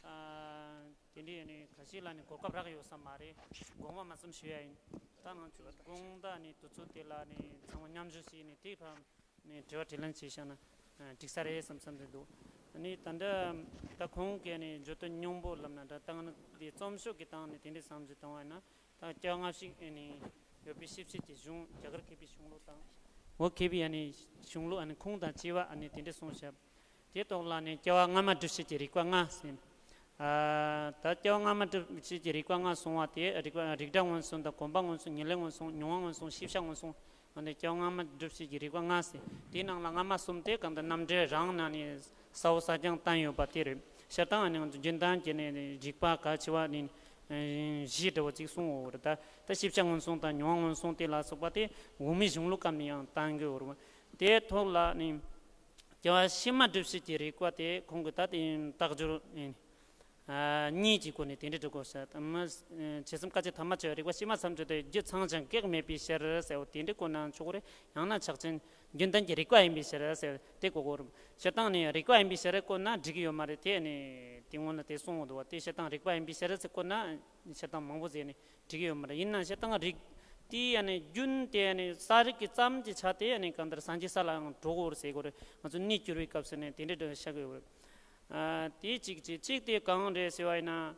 ཨ། དེ་འདྲའི་ནི་ཁ་ཤས་ལ་ནི་གོ་སྐབས་རག་ཡོད་ས་མ་རེད། དགོངས་པ་མ་ཚོམ་ཞུ་ཡ་ཡིན། ད་ང་ཚོ་དགོངས་དག་ནི་དུས་ཚོད་དེ་ལ་ནི་ཚང་མ་མཉམ་ཞུགས་བྱས་ནས་དེའི་བར་ནི་དྲི་བ་དྲིས་ལན་བྱས་བཞག་ན་འགྲིག་ས་རེད་བསམ་བསམ་དུ་འདུག་ནི་ད་ལྟ་ད་ཁོང་གིས་ནི་བརྗོད་དོན་སྙིང་པོ་ལབ་ན་འདྲ་བཏང་ནི་དེ་རྩོམ་ཤོག་གི་སྟེང་ནས་དེ་འདྲའི་བསམ་ཚུལ་བཏང་བ་ཡིན་ན། ད་སྐྱེ་བ་སྔ་ཕྱི་ནས་ཡོད་པའི་ཤེས་བྱེད་ཀྱི་གཞུང་རྒྱ་གར་མཁས་པའི་གཞུང་ལུགས་དང་། འོ་མཁས་པའི་ཨ་ནི་གཞུང་ལུགས་ཨ་ནི་ཁུངས་དང་བཅས་པ་ཨ་ནི་དེ་འདྲ་གསུངས་བཞག་དེའི་ཐོག་ལ་ནི་སྐྱེ་བ་སྔ་མ་སྒྲུབ་བྱེད་ཀྱི་རིགས་པ་ལྔ་ཟེར། ཨ། ད་སྐྱེ་བ་སྔ་མ་སྒྲུབ་བྱེད་ཀྱི་རིགས་པ་ལྔ་གསུངས་པ་དེ་རིགས་པ་རིགས་འདྲ་མངོན་སུམ་དང་གོམས་པ་མངོན་སུམ་ཉེར་ལེན་མངོན་སུམ་མྱོང་བ་མངོན་སུམ་ཤེས་བྱ་མངོན་སུམ། འོ་ནི་སྐྱེ་བ་སྔ་མ་སྒྲུབ་བྱེད་ཀྱི་རིགས་པ་ལྔ་ཟེར། དེའི་ནང་ལ་སྔ་མ་གསུམ་དེ་གང་ལྟར་རྣམ་འགྲེལ་རང་ནང་ནས་གསལ་པོ་གསལ་རྐྱང་བསྟན་ཡོད་པ་དེ་རེད། སྤྱིར་བཏང་ཨ་ནི་ང་ཚོ་རྒྱུན་གཏན་གྱི་ནི་རིགས་པ་གལ་ཆེ་བ་ནི་བཞི་འདྲ་བོ་ཅིག་གསུངས་ཡོད་རེད། ད་ད་ཤེས་བྱ་མངོན་སུམ་དང་མྱོང་བ་མངོན་སུམ་དེ་ལ་སོགས་པ་དེ་དབུ་མའི་གཞུང་ལུགས་སྐབས་ནས་ཡང་བསྟན་གྱི་ཡོད་རེད། དེའི་ཐོག་ལ་ནི་སྐྱེ་བ་ཕྱི་མ་སྒྲུབ་བྱེད་ཀྱི་རིགས་པ་དེ་ཁོང་གིས་ད་དེ་རྟགས་སྦྱོར་ཨ་ གཉིས་ཀྱི་སྒོ་ནས་དེ་འདྲའི་སྒྲུབ་དགོས་ཟེར། དམ་བཅའ་གསུམ་བཀའ་བཅད་ཐ་མ་བཅད་རིགས་པ་དཔྱད་མ་ཚད་མ་བརྗོད་དེ་རྒྱུ་ཚང་ཅང་གེགས་མེད་པའི་ཕྱིར་ཟེར་བ་དེ་འདྲའི་སྒོ་ནས་ཆོག་གི་རེད། ཡང་ན་ཕྱག་ཆེན་རྒྱུན་ལྡན་གྱི་རིགས་པ་ཡིན་པའི་ཕྱིར་ཟེར་དེ་གོ་དགོས་རེད། སྤྱིར་བཏང་ནས་རིགས་པ་ཡིན་པའི་ཕྱིར་བཀོད་ན་འགྲིག་གི་ཡོད་མ་རེད། དེ་ནི་དེ་སྔོན་ལ་དེ་གསུངས་འདུག་བ། དེ་སྤྱིར་བཏང་རིགས་པ་ཡིན་པའི་ཕྱིར་ཟེར་བཀོད་ན་སྤྱིར་བཏང་མང་པོ་ཟེར་ནས་འགྲིག་གི་ཡོད་མ་རེད། ཡིན་ན་སྤྱིར་བཏང་རིགས་དེ་ཡང་ནི་རྒྱུན་དེ་ནི་ས་རིགས་ཀྱི་ཙམ་གྱི་ཆ་དེ་ནི་གང་ལྟར་སངས་རྒྱས་ས་ལའང་འགྲོ་དགོས་རེད་ཟེར་དགོས་རེད། ང་ཚོ་གནས་གྱུར་པའི་སྐབས་སུ་ནི་དེ་འདྲའི་འདྲ་བཤད་གི་ཡོད་རེད། ཨ། དེ་གཅིག་བྱས། གཅིག་དེ་གང་རེད་ཟེར་བ་ཡིན་ན།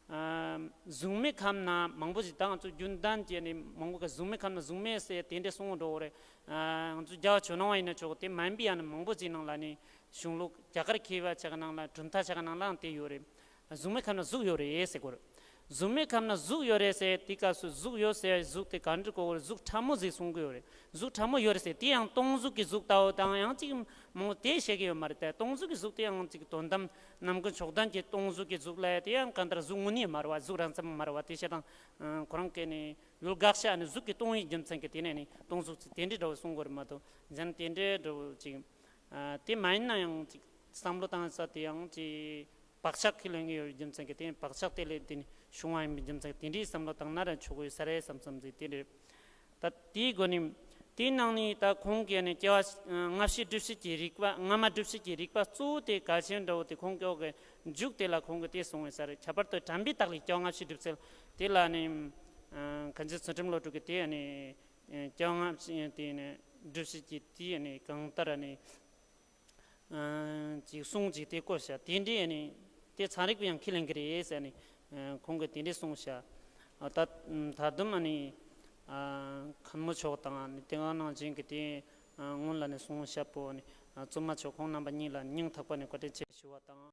ཨ། གཟུགས་མེད་ཁམས་ན་མང་པོ་ཞིག་དང་ང་ཚོ་རྒྱུན་ལྡན་གྱི་ནི་མང་པོ་གི་གཟུགས་མེད་ཁམས་ན་གཟུགས་མེད་ཟེར་དེ་འདྲ་གསུང་འགྲོ་གི་རེད། ཨ། ང་ཚོ་རྒྱལ་བ་ཇོ་ནང་པ་ཡིན་ན་ཆོག་གི། དེ་མིན་པའི་ཡང་ན་མང་པོ་ཞིག་ནང་ལ་ནི་གཞུང་ལུགས་རྒྱ་གར་མཁས་པ་ཆ་ག་ནང་ལ་གྲུབ་མཐའ་ཆ་ག་ནང་ལའང་དེ་ཡོད་རེད། གཟུགས་མེད་ཁམས་ན་གཟུགས་ཡོད་རེད་ཟེར་གོ་རེད། གཟུགས་མེད་ཁམས་ན་གཟུགས་ཡོད་རེད་ཟེར་དེ་སྐབས་སུ་གཟུགས་ཡོད་ཟེར་གཟུགས་དེ་ག་འདྲ་གོ་གོ་རེད། གཟུགས་ཕྲ་མོ་ཟིག་གསུང་གི་ཡོད་རེད། གཟུགས་ཕྲ་མོ་ཡོད་རེད་ཟེར་དེ་ཡང་སྟོང་གཟུགས་ཀྱི་གཟུགས་ལྟ་བུ་དང་ཡང་གཅིག་མང་པོ་དེ་བཤད་ཀྱི་ཡོད་མ་རེད་དེ། སྟོང་གཟུགས་ཀྱི་གཟུགས་དེ་ཡང་གཅིག་དོན་དམ་ནམ་མཁའ་མཆོག་ལྡན་གྱི་སྟོང་གཟུགས་ཀྱི་གཟུགས་ལ་དེ་ཡང་གང་ལྟར་གཟུགས་དངོས་གནས་མ་རེད་བ། གཟུགས་རང་མཚན་མ་རེད་བ། དེ་བཤད་སྟངས་ཁོ་རང་གིས་ནི་ཡུལ་དགག་བྱ་ནི་གཟུགས་ཀྱི་སྟོང་པའི་རྒྱུ་མཚན་གྱིས་དེ་ནས་ནི་སྟོང་གཟུགས་ཚིག་དེ་འདྲའི་འདྲ་བོ་གསུང་གི་ཡོད་རེད་མ་གཏོགས་གཞན་དེ་འདྲའི་འདྲ་བོ་ཅིག་ཨ། དེ་མ་ཡིན་ན་ཡང་ཅིག་བསམ་བློ་བཏང་ས་དེ་ཡང་ཅིག་བག་ཆགས་ཁས་ལེན་གྱི་ཡོད་རྒྱུ་མཚན་གྱིས་དེ་བག་ཆགས་དེ་ལས་དེ་ནི་བྱུང་བ་ཡིན་པའི་རྒྱུ་མཚན་གྱིས་དེ་འདྲའི་བསམ་བློ་བཏང་ན་ར་ཆོག་གི་ཡོད་ས་རེད་བསམ་བསམ་ཟིག་དེ་འདྲ། ད་དེའི་སྒོ་ནས་དེའི་ནང་ནས་ད་ཁོང་གིས་ནི་སྐྱེ་བ་ལྔ་བྱས་སྒྲུབ་བྱེད་ཀྱི་རིགས་པ། སྔ་མ་སྒྲུབ་བྱེད་ཀྱི་རིགས་པ་གཙོ་བོ་དེ་གལ་ཆེན་འདྲ་བོ་དེ་ཁོང་གི་འོག་གི་མཇུག་དེ་ལ་ཁོང་གིས་དེ་གསུངས་ཡོད་ས་རེད། ཁྱད་པར་དུ་དྲན་པའི་རྟགས་ལས་སྐྱེ་བ་ལྔ་བྱས་སྒྲུབ་ཚུལ་དེ་ལ་ནི་མཁན་ཆེན་ཚུལ་ཁྲིམས་བློ་གྲོས་ཀྱིས་དེ་ནི་སྐྱེ་བ་ལྔ་བྱས་དེ་ནི་སྒྲུབ་བྱེད་ཀྱི་དེ་ནི་གང་ལྟར་ནི། ཨ། ཅིག་གསུང་ཅིག་དེ་བཀོད་བཞག་དེ་འདྲའི་ནི་དེ་ཚན་རིག་པས་ཡང་ཁས་ལེན་གྱི་རེད་ཟེར་ནས་ཁོང་གིས་དེ་འདྲའི་གསུངས་བཞག་ད་ད་དུང་ཨ་ནི་མཁན་མོ་མཆོག་དང་ནི་དེ་ག་ནང་བཞིན་གྱི་དེ་སྔོན་ལ་ནི་གསུངས་བཞག་པོ་ནི་བཙུན་མ་མཆོག་ཁོང་རྣམ་པ་གཉིས་ལ་སྙིང་ཐག་པ་ནས་བཀའ་དྲིན་ཆེ་ཞུ་བ་དང་།